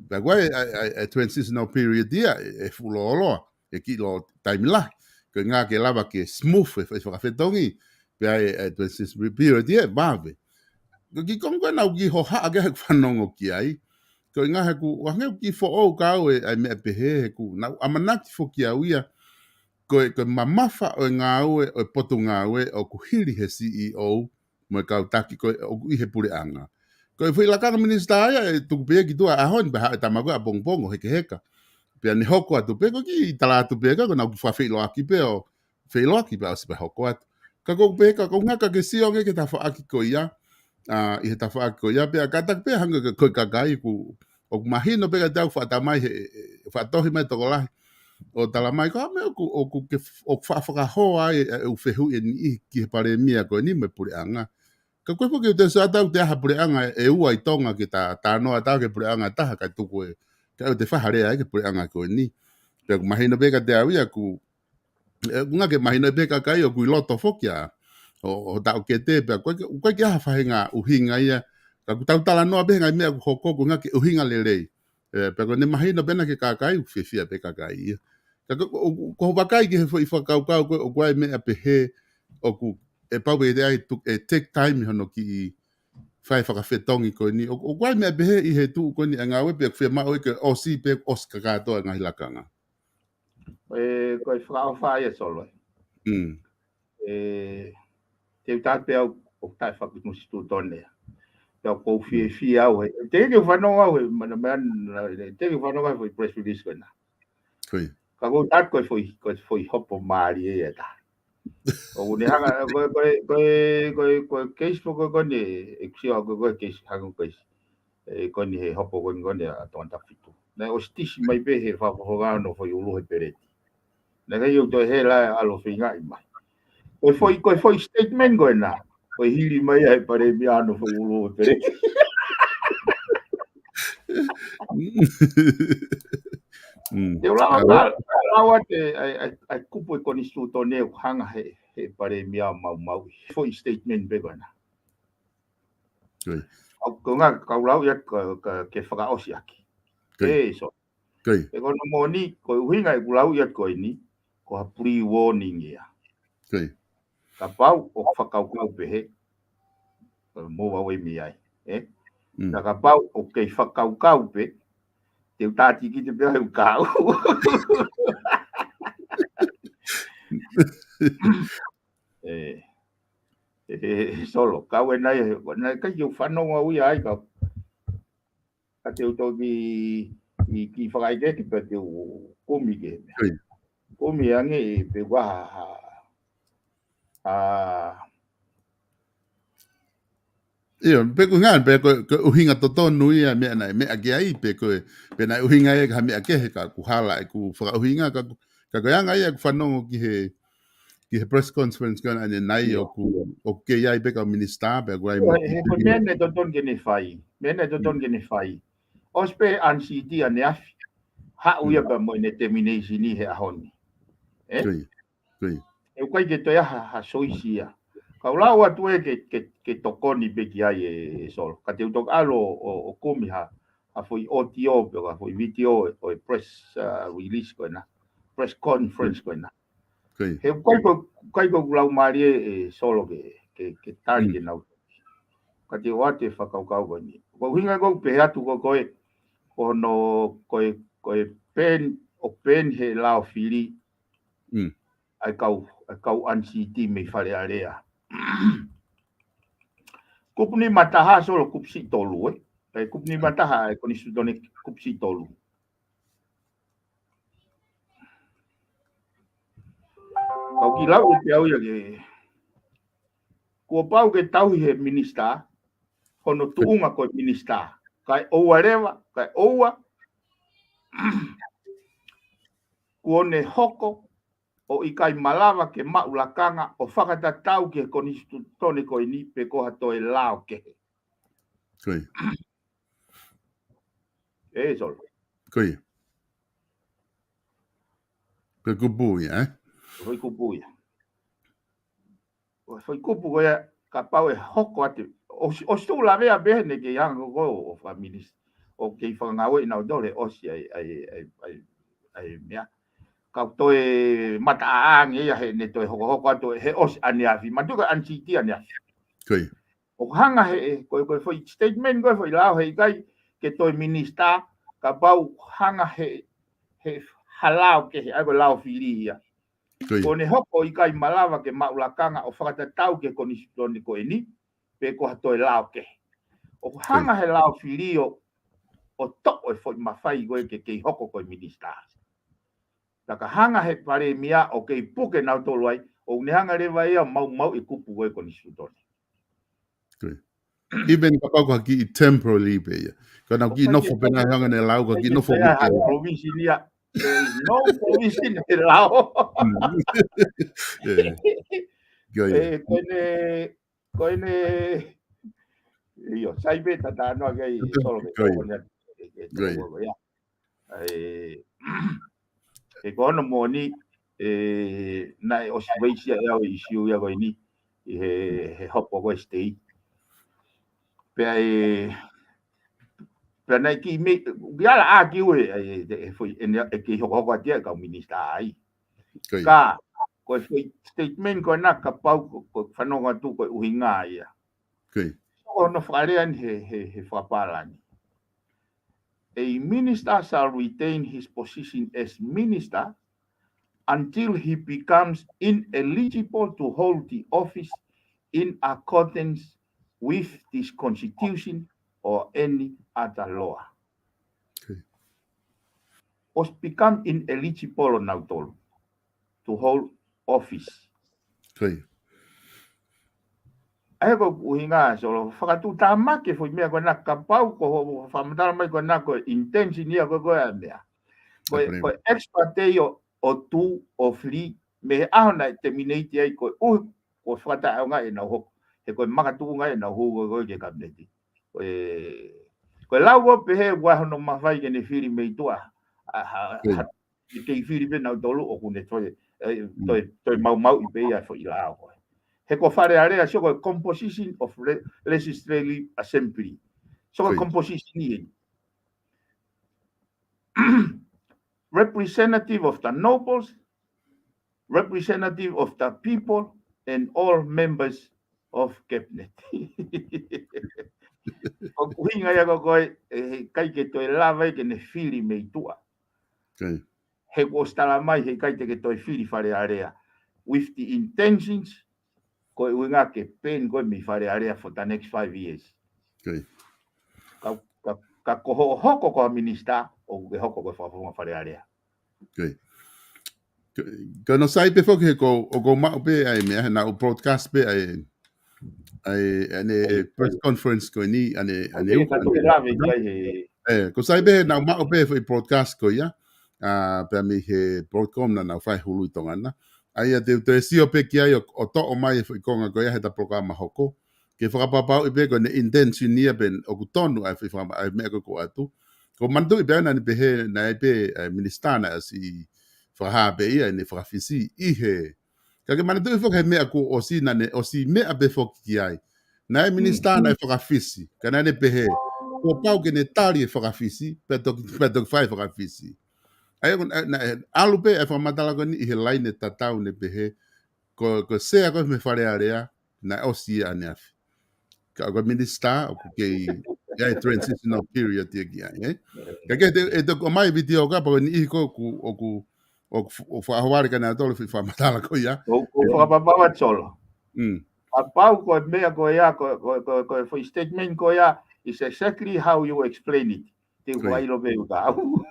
Pea ko e, ʻa e, ʻa e, ʻa e transitional period ia, ʻe, ʻe fuʻu lōloa, ʻe kiʻi lō taimi lahi. Ko e ʻuhinga ke lava ke smooth e, e fakafetongi, pea ʻe, ʻa e transitional period ia ʻe vave. Ko e kiʻi konga ko ē naʻa ku kiʻi hohaʻa ki ai heʻeku fanongo ki ai. Ko e ʻuhinga he ʻoku, ʻuhinga ʻoku kiʻi foʻou kiate au e, ʻa e meʻa pehē he ʻoku, naʻa ku ʻamanaki foki au ia, ko e, ko e mamafa ʻo e ngāue, ʻo e potungāue, ʻoku hili he C E O, mo e kau taki ko ē ʻoku ʻi he puleʻanga. Ko e foʻi lakanga minisitā ia ʻe tuku pē ki tuʻa ʻaho ni pea haʻu e tama ko ē ʻapongipongi ʻo hekeheka. Pea ne hoko atu pē ko e kiʻi tala atu pē ka ko ʻenau kiʻi fakafeʻiloaki pē ʻo feʻiloaki pea ʻosi pea hoko atu. Ka ko e pē ka ko e ʻuhinga ke sio ange ki he tafaʻaki ko ia, ʻa, ʻi he tafaʻaki ko ia pea kātaki pē hangē ko e kakai ʻoku, ʻoku mahino pē kiate au faʻa tala mai he, he, faʻa tohi mai tokolahi. ʻO tala mai ko e meʻa ʻoku, ʻoku ke, ʻoku faʻa fakahoa ai e, e ʻū fehuʻi ʻe niʻihi ki he palēmia ko eni mo e puleʻanga. Ka ko e foki ʻoku te sio atu ʻoku ʻi ai ha puleʻanga ʻe ua ʻi Tonga ke ta, ta noa ta ke puleʻanga taha kae tuku e, kae ʻoua te fai ha lea ai ki he puleʻanga ko eni. Pea ʻoku mahino pē kiate au ia ʻoku, ʻe, ʻuhinga ke mahino pē kakai ʻoku ʻi loto foki ʻa, ʻo, ʻo taʻokete pea ko e, ko e ʻikai ke ʻi ai ha faʻahinga ʻuhinga ia. Ka ʻoku tau talanoa pē he ngaahi meʻa ʻoku hoko ko e ʻuhinga ke ʻuhinga lelei. ʻE, pea ko ʻene mahino pē ena ki he kakai, ʻoku fiefia pē kakai ia. Ka ko, ko, ko, ko hoʻo vakai ki he foʻi fakakaukau ko ē, ʻoku ʻi ai meʻa pehē, ʻoku, ʻe pau pē ʻe te ai tu, ʻe take time ʻi hono kiʻi fai fakafetongi ko eni. ʻO, ʻoku ʻi ai meʻa pehē ʻi he tuʻu ko eni ʻa e ngāue pea ʻoku fiemaʻu ke ʻosi pē ʻosi kakato ʻa e ngaahi lakanga. ʻE, ko e fakaʻofa ia Solo. Mm. ʻE, te u tala pē au ʻoku taʻe fakakonisitusone. Pea ʻoku ou fiefia au he. Te ke fanongo au he, mana, mana, te ke fanongo au he foʻi press release ko ena. Ko ia. Ka ʻoku ou tala ko e foʻi, ko e foʻi hopo mālie ia ta. ʻOku ne hanga, ko e, ko e, ko e, ko e, ko e case ko e, ko eni, ʻeku sio ko e, ko e case, hanga ko e case. ʻE, ko eni he hopo ko eni, ko eni ʻa Tongatapu fitu. Naʻe ʻosi tisi mai pē he fakafofonga hono foʻi ʻulu he peleti. Naʻe ʻikai ke u toe hela ʻa e ʻalu feingaʻi mai. Ko e foʻi, ko e foʻi statement ko ena. Ko e hili mai ʻa e palēmia hono foʻi ʻulu he peleti. Mm. Te u lava, ʻa, lava, lava te, ʻa e, ʻa e, ʻa e kupu ʻe konisitūtone ʻoku hanga he, he palēmia maumauʻi. Foʻi statement pē ko ena. Ko ia. ʻOku ou ngaahi kau lau ia ka, ka, ke fakaʻosi ʻaki. Ko ia. ʻE, so. Ko ia. ʻE ko hono moʻoni, ko e ʻuhinga ʻeku lau ia ko eni, ko ha pre-warning ia. Ko ia. Kapau ʻoku fakakaukau pehē, mou ʻave mei ai, ē? Mm. Ka kapau ʻoku kei fakakaukau pē, te u tākiti pē au he ʻoku kau. ʻE, ʻe, ʻe, Solo, kau ena ia, naʻe ʻikai ke u fanongo au ia ai ka, ka te u toki, ʻi, kiʻi fakaʻekeʻeke pea te u kumi ki he meʻa. Ko ia. Kumi ange ʻi he pē ua ha, ha, ha. ʻIo, pea ko e ʻuhinga, pea ko e, ko e ʻuhinga totonu ia meʻa naʻe meʻa ki ai, pea ko e, pea naʻe ʻuhinga ia ki ha meʻa kehe ka ʻoku hala ʻeku fakaʻuhinga, ka, ka ko e anga ia ʻeku fanongo ki he, ki he press conference ko ena ʻanenai ʻIo. ʻoku, ʻoku kei ʻi ai pē kau minisitā, pea ʻoku ʻi ai ʻIo, mo he, he ko e meʻa naʻe totonu ke ne fai, meʻa naʻe totonu ke ne fai. ʻOsi pē unseat ʻaneafi, haʻu ia Mm. pea mo ʻene termination ʻi he ʻaho ni. Ē? Ko ia. Ko ia. ʻE ʻikai ke toe ʻi ai ha, ha soisi ia. Kau lau atu ē ke, ke, ke tokoni pē ki ai ē, ē Solo. Ka te u toki ʻalu ʻo, ʻo, ʻo kumi ha, ha foʻi audio pē, ha foʻi video ʻo e press, uh, release ko ena. Press conference ko ena. Ko ia. He ʻikai ko, ʻikai ko ʻeku lau mālie ē, ē Solo ke, ke, ke tali Mm. ke nau. Ka te u ʻoatu e fakakaukau ko eni. Ko e ʻuhinga ʻoku ou pehē atu ko e, ko hono, ko e, ko e pehē, ʻoku pehē he lao fili. Mm. ʻA e kau, ʻa e kau unseat mei Fale Alea. Kupu nima taha Solo kupu siʻi tolu, ē? ʻA e kupu nima taha ʻa e konisitūtone kupu siʻi tolu. Kau kiʻi lau ʻe pē au ia ke, kuo pau ke tauhi he minisitā, hono tuʻunga ko e minisitā. Kae ʻoua leva, kae ʻoua. Kuo ne hoko ʻo ʻikai malava ke maʻu lakanga ʻo fakatatau ki he konisitūtone ko eni pe ko ha toe lao kehe. Ko ia. ʻE Solo. Ko ia. Ko e kupu ia, ē? Ko e kupu ia. Ko e foʻi kupu ko ia, kapau ʻe hoko atu. ʻOsi, ʻosi tuʻu lavea pē ne kei anga ko ē ʻo fakaminisi. ʻO kei fakangāueʻi nautolu he ʻosi ʻa e, ʻa e, ʻa e, ʻa e, ʻa e meʻa. Kau toe mataʻanga ia he ne toe hokohoko atu he ʻosi ʻaneafi. Manatuʻi ko e unseat ʻaneafi. Ko ia. ʻO hanga he, ko e, ko e foʻi statement ko e foʻi lao he ʻikai ke toe minisitā, kapau hanga he, he ha lao kehe, ʻa ia ko e lao fili ia. Ko ia. Ko ʻene hoko ʻikai malava ke maʻu lakanga ʻo fakatatau ki he konisitūtone ko eni, pe ko ha toe lao kehe. ʻOku hanga he lao fili ʻo toʻo e foʻi mafai ko ē ke kei hoko ko e minisitā. Ka ka hanga he palēmia ʻo kei puke nautolu ai, ʻoku ne hanga leva ia ʻo maumauʻi e kupu ko ē konisitūtone. Ko ia. Even kapau ko ha kiʻi temporary pē ia. Ka naʻa ku kiʻi nofo pē naʻe hanga ne lau ka kiʻi nofo pē ia. Provision ia. There is no provision he lao. Mm. Yeah. Ko ia. Ē, ko ʻene, ko ʻene, ʻio, sai pē tatanoa ki ai Solo ke ko ia. Ko ʻene, ē, ē, ko ia. Ko ia. ʻE, ʻe ko hono moʻoni, ʻe, naʻe ʻosi veisia ʻe au e ʻisiū ia ko eni, ʻi he, he hopo ko ē state. Pea ʻe, pea naʻe kiʻi mei, ʻi ala ʻa kiu ʻe, ʻe, ʻe, ʻe foʻi, ʻe, ʻe kei hokohoko atu ia e kau minisitā ai. Ko ia. Ka, ko e foʻi statement ko ena kapau ko, ko e fanongo atu ko e ʻuhinga ia. Ko ia. Ko hono fakalea ni he, he, he fakapālangi. A minister shall retain his position as minister until he becomes ineligible to hold the office in accordance with this constitution or any other law. Okay. ʻOsi become ineligible ʻo nautolu to hold office. Ko ia. ʻA ia ko e ʻuhinga, Solo, fakatuʻutāmaki e foʻi meʻa ko ena kapau ko hoʻo fakamatala mai ko ena ko e intention ia ko ē ko ē ʻa e meʻa. Ko e, ko e ex parte ʻo, ʻo two, ʻo three, mei he ʻaho naʻe terminate ai koeʻuhi ko e fakataʻeʻaonga ʻenau hoko. He ko e makatuʻunga ʻenau hū ko ē ko ē ki he kapineti. Ko e, ko e lau ko ē pehē ʻoku ʻi ai hono mafai ke ne fili mei tuʻa. ʻA, ha, ha, ʻe kei fili pē nautolu ʻoku ne toe, ʻe, toe, toe maumauʻi pē ia foʻi lao ko ē. He ko Fale Alea, so ko e composition of le-, legislative assembly. So ko e composition ia. Representative of the nobles, representative of the people, and all members of cabinet. Ko e ʻuhinga ia ko ē, ʻe, heʻikai ke toe lava ia ke ne fili mei tuʻa. Ko ia. He kuo ʻosi tala mai, heʻikai te ke toe fili Fale Alea. With the intentions, ko e ʻuhinga ke ban koe mei Fale Alea for the next five years. Ko ia. Ka, ka, ka ko hoʻo hoko ko ha minisitā, ʻoku ke hoko ko e fakafofonga Fale Alea. Ko ia. Ko, ko hono sai pē foki he ko, ʻoku ou maʻu pē ʻa e meʻa, he naʻa ku broadcast pē ʻa e, ʻa e, ʻa ʻene press conference ko eni, ʻa ʻene, ʻa ʻene ʻIo, ka tuʻu lave ki ai he ʻE, ʻoku sai pē naʻa ku maʻu pē foʻi broadcast ko ia, ʻa, pea mei he Broadcom naʻa nau fai hulu ʻi Tonga na. ʻA ia te u toe sio pē ki ai ʻo, ʻo toʻo mai e foʻi konga ko ia heʻeta polokalama hoko. Ke fakapapauʻi pē ko ʻene intention ia pē ʻoku tonu ʻa e foʻi fakama-, ʻa e meʻa ko ē ʻoku ʻoatu. ʻOku ou manatuʻi pē naʻa ne pehē, naʻe ʻi ai pē, ʻa e minisitā naʻe ʻosi fakahā pē ia ʻene fakafisi ʻi he Ka ke manatuʻi foki he meʻa kuo ʻosi naʻa ne ʻosi meʻa pē foki ki ai. Naʻe minisitā naʻe fakafisi, ka naʻa ne pehē, kuo pau ke ne tali e fakafisi, pea toki, pea toki fai e fakafisi. ʻA ia ko, naʻe, naʻe ʻalu pē e fakamatala ko eni ʻi he laine tatau ne pehē, ko, ko e sea ko ē mei Fale Alea, naʻe ʻosi ia ʻaneafi. Ka ko e minisitā, ʻoku kei, ʻi ai e transitional period ia ki ai, ē? Ka ke te, ʻe te ko mai video ka, pea ko e niʻihi ko ē ʻoku, ʻoku, ʻoku, ʻoku fakahoa ʻa e kau nautolu foʻi fakamatala ko ia. ʻOku, ʻoku fakapapau atu Solo. Mm. Kapau ko e meʻa ko ia, ko, ko, ko, ko e foʻi statement ko ia, is exactly how you explain it. Te u fakaʻilo pē ʻe au.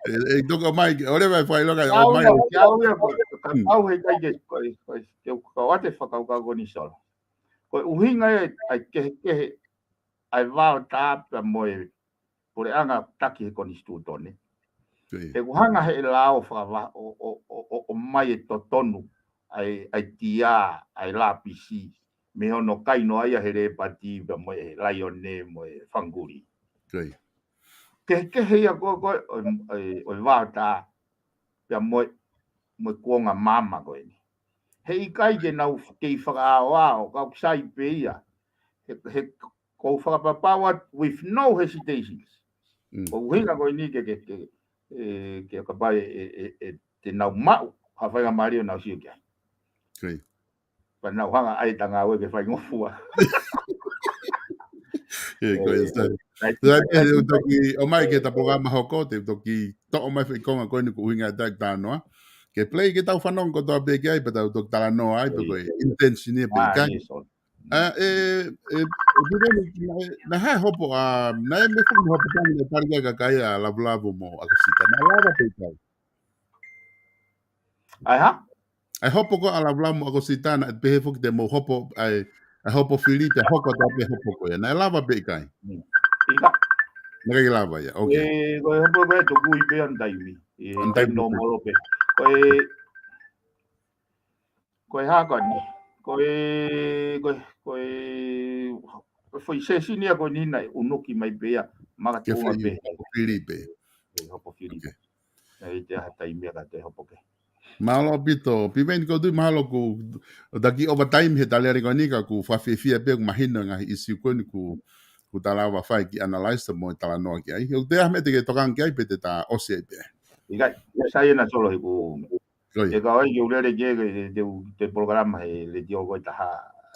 ʻE, ʻe, toki mai, ʻo leva e fakaʻilo ka, ʻo mai. Au ia, au ia, ko, kapau heʻikai ke, ko, ko, ke u kau atu e fakakaukau ko eni Solo. Ko e ʻuhinga ia ʻa e kehekehe ʻa e vao tā pea mo e puleʻanga taki he konisitūtone. He ʻoku hanga he lao fakava-, ʻo, ʻo, ʻo, ʻo, ʻo mai e totonu ʻa e, ʻa e tia, ʻa e lapisi, mei hono kaino ia he Lēpati, pea mo e Laione, mo e Fanga-Kulī. Kehekehe ia ko, ko, ʻo, ʻo, ʻo e vao tā, pea mo e, mo e kuonga maama ko eni. Heʻikai ke nau kei fakaʻaoʻao, ka ʻoku sai pē ia. He, he ʻoku ou fakapapau atu with no hesitations. Mm. Ko e ʻuhinga ko eni ke, ke, ke, ʻe, ke kapau ʻe, ʻe, ʻe, ʻe te nau maʻu ha faingamālie ʻo nau sio ki ai. Pea nau hanga ʻai e ngāue ke faingofua. ʻE, ko e sai. Sai, te u toki ʻomai ke ta polokalama hoko, te u toki toʻo mai foʻi konga ko eni ko e ʻuhinga e taʻetalanoa. ke play ke tau fanongo kotoa pē ki ai, pea tau toki talanoa ai, pea ko e intention ia pē ʻikai. ʻA, ʻe, ʻe, ʻe, Piveni, naʻe, naʻe hā e hopo, ʻa, naʻe mei fuʻu hopo tani naʻe tali ki ai e kakai ʻa Lavulavu mo ʻAkosita. Naʻe lava pē ʻikai. ʻAi hā? ʻA e hopo ko ē ʻa Lavulavu mo ʻAkosita, naʻe pehē foki te mou hopo, ʻai, ʻa e hopo fili, pea hoko atu pē hopo ko ia. Naʻe lava pē ʻikai. ʻIkai. Naʻe ʻikai lava ia, ok. ʻE, ko e hopo ko ē tokui pē ʻa e taimi. ʻE, ʻa e taimi tokui. Nōmolo pē. Ko e, ko e hā ko eni. Ko e, ko e, ko e, ko e foʻi session ia ko eni naʻe ʻunuki mai pē ia. Maka tuʻunga pē. Hopo fili pē. ʻE, hopo fili. Ok. ʻE, ʻikai ha taimi ia ka te hopo ke. Mālō ʻaupito, Piveni, ʻoku ou tui mahalo kuo taki overtime he taliali ko eni ka ʻoku fakafiefia pē ʻoku mahino e ngaahi ʻisiū ko eni kuo, kuo ta lava fai ki he analyze mo e talanoa ki ai. ʻOku toe ʻi ai ha meʻa te ke tokanga ki ai pe te ta ʻosi ai pē? ʻIkai, sai ena solo he kuo. Ko ia. ʻE ka ʻai ke u lele ke, ke, ke, ke polokalama he letiō ko e taha,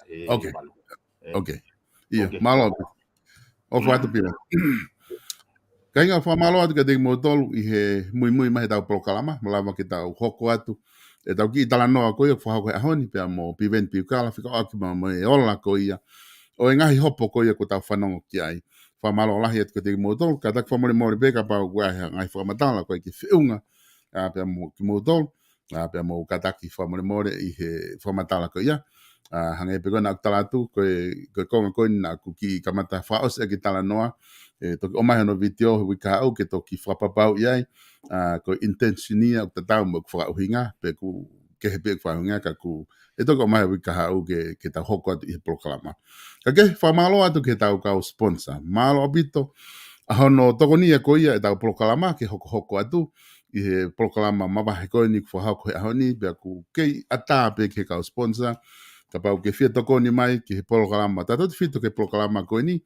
he Ok. valu. ʻE. Ok. ʻIo, Ok. mālō. ʻOfa atu Piveni. Kāinga, fakamālō atu kiate kimoutolu ʻi he muimui mai heʻetau polokalama, malava ke tau hoko atu ʻetau kiʻi talanoa ko ia ʻoku fakahoko he ʻaho ni pea mo Piveni Piukala, fekauʻaki mo, mo e ola ko ia ʻo e ngaahi hopo ko ia ʻoku tau fanongo ki ai. Fakamālō lahi atu kiate kimoutolu, kātaki fakamolemole pē kapau ʻoku ʻi ai ha ngaahi fakamatala ʻoku ʻikai ke feʻunga, ʻa, pea mo kimoutolu, ʻa, pea mou kātaki fakamolemole ʻi he fakamatala ko ia. ʻA, hangē pē ko ena ʻoku tala atu, ko e, ko e konga ko eni naʻa ku kiʻi kamata fakaʻosi ʻaki e talanoa, ʻe toki ʻomai hono vitiō he uike kahaʻu ke toki fakapapauʻi ai, ʻa, ko e intention ia ʻoku tatau mo ʻeku fakaʻuhinga, pe ʻoku kehe pē ʻeku fakaʻuhinga ka ʻoku, ʻe toki ʻomai he uike kahaʻu ke, ke tau hoko atu ʻi he polokalama. Ka ke fakamālō atu ki heʻetau kau sponsor. Mālō ʻaupito, ʻa hono tokonia ko ia ʻetau polokalama ke hokohoko atu, ʻi he polokalama mavahe ko eni ʻoku fakahoko he ʻaho ni, pea ʻoku kei ʻatā pē ki he kau sponsor, kapau ʻoku ke fie tokoni mai ki he polokalama, tautautefito ki he polokalama ko eni,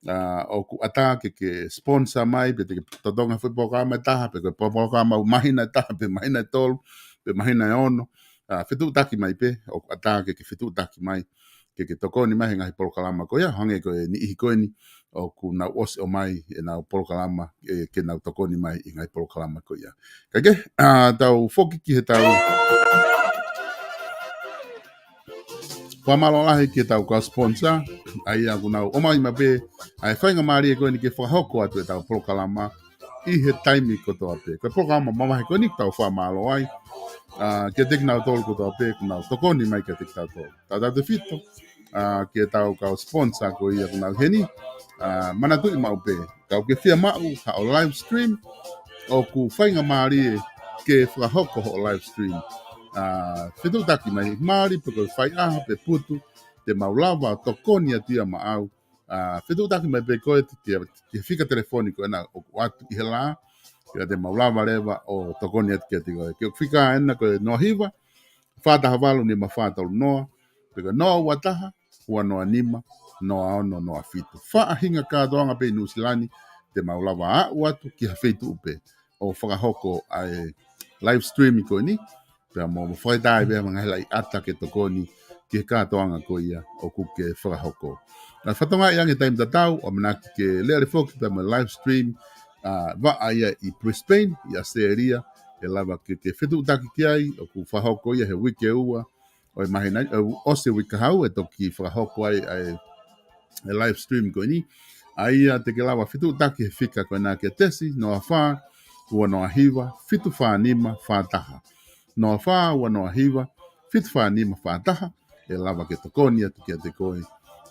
ʻa, ʻoku ʻatā ke ke sponsor mai, pe te ke totongi ha foʻi polokalama ʻe taha, pe ko e polokalama ʻoku māhina ʻe taha, pe māhina ʻe tolu, pe māhina ʻe ono, ʻa, fetuʻutaki mai pē, ʻoku ʻatā ke ke fetuʻutaki mai, ke ke tokoni mai he ngaahi polokalama ko ia, hangē ko e niʻihi ko eni ʻoku nau ʻosi ʻomai ʻenau polokalama, ʻe, ke nau tokoni mai ʻi he ngaahi polokalama ko ia. Ka ke, ʻa, tau foki ki heʻetau fakamālō lahi ki heʻetau kau sponsor, ʻa ia ʻoku nau ʻomai mai pē ʻa e faingamālie ko eni ke fakahoko atu ʻetau polokalama ʻi he taimi kotoa pē. Ko e polokalama mavahe ko eni ʻoku tau fakamālō ai, ʻa, kiate kinautolu kotoa pē ʻoku nau tokoni mai kiate kitautolu. Tautautefito, ʻa, ki heʻetau kau sponsor ko ia ʻoku nau ʻi heni, ʻa, manatuʻi maʻu pē, kapau ʻoku ke fie maʻu haʻo live stream, ʻoku faingamālie ke fakahoko hoʻo live stream. ʻA, fetuʻutaki mai, mali pe ko e faiʻaho pe putu, te mau lava ʻo tokoni atu ia maʻau. ʻA, fetuʻutaki mai pē koe ki he, ki he fika telefoni ko ena ʻoku ʻoatu ʻi he lā, pea te mau lava leva ʻo tokoni atu kiate koe. Ko e fika ena ko e noa hiva, fā taha valu nima fā tolu noa, pe ko e noa ua taha, ua noa nima, noa ono noa fitu. Faʻahinga kātoanga pē ʻi Nuʻusila ni, te mau lava ʻo aʻu atu ki ha feituʻu pē ʻo fakahoko ʻa e live stream ko eni, pea mo, mo fakaʻatā pē mo e ngaahi laʻi ʻata ke tokoni ki he kātoanga ko ia ʻoku ke fakahoko. Naʻe fakatokangaʻi ange taimi tatau, ʻoku ʻamanaki ke lele foki pea mo e live stream, ʻa, vaʻa ia ʻi Brisbane, ʻi ʻAositelēlia, ʻe lava ke, ke fetuʻutaki ki ai, ʻoku fakahoko ia he uike ua ʻo e māhina, ʻe, ʻosi e uike kahaʻu, ʻe toki fakahoko ai ʻa e, e live stream ko eni. ʻA ia te ke lava fetuʻutaki he fika ko ena ke tesi, noa fā, ua noa hiva, fitu fā nima fā taha. Noa fā, ua noa hiva, fitu fā nima fā taha, ʻe lava ke tokoni atu kiate koe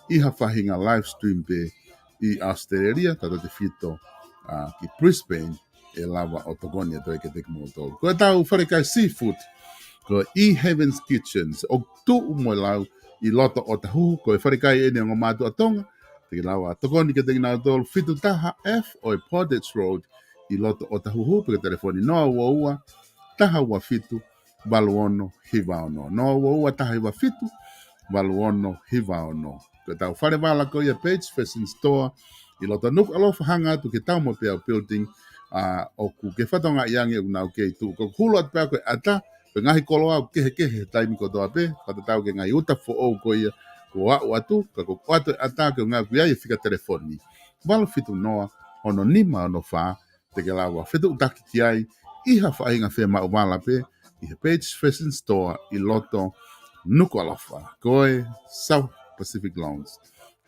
ʻi ha faʻahinga live stream pē ʻi ʻAositelēlia, tautautefito, ʻa, ki Brisbane, ʻe lava ʻo tokoni atu ai kiate kimoutolu. Ko ʻetau falekai seafood, ko e Heaven's Kitchens, ʻoku tuʻu mo e lau ʻi loto ʻOtahuhu, ko e falekai eni ʻo e ongo mātuʻa Tonga, te ke lava tokoni kiate kinautolu, fitu taha F ʻo e Portage Road, ʻi loto ʻOtahuhu, pe ko e telefoni noa ua ua, taha ua fitu, valu ono hiva ono. Noa ua ua, taha hiva fitu, valu ono hiva ono. Ko ʻetau fale vala ko ia Page Fashion Store ʻi loto Nukuʻalofa, hanga atu ki he Taumoepeau Building, ʻa, ʻoku ke fakatokangaʻi ange ʻoku nau kei tuʻu. ʻOku hulu atu pē ia ko e ʻata, ko e ngaahi koloa ʻoku kehekehe he taimi kotoa pē, fakatatau ki he ngaahi uta foʻou ko ia kuo aʻu atu, ka ko e ʻoatu e ʻata ke ngāueʻaki ai e fika telefoni. Valu fitu noa, ono nima ono fā, te ke lava fetuʻutaki ki ai ʻi ha faʻahinga fiemaʻu vala pē, ʻi he Page Fashion Store ʻi loto Nukuʻalofa, ko e South Pacific Loans.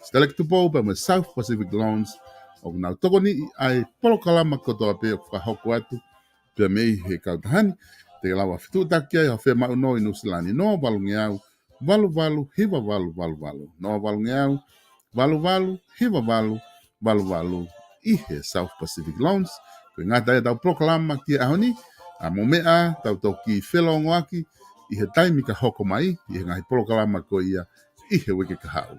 Sitaleki Tupou pea mo e South Pacific Loans ʻoku nau tokoniʻi ʻa e polokalama kotoa pē ʻoku fakahoko atu pea mei he kautaha ni. Te ke lava fetuʻutaki ai ʻi hoʻo fiemaʻu nō ʻi Nuʻusila ni, noa valu ngeau valu valu hiva valu valu valu, noa valu ngeau valu valu hiva valu valu valu ʻi he South Pacific Loans. Ko e ngata ia ʻetau polokalama ki he ʻaho ni, ʻa mo meʻa tau toki felōngoaki ʻi he taimi ka hoko mai ʻi he ngaahi polokalama ko ia ʻi he uike ka haʻu.